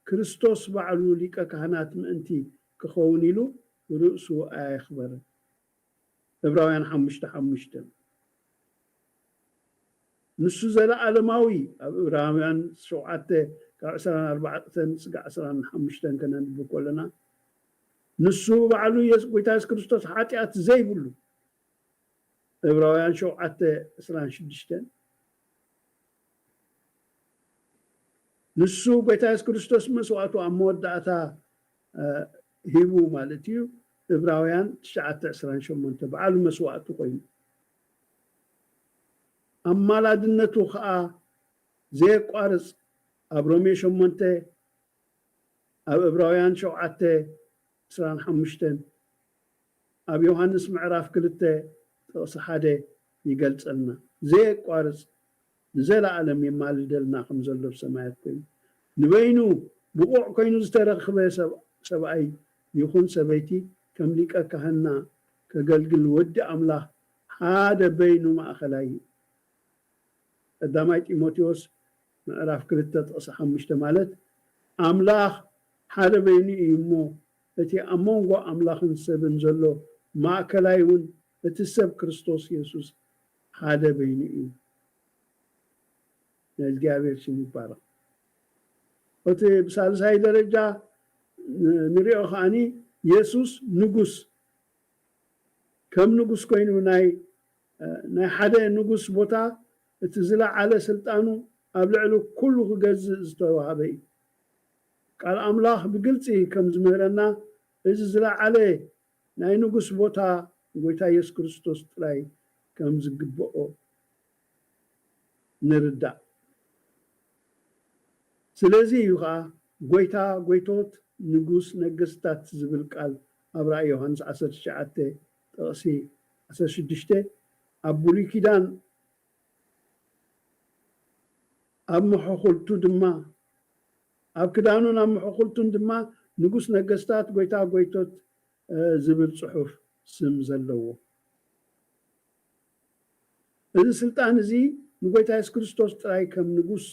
ክርስቶስ ባዕሉ ሊቀ ካህናት ምእንቲ ክኸውን ኢሉ ርእሱ ኣየኽበረን። ዕብራውያን ሓሙሽተ ሓሙሽተ። ንሱ ዘለኣለማዊ፣ ኣብ ዕብራውያን ሸውዓተ ካብ ዕስራን ኣርባዕተን ስጋዕ ዕስራን ሓሙሽተን ከነንብብ ከለና፣ ንሱ ባዕሉ የስ-፣ ጎይታ የሱስ ክርስቶስ ሓጢኣት ዘይብሉ፣ ዕብራውያን ሸውዓተ ዕስራን ሽዱሽተን። ንሱ ጎይታ የሱስ ክርስቶስ መስዋእቱ ኣብ መወዳእታ፣ እ፣ ሂቡ ማለት እዩ። ዕብራውያን ትሽዓተ ዕስራን ሸሞንተ በዓሉ መስዋእቱ ኮይኑ፣ ኣማላድነቱ ኸኣ ዘየቋርጽ ኣብ ሮሜ ሸሞንተ፣ ኣብ ዕብራውያን ሸውዓተ ዕስራን ሓሙሽተን፣ ኣብ ዮሃንስ ምዕራፍ ክልተ ጥቕሲ ሓደ ይገልጸልና። ዘየቋርጽ ንዘለኣለም የማልደልና ከም ዘሎ ብሰማያት ኮይኑ፣ ንበይኑ ብቑዕ ኮይኑ ዝተረኽበ ሰብ-፣ ሰብኣይ ይኹን ሰበይቲ ከም ሊቀ ካህንና ከገልግል ወዲ ኣምላኽ ሓደ በይኑ ማእከላይ እዩ። ቀዳማይ ጢሞቴዎስ ምዕራፍ ክልተ ጥቕሲ ሓሙሽተ ማለት፣ ኣምላኽ ሓደ በይኑ እዩ እሞ፣ እቲ ኣብ መንጎ ኣምላኽን ሰብን ዘሎ ማእከላይ እውን እቲ ሰብ ክርስቶስ የሱስ ሓደ በይኑ እዩ። ናይ እግዚኣብሔር ሽም ይባረኽ። እቲ ብሳልሳይ ደረጃ ን-፣ ንሪኦ ከኣኒ የሱስ ንጉስ፣ ከም ንጉስ ኮይኑ ናይ፣ እ፣ ናይ ሓደ ንጉስ ቦታ እቲ ዝለዓለ ስልጣኑ ኣብ ልዕሊ ኩሉ ክገዝእ ዝተዋህበ እዩ። ቃል ኣምላኽ ብግልጺ ከም ዝምህረና እዚ ዝለዓለ ናይ ንጉስ ቦታ ጎይታ የሱስ ክርስቶስ ጥራይ ከም ዝግብኦ ንርዳእ። ስለዚ እዩ ኸዓ ጎይታ ጎይቶት፣ ንጉስ ነገስታት ዝብል ቃል ኣብ ራእይ ዮሃንስ ዓሰርተ ትሽዓተ ጥቕሲ ዓሰርተ ሽዱሽተ ኣብ ብሉይ ኪዳን ኣብ መሐኹልቱ ድማ፣ ኣብ ክዳኑን ኣብ መሐኹልቱን ድማ ንጉስ ነገስታት፣ ጎይታ ጎይቶት፣ እ፣ ዝብል ጽሑፍ ስም ዘለዎ። እዚ ስልጣን እዚ ንጎይታ የሱስ ክርስቶስ ጥራይ ከም ንጉስ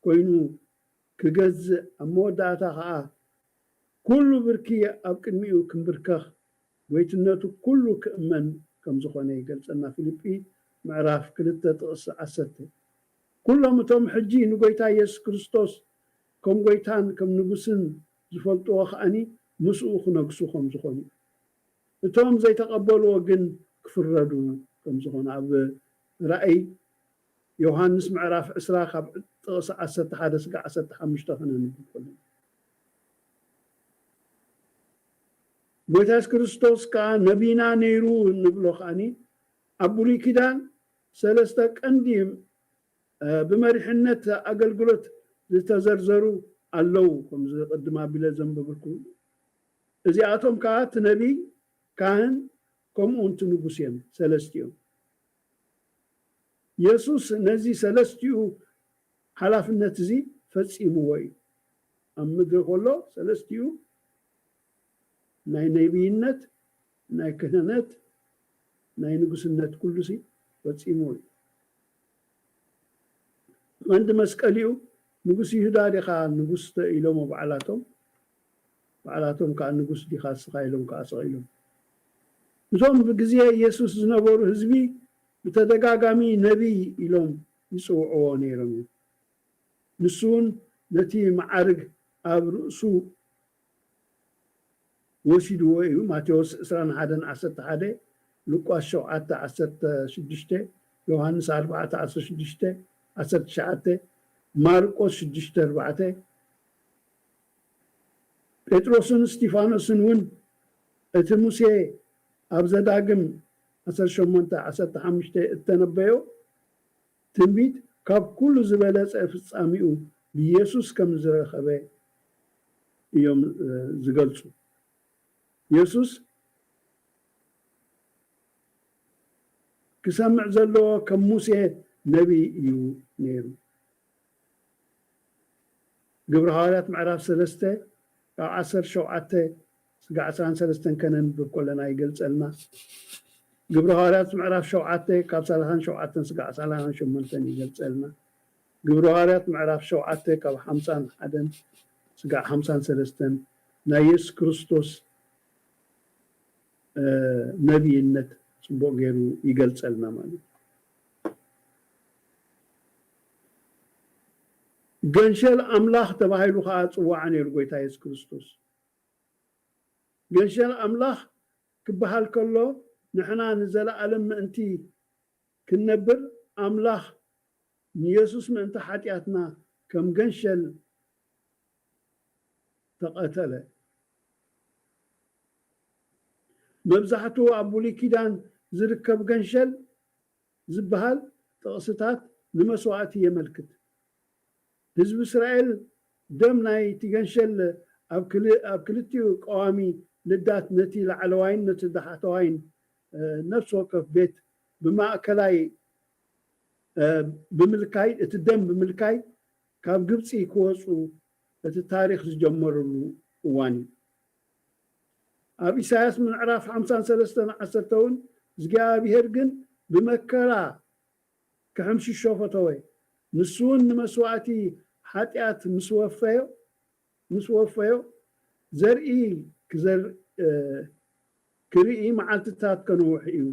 ኮይኑ ክገዝእ፣ ኣብ መወዳእታ ኸኣ ኩሉ ብርኪ ኣብ ቅድሚኡ ክንብርከኽ፣ ጎይትነቱ ኩሉ ክእመን ከም ዝኾነ ይገልጸና። ፊልጲ ምዕራፍ ክልተ ጥቕሲ ዓሰርተ። ኩሎም እቶም ሕጂ ንጎይታ የሱስ ክርስቶስ ከም ጎይታን ከም ንጉስን ዝፈልጥዎ ከኣኒ ምስኡ ክነግሱ ከም ዝኾኑ እዩ። እቶም ዘይተቐበልዎ ግን ክፍረዱ ከም ዝኾኑ ኣብ ራእይ ዮሃንስ ምዕራፍ ዕስራ ካብ ጥቕሲ ዓሰርተ ሓደ ስጋዕ ዓሰርተ ሓሙሽተ ከነንብብ ከለና። ጎይታ የሱስ ክርስቶስ ከኣ ነቢና ነይሩ ንብሎ ከኣኒ ኣብ ብሉይ ኪዳን ሰለስተ ቀንዲ፣ እ፣ ብመሪሕነት ኣገልግሎት ዝተዘርዘሩ ኣለዉ፣ ከምዚ ቅድም ኣቢለ ዘንበብኩ። እዚኣቶም ከኣ እቲ ነቢይ፣ ካህን፣ ከምኡ እውን እቲ ንጉስ እዮም ሰለስቲኦም። የሱስ ነዚ ሰለስቲኡ ሓላፍነት እዚ ፈጺምዎ እዩ። ኣብ ምድሪ ከሎ ሰለስቲኡ ናይ ነቢይነት፣ ናይ ክህነት፣ ናይ ንጉስነት ኩሉሲ ፈጺምዎ እዩ። ቀንዲ መስቀሊኡ ንጉስ ይሁዳ ዲኻ ንጉስ ኢሎሞ ባዕላቶም፣ ባዕላቶም ከዓ ንጉስ ዲኻ እስኻ ኢሎም ከዓ ሰቒሎም። እዞም ብግዜ ኢየሱስ ዝነበሩ ህዝቢ ብተደጋጋሚ ነቢይ ኢሎም ይጽውዕዎ ነይሮም እዮም። ንሱ እውን ነቲ መዓርግ ኣብ ርእሱ ወሲድዎ እዩ። ማቴዎስ ዕስራን ሓደን ዓሰርተ ሓደ፣ ሉቃስ ሸውዓተ ዓሰርተ ሽዱሽተ፣ ዮሃንስ ኣርባዕተ ዓሰርተ ሽዱሽተ፣ ዓሰርተ ትሽዓተ፣ ማርቆስ ሽዱሽተ ኣርባዕተ። ጴጥሮስን እስጢፋኖስን እውን እቲ ሙሴ ኣብ ዘዳግም ዓሰርተ ሸሞንተ ዓሰርተ ሓሙሽተ እተነበዮ ትንቢት ካብ ኩሉ ዝበለጸ ፍጻሜኡ ብየሱስ ከም ዝረኸበ እዮም ዝገልጹ። የሱስ ክሰምዕ ዘለዎ ከም ሙሴ ነቢይ እዩ ነይሩ። ግብሪ ሃዋርያት ምዕራፍ ሰለስተ ካብ ዓሰርተ ሸውዓተ ስጋዕ ዕስራን ሰለስተን ከነንብብ ከለና ይገልጸልና። ግብሪ ሃዋርያት ምዕራፍ ሸውዓተ ካብ ሰላሳን ሸውዓተን ስጋዕ ሰላሳን ሸሞንተን ይገልጸልና። ግብሪ ሃዋርያት ምዕራፍ ሸውዓተ ካብ ሓምሳን ሓደን ስጋዕ ሓምሳን ሰለስተን ናይ የሱስ ክርስቶስ ነቢይነት ጽቡቕ ገይሩ ይገልጸልና ማለት እዩ። ገንሸል ኣምላኽ ተባሂሉ ከዓ ጽዋዕ ነይሩ ጎይታ የሱስ ክርስቶስ። ገንሸል ኣምላኽ ክበሃል ከሎ ንሕና ንዘለኣለም ምእንቲ ክንነብር ኣምላኽ ንየሱስ ምእንቲ ሓጢኣትና ከም ገንሸል ተቐተለ። መብዛሕትኡ ኣብ ብሉይ ኪዳን ዝርከብ ገንሸል ዝበሃል ጥቕስታት ንመስዋእቲ የመልክት። ህዝቢ እስራኤል ደም ናይቲ ገንሸል ኣብ ክል- ኣብ ክልቲኡ ቀዋሚ ልዳት ነቲ ላዕለዋይን ነቲ ታሕተዋይን ነፍሲ ወከፍ ቤት ብማእከላይ ብምልካይ እቲ ደም ብምልካይ ካብ ግብፂ ክወፁ እቲ ታሪክ ዝጀመረሉ እዋን እዩ። ኣብ ኢሳያስ ምዕራፍ ሓምሳን ሰለስተን ዓሰርተ እውን እግዚኣብሄር ግን ብመከራ ክሕምሽሾ ፈተወ። ንሱ እውን ንመስዋእቲ ሓጢኣት ምስ ወፈዮ ምስ ወፈዮ ዘርኢ ክዘር ክርኢ መዓልትታት ከነውሕ እዩ።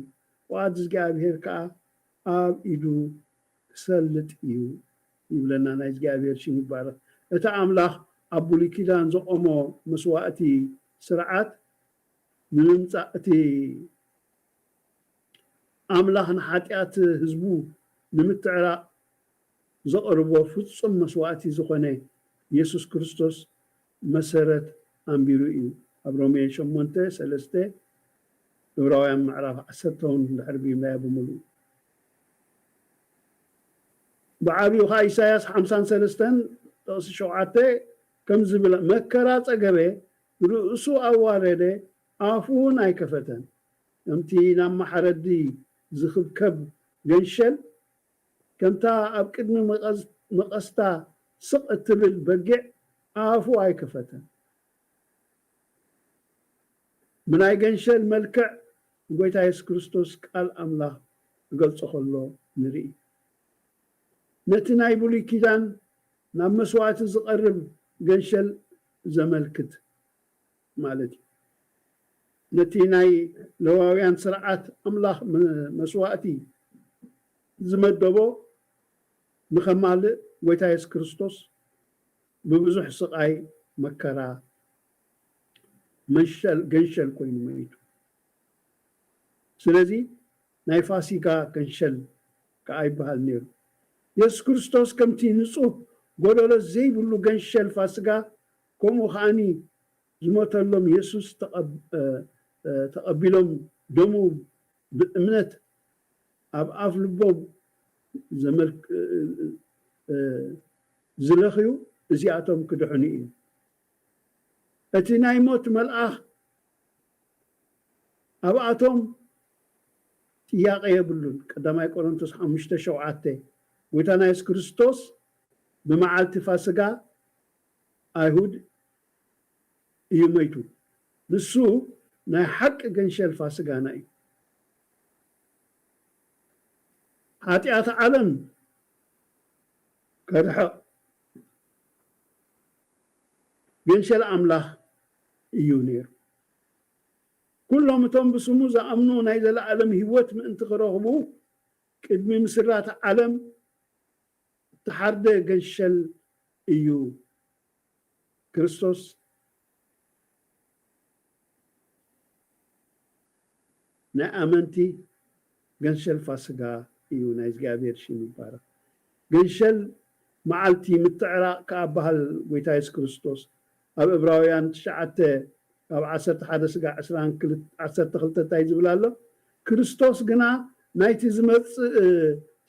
ፍቓድ እግዚኣብሄር ከዓ ኣብ ኢዱ ክሰልጥ እዩ ይብለና። ናይ እግዚኣብሄር ሽም ይባረክ። እቲ ኣምላኽ ኣብ ብሉይ ኪዳን ዘቆሞ መስዋእቲ ስርዓት ንምምፃእ እቲ ኣምላኽ ንሓጢኣት ህዝቡ ንምትዕራቕ ዘቕርቦ ፍጹም መስዋእቲ ዝኾነ የሱስ ክርስቶስ መሰረት ኣንቢሩ እዩ። ኣብ ሮሜ ሸሞንተ ሰለስተ፣ ዕብራውያን ምዕራፍ ዓሰርተ እውን እንድሕር ቢብናዮ ብምሉእ። ብዓብዩ ኸዓ ኢሳያስ ሓምሳን ሰለስተን ጥቕሲ ሸውዓተ ከም ዝብል መከራ ጸገበ፣ ርእሱ ኣዋረደ፣ ኣፉ እውን ኣይከፈተን። ከምቲ ናብ ማሕረዲ ዝኽብከብ ገንሸል፣ ከምታ ኣብ ቅድሚ መቐስ- መቐስታ ስቕ እትብል በጊዕ ኣፉ ኣይከፈተን። ብናይ ገንሸል መልክዕ ንጎይታ የሱስ ክርስቶስ ቃል ኣምላኽ ክገልጾ ከሎ ንርኢ። ነቲ ናይ ብሉይ ኪዳን ናብ መስዋእቲ ዝቐርብ ገንሸል ዘመልክት ማለት እዩ። ነቲ ናይ ለዋውያን ስርዓት ኣምላኽ ም- መስዋእቲ ዝመደቦ ንኸማልእ ጎይታ የሱስ ክርስቶስ ብብዙሕ ስቓይ መከራ መንሸል ገንሸል ኮይኑ መይቱ። ስለዚ ናይ ፋሲጋ ገንሸል ከዓ ይበሃል ነይሩ። የሱስ ክርስቶስ ከምቲ ንጹህ ጎደሎ ዘይብሉ ገንሸል ፋሲጋ ከምኡ ከዓኒ ዝሞተሎም የሱስ ተቐብ- እ- እ- ተቐቢሎም ደሙ ብእምነት ኣብ ኣፍ ልቦም ዘመልክ- እ- እ- ዝለኽዩ እዚኣቶም ክድሕኑ እዩ። እቲ ናይ ሞት መልኣኽ ኣብኣቶም ጥያቄ የብሉን። ቀዳማይ ቆሮንቶስ ሓሙሽተ ሸውዓተ፣ ጎይታና የሱስ ክርስቶስ ብመዓልቲ ፋስጋ ኣይሁድ እዩ መይቱ። ንሱ ናይ ሓቂ ገንሸል ፋስጋና እዩ። ሓጢኣት ዓለም ከርሕቕ ገንሸል ኣምላኽ እዩ ነይሩ። ኩሎም እቶም ብስሙ ዝኣምኑ ናይ ዘለኣለም ህይወት ምእንቲ ክረኽቡ ቅድሚ ምስራት ዓለም እተሓርደ ገንሸል እዩ። ክርስቶስ ናይ ኣመንቲ ገንሸል ፋስጋ እዩ። ናይ እግዚኣብሔር ሽም ይባረኽ። ገንሸል መዓልቲ ምትዕራቕ ከኣ በሃል ጎይታ የሱስ ክርስቶስ ኣብ ዕብራውያን ትሽዓተ ካብ ዓሰርተ ሓደ ስጋዕ ዕስራን ክልተ እንታይ ዝብል ኣሎ? ክርስቶስ ግና ናይቲ ዝመጽእ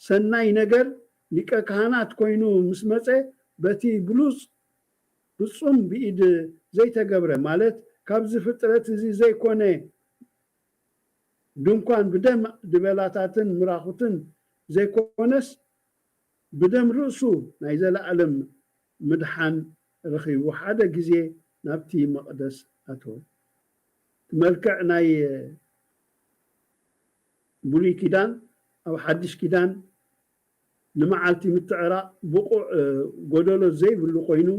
ሰናይ ነገር ሊቀ ካህናት ኮይኑ ምስ መጸ በቲ ብሉጽ ፍጹም ብኢድ ዘይተገብረ ማለት ካብዚ ፍጥረት እዚ ዘይኮነ ድንኳን ብደም ድበላታትን ምራኹትን ዘይኮነስ ብደም ርእሱ ናይ ዘለኣለም ምድሓን ረኺቡ ሓደ ግዜ ናብቲ መቕደስ ኣተወ። እቲ መልክዕ ናይ ብሉይ ኪዳን ኣብ ሓድሽ ኪዳን ንመዓልቲ ምትዕራቕ ብቑዕ ጎደሎ ዘይብሉ ኮይኑ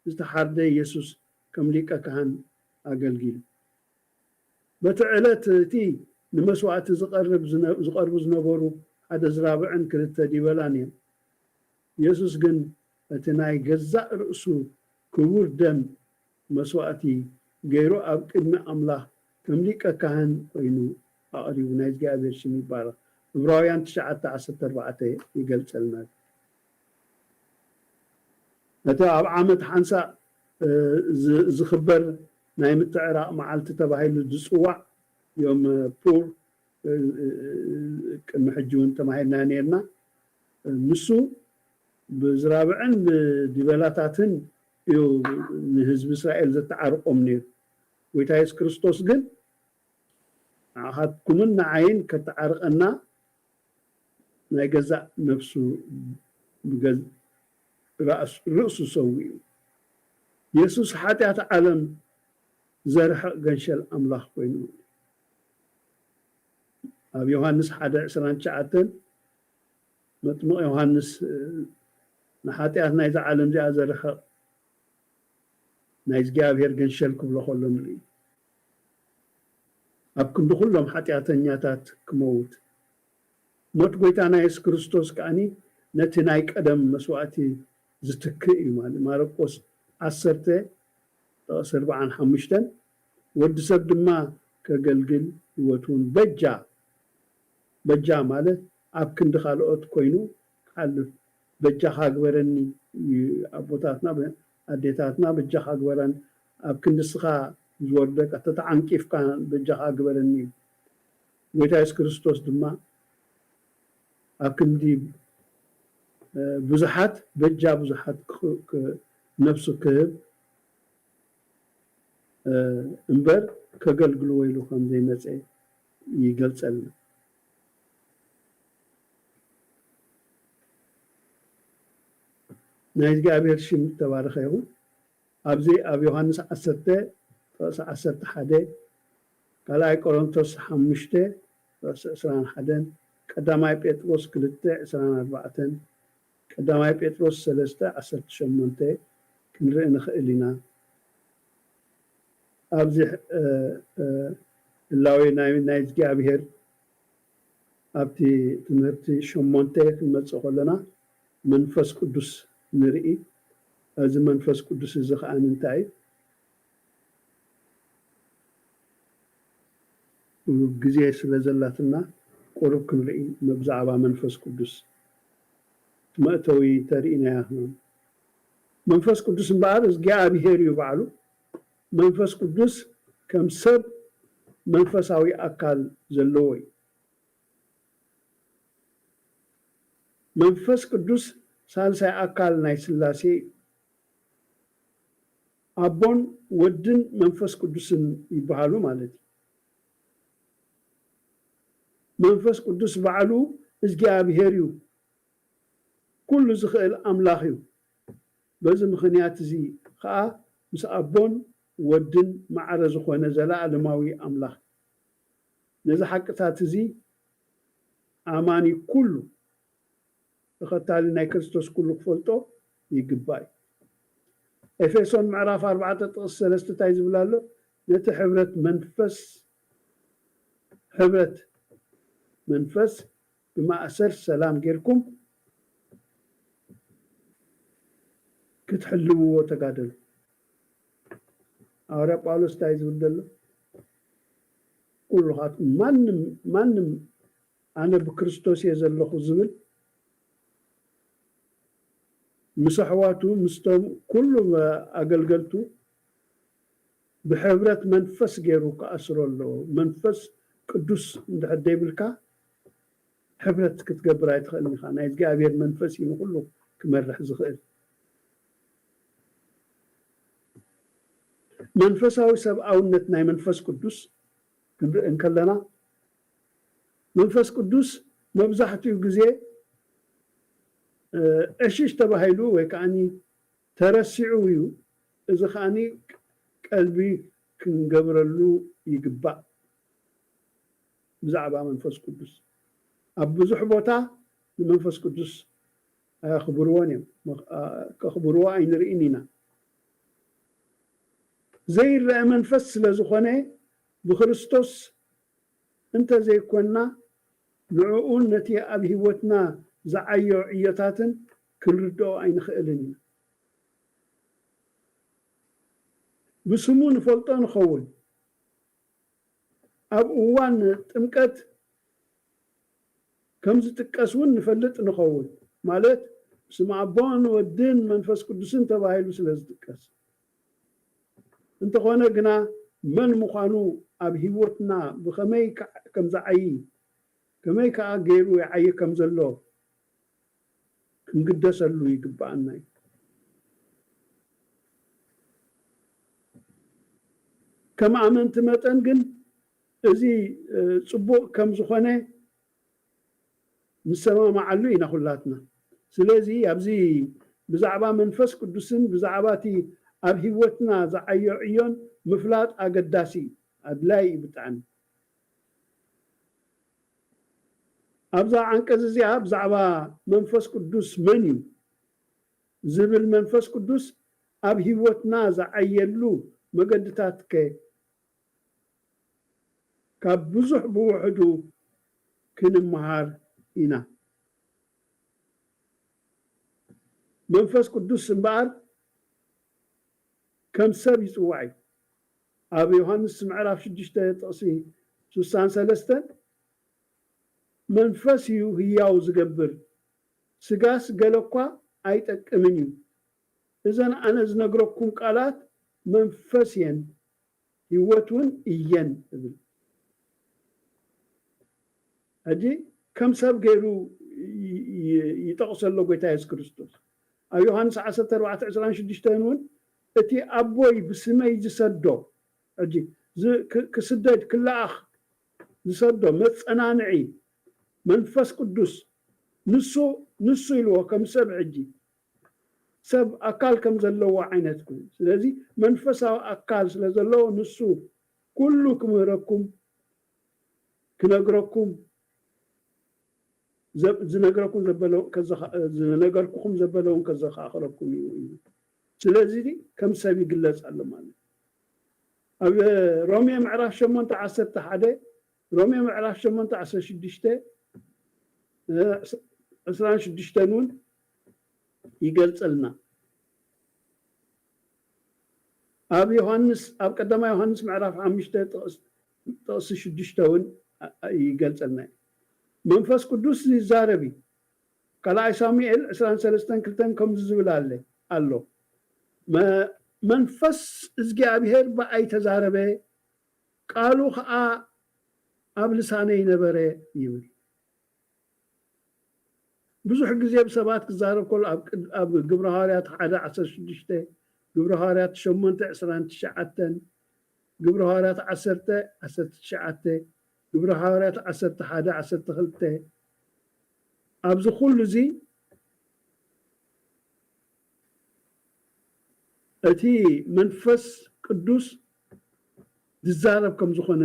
ዝተሓርደ የሱስ ከም ሊቀ ካህን ኣገልጊሉ። በቲ ዕለት እቲ ንመስዋእቲ ዝቐርብ ዝነ- ዝቐርቡ ዝነበሩ ሓደ ዝራብዕን ክልተ ዲበላን እዮም። የሱስ ግን እቲ ናይ ገዛእ ርእሱ ክቡር ደም መስዋእቲ ገይሩ ኣብ ቅድሚ ኣምላኽ ከም ሊቀ ካህን ኮይኑ ኣቕሪቡ። ናይ እግዚኣብሔር ሽም ይባረኽ። ዕብራውያን ትሽዓተ ዓሰርተ ኣርባዕተ ይገልጸልና። እቲ ኣብ ዓመት ሓንሳእ እ፣ ዝ- ዝኽበር ናይ ምትዕራቕ መዓልቲ ተባሂሉ ዝጽዋዕ ዮም ፑር እ፣ እ፣ እ፣ ቅድሚ ሕጂ እውን ተማሂርና ነርና። እ፣ ንሱ ብዝራብዕን ብዲበላታትን እዩ ንህዝቢ እስራኤል ዘተዓርቆም ነይሩ። ጎይታ የሱስ ክርስቶስ ግን ንዓኻትኩምን ንዓይን ከተዓርቐና ናይ ገዛእ ነፍሱ ብገዝ- ራእስ- ርእሱ ሰዊኡ። የሱስ ሓጢኣት ዓለም ዘርሕቕ ገንሸል ኣምላኽ ኮይኑ። ኣብ ዮሃንስ ሓደ ዕስራን ትሽዓተን መጥምቕ ዮሃንስ እ፣ ንሓጢኣት ናይዛ ዓለም እዚኣ ዘርሕቕ ናይ እግዚኣብሔር ገንሸል ክብሎ ከሎ ንርኢ። ኣብ ክንዲ ኩሎም ሓጢኣተኛታት ክመውት ሞት ጎይታና የሱስ ክርስቶስ ከኣኒ ነቲ ናይ ቀደም መስዋእቲ ዝትክእ እዩ። ማለት ማርቆስ ዓሰርተ ጥቕሲ ኣርባዓን ሓሙሽተን ወዲ ሰብ ድማ ከገልግል ህይወቱን በጃ በጃ ማለት ኣብ ክንዲ ካልኦት ኮይኑ ክሓልፍ በጃኻ ግበረኒ እዩ። ኣቦታትና ኣዴታትና በጃኻ ግበረን ኣብ ክንዲ እስኻ ዝወርደካ ተተዓንቂፍካ በጃኻ ግበረኒ እዩ። ጎይታ የሱስ ክርስቶስ ድማ ኣብ ክንዲ ብዙሓት በጃ ብዙሓት ነብሱ ክህብ እምበር ከገልግልዎ ኢሉ ከም ዘይመፀ ይገልፀልና። ናይ እግዚኣብሔር ሽም ዝተባረኸ ይኹን። ኣብዚ ኣብ ዮሃንስ ዓሰርተ ጥቕሲ ዓሰርተ ሓደ፣ ካልኣይ ቆሮንቶስ ሓሙሽተ ጥቕሲ ዕስራን ሓደን፣ ቀዳማይ ጴጥሮስ ክልተ ዕስራን ኣርባዕተን፣ ቀዳማይ ጴጥሮስ ሰለስተ ዓሰርተ ሸሞንተ ክንርኢ ንኽእል ኢና። ኣብዚ ህላዌ ናይ እግዚኣብሔር ኣብቲ ትምህርቲ ሸሞንተ ክንመፅእ ከለና መንፈስ ቅዱስ ንርኢ። እዚ መንፈስ ቅዱስ እዚ ከዓ እንታይ እዩ? ግዜ ስለ ዘላትና ቁሩብ ክንርኢ ብዛዕባ መንፈስ ቅዱስ መእተዊ ተርእናያ። መንፈስ ቅዱስ እምበኣር እግዚኣብሔር እዩ ባዕሉ። መንፈስ ቅዱስ ከም ሰብ መንፈሳዊ ኣካል ዘለዎ እዩ። መንፈስ ቅዱስ ሳልሳይ ኣካል ናይ ስላሴ እዩ። ኣቦን ወድን መንፈስ ቅዱስን ይበሃሉ ማለት እዩ። መንፈስ ቅዱስ ባዕሉ እግዚኣብሔር እዩ፣ ኩሉ ዝኽእል ኣምላኽ እዩ። በዚ ምኽንያት እዚ ኸኣ ምስ ኣቦን ወድን ማዕረ ዝኾነ ዘለኣለማዊ ኣምላኽ። ነዚ ሓቅታት እዚ ኣማኒ ኩሉ፣ ተኸታሊ ናይ ክርስቶስ ኩሉ ክፈልጦ ይግባእ እዩ። ኤፌሶን ምዕራፍ ኣርባዕተ ጥቕሲ ሰለስተ እንታይ ዝብል ኣሎ? ነቲ ሕብረት መንፈስ፣ ሕብረት መንፈስ ብማእሰር ሰላም ጌርኩም ክትሕልውዎ ተጋደሉ። ሃዋርያ ጳውሎስ እንታይ ዝብል ዘሎ? ኩሉኻትኩም፣ ማንም፣ ማንም ኣነ ብክርስቶስ እየ ዘለኹ ዝብል ምስ ኣሕዋቱ፣ ምስቶም ኩሉ ኣገልገልቱ ብሕብረት መንፈስ ገይሩ ክኣስሮ ኣለዎ። መንፈስ ቅዱስ እንድሕር ዘይብልካ ሕብረት ክትገብር ኣይትኽእልን ኢኻ። ናይ እግዚኣብሔር መንፈስ እዩ ንኹሉ ክመርሕ ዝኽእል። መንፈሳዊ ሰብኣውነት ናይ መንፈስ ቅዱስ ክንርኢ እንከለና፣ መንፈስ ቅዱስ መብዛሕትኡ ግዜ፣ እ፣ ዕሽሽ ተባሂሉ ወይ ከዓኒ ተረሲዑ እዩ። እዚ ከዓኒ ቀልቢ ክንገብረሉ ይግባእ። ብዛዕባ መንፈስ ቅዱስ ኣብ ብዙሕ ቦታ ንመንፈስ ቅዱስ ኣየኽብርዎን እዮም። መኽ-፣ ኣ-፣ ከኽብርዎ ኣይንርእይን ኢና። ዘይረአ መንፈስ ስለ ዝኾነ፣ ብክርስቶስ እንተ ዘይኮንና፣ ንዕኡን ነቲ ኣብ ህይወትና ዝዓዮ ዕዮታትን ክንርድኦ ኣይንኽእልን ኢና። ብስሙ ንፈልጦ ንኸውን። ኣብ እዋን ጥምቀት ከም ዝጥቀስ እውን ንፈልጥ ንኸውን። ማለት፣ ብስም ኣቦን ወድን መንፈስ ቅዱስን ተባሂሉ ስለ ዝጥቀስ። እንተኾነ ግና፣ መን ምዃኑ ኣብ ህይወትና ብኸመይ ከ-፣ ከም ዝዓዪ፣ ከመይ ከኣ ገይሩ ይዓዪ ከም ዘሎ ክንግደሰሉ ይግብኣና እዩ። ከም ኣመንቲ መጠን ግን፣ እዚ፣ እ፣ ጽቡቕ ከም ዝኾነ ንሰማማዓሉ ኢና ኩላትና። ስለዚ ኣብዚ ብዛዕባ መንፈስ ቅዱስን ብዛዕባ እቲ ኣብ ህይወትና ዝዓዮ ዕዮን ምፍላጥ ኣገዳሲ እዩ፣ ኣድላዪ እዩ ብጣዕሚ። ኣብዛ ዓንቀጽ እዚኣ ብዛዕባ መንፈስ ቅዱስ መን እዩ ዝብል፣ መንፈስ ቅዱስ ኣብ ህይወትና ዝዓየሉ መገድታት ከ ካብ ብዙሕ ብውሕዱ ክንመሃር ኢና። መንፈስ ቅዱስ እምበኣር ከም ሰብ ይጽዋዕ እዩ። ኣብ ዮሃንስ ምዕራፍ ሽዱሽተ ጥቕሲ ስሳን ሰለስተን፣ "መንፈስ እዩ ህያው ዝገብር፣ ስጋስ ገለ እኳ ኣይጠቅምን እዩ። እዘን ኣነ ዝነግረኩም ቃላት መንፈስ እየን፣ ህይወት እውን እየን" እብል። ሕጂ ከም ሰብ ገይሩ ይ-፣ ይ-፣ ይጠቕሶ ኣሎ ጎይታ የሱስ ክርስቶስ። ኣብ ዮሃንስ ዓሰርተ ኣርባዕተ ዕስራን ሽዱሽተን እውን፣ "እቲ ኣቦይ ብስመይ ዝሰዶ"፣ ሕጂ ዝ-፣ ክ-፣ ክስደድ፣ ክለኣኽ ዝሰዶ መጸናንዒ መንፈስ ቅዱስ፣ ንሱ፣ ንሱ ኢልዎ ከም ሰብ፣ ሕጂ ሰብ ኣካል ከም ዘለዎ ዓይነት ኮይኑ፣ ስለዚ መንፈሳዊ ኣካል ስለ ዘለዎ፣ ንሱ ኩሉ ክምህረኩም፣ ክነግረኩም፣ ዘ-፣ ዝነግረኩም ዘበለ-፣ ከዘኻ-፣ ዝነገርኩኹም ዘበለውን ከዘኻኽረኩም እዩ፣ እዩ። ስለዚ ከም ሰብ ይግለጽ ኣሎ ማለት እዩ። ኣብ ሮሜ ምዕራፍ ሸሞንተ ዓሰርተ ሓደ፣ ሮሜ ምዕራፍ ሸሞንተ ዓሰርተ ሽዱሽተ፣ እ፣ ዕስራን ሽዱሽተን እውን ይገልጸልና። ኣብ ዮሃንስ፣ ኣብ ቀዳማይ ዮሃንስ ምዕራፍ ሓሙሽተ ጥቕስ-፣ ጥቕሲ ሽዱሽተ እውን ኣ-፣ ኣ-፣ ይገልጸልና እዩ። መንፈስ ቅዱስ ይዛረብ እዩ። ካልኣይ ሳሙኤል ዕስራን ሰለስተን ክልተን ከምዚ ዝብል ኣለ፣ ኣሎ። መ-፣ "መንፈስ እግዚኣብሔር ብኣይ ተዛረበ፣ ቃሉ ኸኣ ኣብ ልሳነይ ነበረ" ይብል። ብዙሕ ግዜ ብሰባት ክዛረብ ከሎ ኣብ ቅድ-፣ ኣብ ግብረ ሃዋርያት ሓደ ዓሰርተ ሽዱሽተ፣ ግብረ ሃዋርያት ሸሞንተ ዕስራን ትሽዓተን፣ ግብረ ሃዋርያት ዓሰርተ ዓሰርተ ትሽዓተ፣ ግብረ ሃዋርያት ዓሰርተ ሓደ ዓሰርተ ክልተ ኣብዚ ኩሉ እዚ እቲ መንፈስ ቅዱስ ዝዛረብ ከም ዝኾነ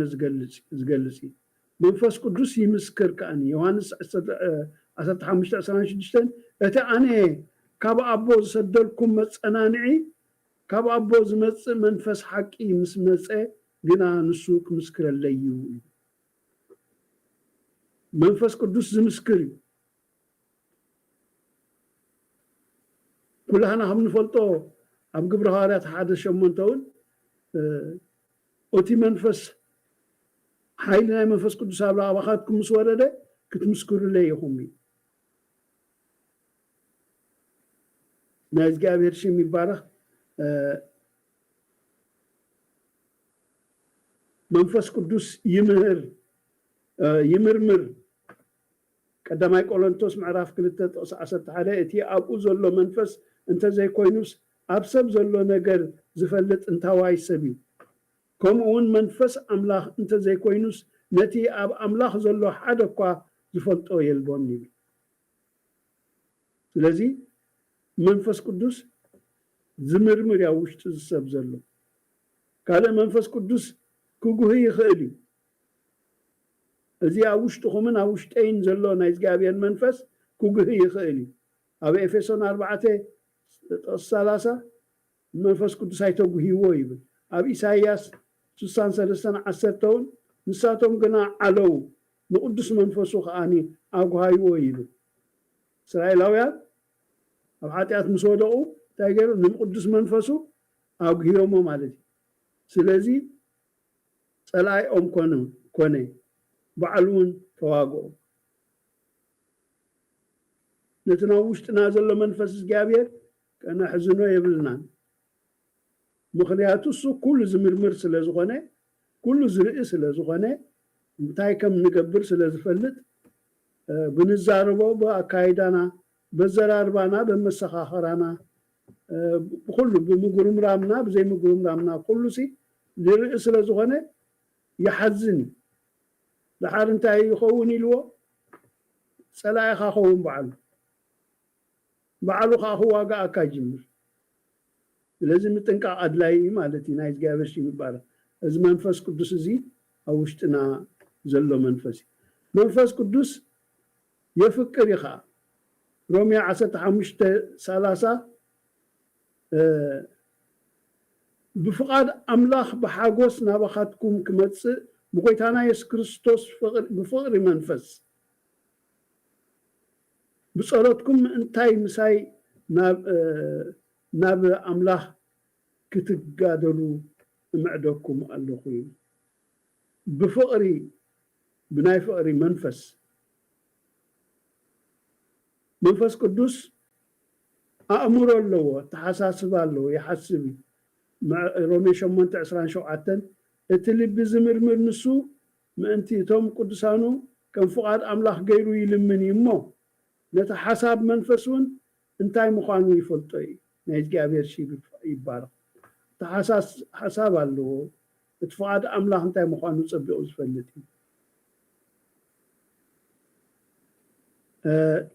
ዝገልጽ እዩ። መንፈስ ቅዱስ ይምስክር ከኣኒ። ዮሃንስ ዓሰርተ ሓሙሽተ ዕስራን ሽዱሽተን እቲ ኣነ ካብ ኣቦ ዝሰደልኩም መጸናንዒ ካብ ኣቦ ዝመጽእ መንፈስ ሓቂ ምስ መጸ ግና ንሱ ክምስክረለይ እዩ። መንፈስ ቅዱስ ዝምስክር እዩ። ኩላህና ከም ንፈልጦ ኣብ ግብረ ሃዋርያት ሓደ ሸሞንተ እውን እቲ መንፈስ ሓይሊ ናይ መንፈስ ቅዱስ ኣብ ኣባኻትኩም ምስ ወረደ ክትምስክሩለይ ኢኹም እዩ። ናይ እግዚኣብሔር ሽም ይባረኽ። መንፈስ ቅዱስ ይምህር፣ ይምርምር። ቀዳማይ ቆሮንቶስ ምዕራፍ ክልተ ጥቕሲ ዓሰርተ ሓደ እቲ ኣብኡ ዘሎ መንፈስ እንተዘይኮይኑስ ኣብ ሰብ ዘሎ ነገር ዝፈልጥ እንታዋይ ሰብ እዩ። ከምኡ እውን መንፈስ ኣምላኽ እንተዘይኮይኑስ ነቲ ኣብ ኣምላኽ ዘሎ ሓደ እኳ ዝፈልጦ የልቦን ይብል። ስለዚ መንፈስ ቅዱስ ዝምርምር እዩ ኣብ ውሽጢ እዚ ሰብ ዘሎ። ካልእ መንፈስ ቅዱስ ክጉሂ ይኽእል እዩ። እዚ ኣብ ውሽጥኹምን ኣብ ውሽጠይን ዘሎ ናይ እግዚኣብሔር መንፈስ ክጉሂ ይኽእል እዩ። ኣብ ኤፌሶን ኣርባዕተ ጥቕሲ ሰላሳ መንፈስ ቅዱስ ኣይተጉህይዎ ይብል። ኣብ ኢሳይያስ ስሳን ሰለስተን ዓሰርተ እውን ንሳቶም ግና ዓለው ንቅዱስ መንፈሱ ከኣኒ ኣጉሃይዎ ይብል። እስራኤላውያን ኣብ ሓጢኣት ምስ ወደቑ እንታይ ገይሩ? ንቅዱስ መንፈሱ ኣጉህዮሞ ማለት እዩ። ስለዚ ጸላኢኦም ኮኑ ኮነ፣ ባዕሉ እውን ተዋግኦ። ነቲ ናብ ውሽጥና ዘሎ መንፈስ እግዚኣብሔር ከነሕዝኖ የብልናን። ምኽንያቱ እሱ ኩሉ ዝምርምር ስለ ዝኾነ፣ ኩሉ ዝርኢ ስለ ዝኾነ፣ እንታይ ከም ንገብር ስለ ዝፈልጥ፣ ብንዛረቦ፣ ብኣካይዳና፣ በዘራርባና፣ በመሰኻኸራና፣ ብኩሉ ብምጉርምራምና፣ ብዘይምጉርምራምና ኩሉ ሲ ዝርኢ ስለ ዝኾነ ይሓዝን እዩ። ደሓር እንታይ ይኸውን ኢልዎ? ጸላኢኻ ኸውን በዓሉ። በዓሉ ከዓ ክዋጋኣካ ይጅምር። ስለዚ ምጥንቃቕ ኣድላይ እዩ ማለት እዩ። ናይ እግዚኣብሔር ሽም ይባረክ። እዚ መንፈስ ቅዱስ እዚ ኣብ ውሽጥና ዘሎ መንፈስ እዩ። መንፈስ ቅዱስ የፍቅር እዩ ከዓ። ሮሜ ዓሰርተ ሓሙሽተ ሰላሳ ብፍቓድ ኣምላኽ ብሓጎስ ናባኻትኩም ክመጽእ ብጎይታና የሱስ ክርስቶስ ብፍቕሪ መንፈስ ብጸሎትኩም ምእንታይ ምሳይ ናብ ኣምላኽ ክትጋደሉ እምዕደኩም ኣለኹ። ብፍቕሪ ብናይ ፍቕሪ መንፈስ። መንፈስ ቅዱስ ኣእምሮ ኣለዎ፣ ኣተሓሳስባ ኣለዎ፣ ይሓስብ እዩ። ሮሜ ሸሞንተ ዕስራን ሸውዓተን እቲ ልቢ ዝምርምር ንሱ ምእንቲ እቶም ቅዱሳኑ ከም ፍቓድ ኣምላኽ ገይሩ ይልምን እዩ እሞ ነቲ ሓሳብ መንፈስ እውን እንታይ ምዃኑ ይፈልጦ እዩ። ናይ እግዚኣብሔር ሽም ይባረኽ። እቲ ሓሳብ ኣለዎ። እቲ ፍቓድ ኣምላኽ እንታይ ምዃኑ ጸቢቑ ዝፈልጥ እዩ።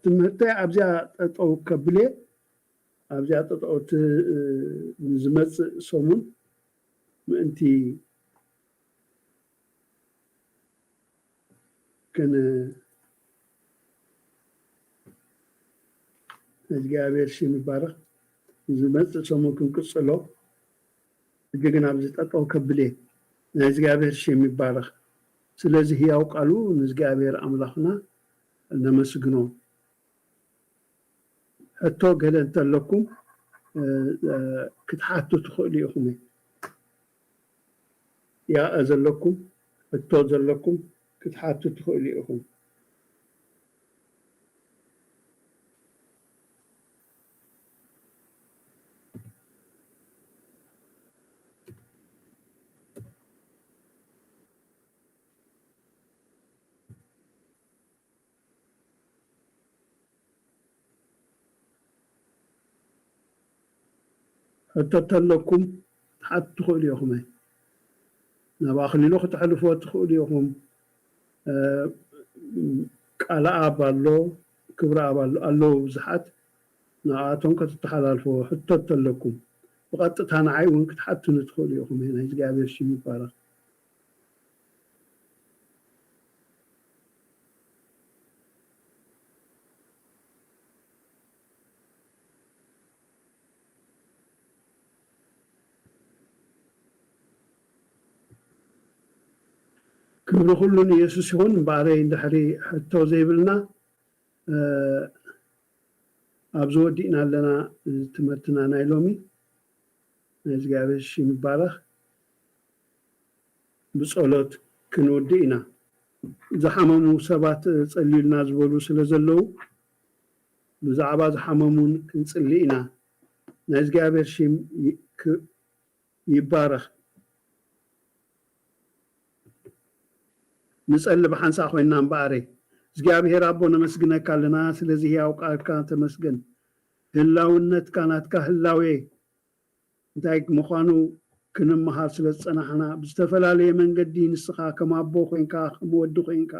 ትምህርተይ ኣብዚኣ ጠጠው ከብሌ ኣብዚኣ ጠጠው ንዝመፅእ ሰሙን ምእንቲ ክን እግዚኣብሔር ሽም ይባረክ። ዝመፅእ ሰሙን ክንቅፅሎ ሕጂ ግን ኣብዚ ጠጠው ከብል እየ። ናይ እግዚኣብሔር ሽም ይባረክ። ስለዚ ህያው ቃሉ ንእግዚኣብሔር ኣምላኽና ነመስግኖ። ሕቶ ገለ እንተለኩም ክትሓቱ ትኽእሉ ኢኹም። ያእ ዘለኩም ሕቶ ዘለኩም ክትሓቱ ትኽእሉ ኢኹም። ሕቶ እንተለኩም ክትሓቱ ትኽእሉ ኢኹም። ናብ ኣኽሊሉ ክተሕልፍዎ ትኽእሉ ኢኹም። ቃል ኣብ ኣሎ፣ ክብሪ ኣብ ኣሎ ኣለዉ ብዙሓት። ንኣቶም ከተተሓላልፎ ሕቶ እንተለኩም ብቐጥታ ንዓይ እውን ክትሓቱኒ ትኽእሉ ኢኹም። ናይ እግዚኣብሔር ሽም ይባረኽ። ክብሪ ኩሉ ንየሱስ ይኹን። እምበኣረይ እንድሕሪ ሕቶ ዘይብልና ኣብዚ ወዲእና ኣለና። ትምህርትና ናይ ሎሚ ናይ እግዚኣብሔር ሽም ይባረኽ። ብጸሎት ክንውድእ ኢና። ዝሓመሙ ሰባት ጸልዩልና ዝበሉ ስለ ዘለዉ ብዛዕባ ዝሓመሙን ክንጽሊ ኢና። ናይ እግዚኣብሔር ሽም ይባረኽ። ንጸሊ ብሓንሳእ ኮይንና እምበኣረይ እግዚኣብሔር ኣቦ ነመስግነካ ኣለና። ስለዚ ህያው ቃልካ ተመስገን። ህላውነትካ ናትካ ህላዌ እንታይ ምዃኑ ክንመሃር ስለ ዝጸናሕና ብዝተፈላለየ መንገዲ ንስኻ ከም ኣቦ ኮይንካ ከም ወዲ ኮይንካ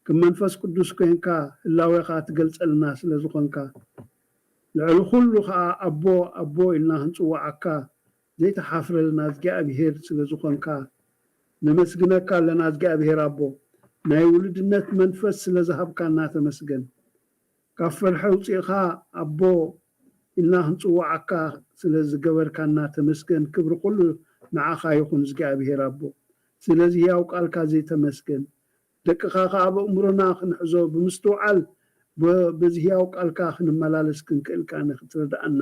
ከም መንፈስ ቅዱስ ኮይንካ ህላዌኻ ትገልጸልና ስለ ዝኾንካ ልዕሊ ኩሉ ኸዓ ኣቦ ኣቦ ኢልና ክንጽውዓካ ዘይተሓፍረልና እግዚኣብሔር ስለ ዝኾንካ ነመስግነካ ኣለና። እግዚኣብሔር ኣቦ ናይ ውሉድነት መንፈስ ስለ ዝሃብካና ተመስገን። ካብ ፍርሒ ኣውፂእኻ ኣቦ ኢልና ክንፅዋዓካ ስለ ዝገበርካና ተመስገን። ክብሪ ኩሉ ንዓኻ ይኹን እግዚኣብሔር ኣቦ። ስለዚ ህያው ቃልካ እዚ ተመስገን። ደቅኻ ከዓ ብእምሮና ክንሕዞ ብምስትውዓል በዚ ህያው ቃልካ ክንመላለስ ክንክእል ከዓ ንክትረድኣና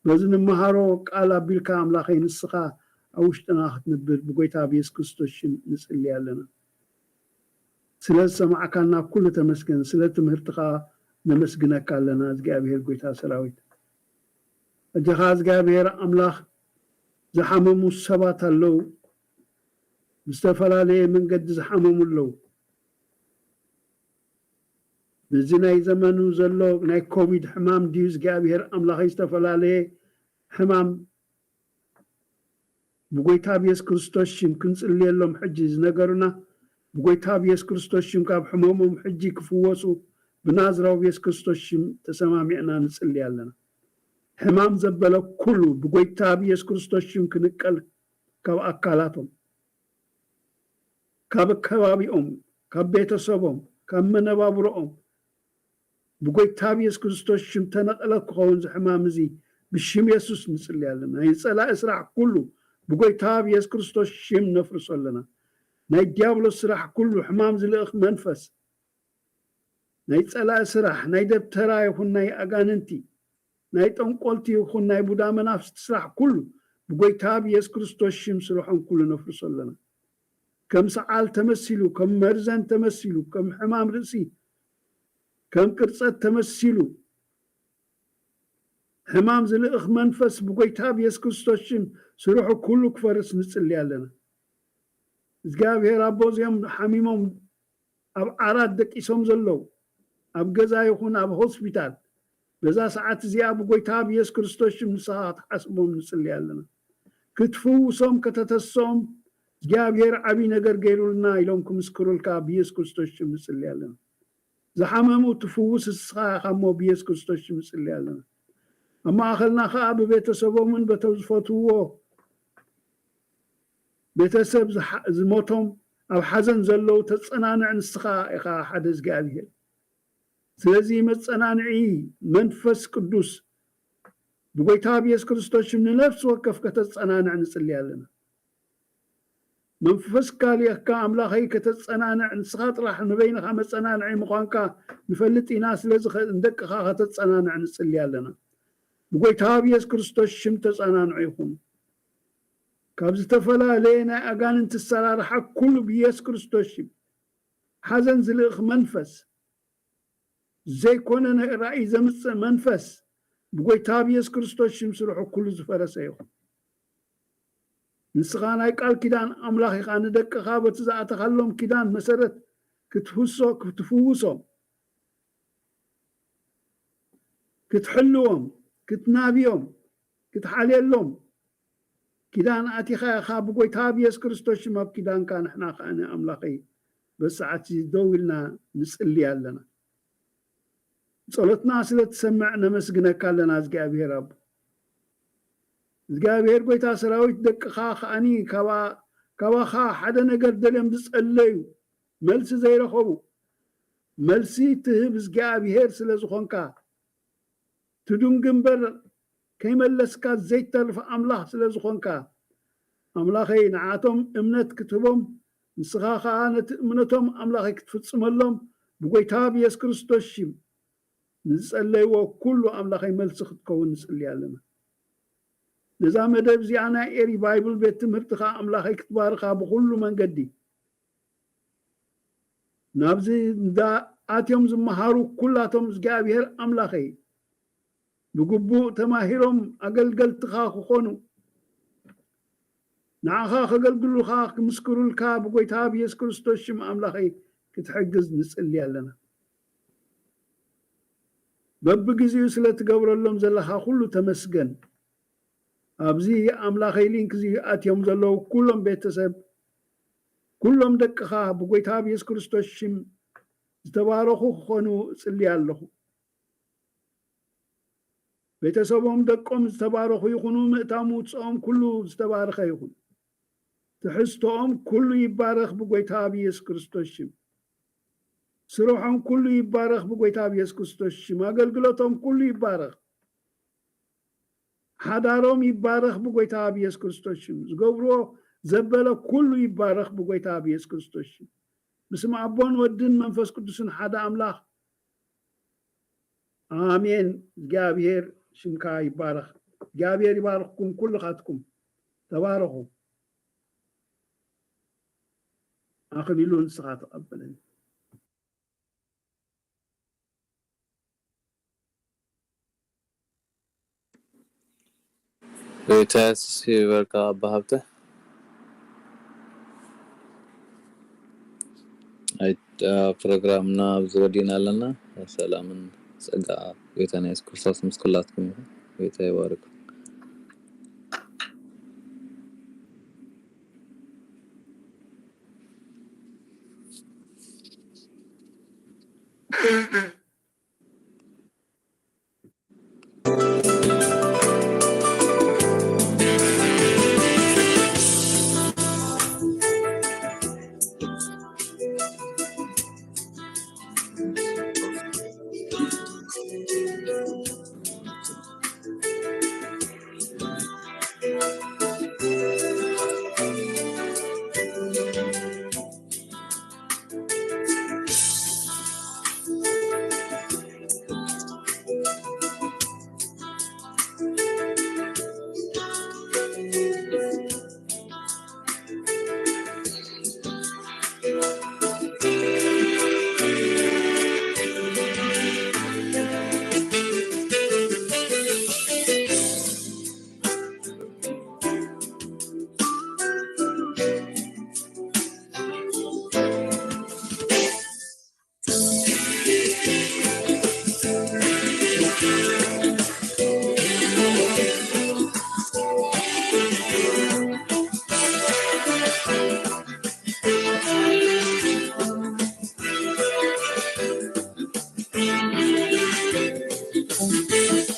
በዚ ንመሃሮ ቃል ኣቢልካ ኣምላኸይ ንስኻ ኣብ ውሽጥና ክትንብር ብጎይታ ብየሱስ ክርስቶስ ሽም ንጽሊ ኣለና። ስለ ዝሰማዕካና ኩሉ ተመስገን። ስለ ትምህርትኻ ነመስግነካ ኣለና እግዚኣብሔር ጎይታ ሰራዊት። እጀኻ እግዚኣብሔር ኣምላኽ ዝሓመሙ ሰባት ኣለዉ። ብዝተፈላለየ መንገዲ ዝሓመሙ ኣለዉ። በዚ ናይ ዘመኑ ዘሎ ናይ ኮቪድ ሕማም ድዩ እግዚኣብሔር ኣምላኸይ ዝተፈላለየ ሕማም ብጎይታ ብየሱስ ክርስቶስ ሽም ክንጽልየሎም ሕጂ ዝነገሩና ብጎይታ ብየሱስ ክርስቶስ ሽም ካብ ሕመሞም ሕጂ ክፍወሱ ብናዝራዊ ብየሱስ ክርስቶስ ሽም ተሰማሚዕና ንጽሊ ኣለና። ሕማም ዘበለ ኩሉ ብጎይታ ብየሱስ ክርስቶስ ሽም ክንቀል ካብ ኣካላቶም ካብ ከባቢኦም ካብ ቤተሰቦም ካብ መነባብሮኦም ብጎይታ ብየሱስ ክርስቶስ ሽም ተነቕለ ክኸውን ዝሕማም እዚ ብሽም የሱስ ንጽሊ ኣለና። ናይ ጸላኢ ስራሕ ኩሉ ብጎይታ ብየሱስ ክርስቶስ ሽም ነፍርሶ ኣለና። ናይ ዲያብሎስ ስራሕ ኩሉ ሕማም ዝልእኽ መንፈስ ናይ ጸላኢ ስራሕ ናይ ደብተራ ይኹን ናይ ኣጋንንቲ ናይ ጠንቆልቲ ይኹን ናይ ቡዳ መናፍስቲ ስራሕ ኩሉ ብጎይታ ብየሱስ ክርስቶስ ሽም ስርሖም ኩሉ ነፍርሶ ኣለና። ከም ሰዓል ተመሲሉ ከም መርዘን ተመሲሉ ከም ሕማም ርእሲ ከም ቅርጸት ተመሲሉ ሕማም ዝልእኽ መንፈስ ብጎይታ ብየሱስ ክርስቶስ ሽም ስርሑ ኩሉ ክፈርስ ንጽሊ ኣለና። እግዚኣብሔር ኣቦ እዚኦም ሓሚሞም ኣብ ዓራት ደቂሶም ዘለዉ ኣብ ገዛ ይኹን ኣብ ሆስፒታል በዛ ሰዓት እዚኣ ብጎይታ ብየሱስ ክርስቶስ ሽም ንስኻ ክትሓስቦም ንጽሊ ኣለና። ክትፍውሶም ከተተሶም እግዚኣብሔር ዓብዪ ነገር ገይሩልና ኢሎም ክምስክሩልካ ብየሱስ ክርስቶስ ሽም ንጽሊ ኣለና። ዝሓመሙ ትፍውስ ንስኻ ኢኻ እሞ ብየሱስ ክርስቶስ ሽም ንጽሊ ኣለና። ኣብ ማእኸልና ከዓ ብቤተሰቦምን በቶም ዝፈትውዎ ቤተሰብ ዝሓ- ዝሞቶም ኣብ ሓዘን ዘለዉ ተጸናንዕ ንስኻ ኢኻ ሓደ እግዚኣብሔር። ስለዚ መጸናንዒ መንፈስ ቅዱስ ብጎይታ ብየሱስ ክርስቶስ ሽም ንነፍሲ ወከፍ ከተጸናንዕ ንጽሊ ኣለና። መንፈስካ ልኢኽካ ኣምላኸይ ከተጸናንዕ ንስኻ ጥራሕ ንበይንኻ መጸናንዒ ምዃንካ ንፈልጥ ኢና። ስለዚ ከ- ንደቅኻ ከተጸናንዕ ንጽሊ ኣለና። ብጎይታ ብየሱስ ክርስቶስ ሽም ተጸናንዑ ይኹኑ። ካብ ዝተፈላለየ ናይ ኣጋንንቲ ኣሰራርሓ ኩሉ ብየሱስ ክርስቶስ ሽም ሓዘን ዝልእኽ መንፈስ ዘይኮነ ናይ ራእይ ዘምጽእ መንፈስ ብጎይታ ብየሱስ ክርስቶስ ሽም ስርሑ ኩሉ ዝፈረሰ ይኹን። ንስኻ ናይ ቃል ኪዳን ኣምላኽ ኢኻ። ንደቅኻ በቲ ዝኣተኻሎም ኪዳን መሰረት ክትፍሶ ክትፍውሶም ክትሕልዎም ክትናብዮም ክትሓልየሎም ኪዳን ኣቲኻ ኢኻ። ብጎይታ ብየሱስ ክርስቶስ ሽም ኣብ ኪዳንካ ንሕና ከኣ ንኣምላኸይ በዚ ሰዓት እዚ ደው ኢልና ንጽሊ ኣለና። ጸሎትና ስለ ትሰምዕ ነመስግነካ ኣለና እግዚኣብሔር ኣቦ። እግዚኣብሔር ጎይታ ሰራዊት፣ ደቅኻ ከኣኒ ካባ-፣ ካባኻ ሓደ ነገር ደልዮም ዝጸለዩ፣ መልሲ ዘይረኸቡ፣ መልሲ ትህብ እግዚኣብሔር ስለ ዝኾንካ፣ ትዱንጊ እምበር ከይመለስካ ዘይተርፍ ኣምላኽ ስለ ዝኾንካ፣ ኣምላኸይ ንዓቶም እምነት ክትህቦም፣ ንስኻ ኸኣ ነቲ እምነቶም ኣምላኸይ ክትፍጽመሎም ብጎይታ ብየሱስ ክርስቶስ ሽም ንዝጸለይዎ ኩሉ ኣምላኸይ መልሲ ክትከውን ንጽሊ ኣለና። ነዛ መደብ እዚኣ ናይ ኤሪ ባይብል ቤት ትምህርቲ ኸኣ ኣምላኸይ ክትባርኻ ብኹሉ መንገዲ ናብዚ እንዳ ኣትዮም ዝመሃሩ ኩላቶም እግዚኣብሔር ኣምላኸይ ብግቡእ ተማሂሮም ኣገልገልትኻ ክኾኑ ንዓኻ ከገልግሉኻ ክምስክሩልካ ብጎይታ ብየሱስ ክርስቶስ ሽም ኣምላኸይ ክትሕግዝ ንጽሊ ኣለና። በብግዜኡ ስለ ትገብረሎም ዘለኻ ኩሉ ተመስገን። ኣብዚ ኣምላኸይ ሊንክ እዚ ኣትዮም ዘለዉ ኩሎም ቤተሰብ፣ ኩሎም ደቅኻ ብጎይታ ብየሱስ ክርስቶስ ሽም ዝተባረኹ ክኾኑ እጽሊ ኣለኹ። ቤተሰቦም ደቆም ዝተባረኹ ይኹኑ፣ ምእታው ምውፅኦም ኩሉ ዝተባረኸ ይኹን። ትሕዝቶኦም ኩሉ ይባረኽ ብጎይታ ብየሱስ ክርስቶስ ሽም። ስርሖም ኩሉ ይባረኽ ብጎይታ ብየሱስ ክርስቶስ ሽም። ኣገልግሎቶም ኩሉ ይባረኽ። ሓዳሮም ይባረኽ ብጎይታ ብየሱስ ክርስቶስ ሽም። ዝገብርዎ ዘበለ ኩሉ ይባረኽ ብጎይታ ብየሱስ ክርስቶስ ሽም። ብስም ኣቦን ወድን መንፈስ ቅዱስን ሓደ ኣምላኽ ኣሜን። እግዚኣብሔር ሽምካ ይባረኽ። እግዚኣብሔር ይባርኽኩም ኩልኻትኩም። ተባረኹ። ኣኽሊሉ ንስኻ ተቐበለኒ። ሪታስ ይበርካ ኣባ ሃብተ። ኣይ፣ ፕሮግራምና ኣብዚ ወዲእና ኣለና። ሰላምን ጸጋ ጎይታና የሱስ ክርስቶስ ምስ ኩላትኩም ይኹን። ጎይታ ይባርኩም።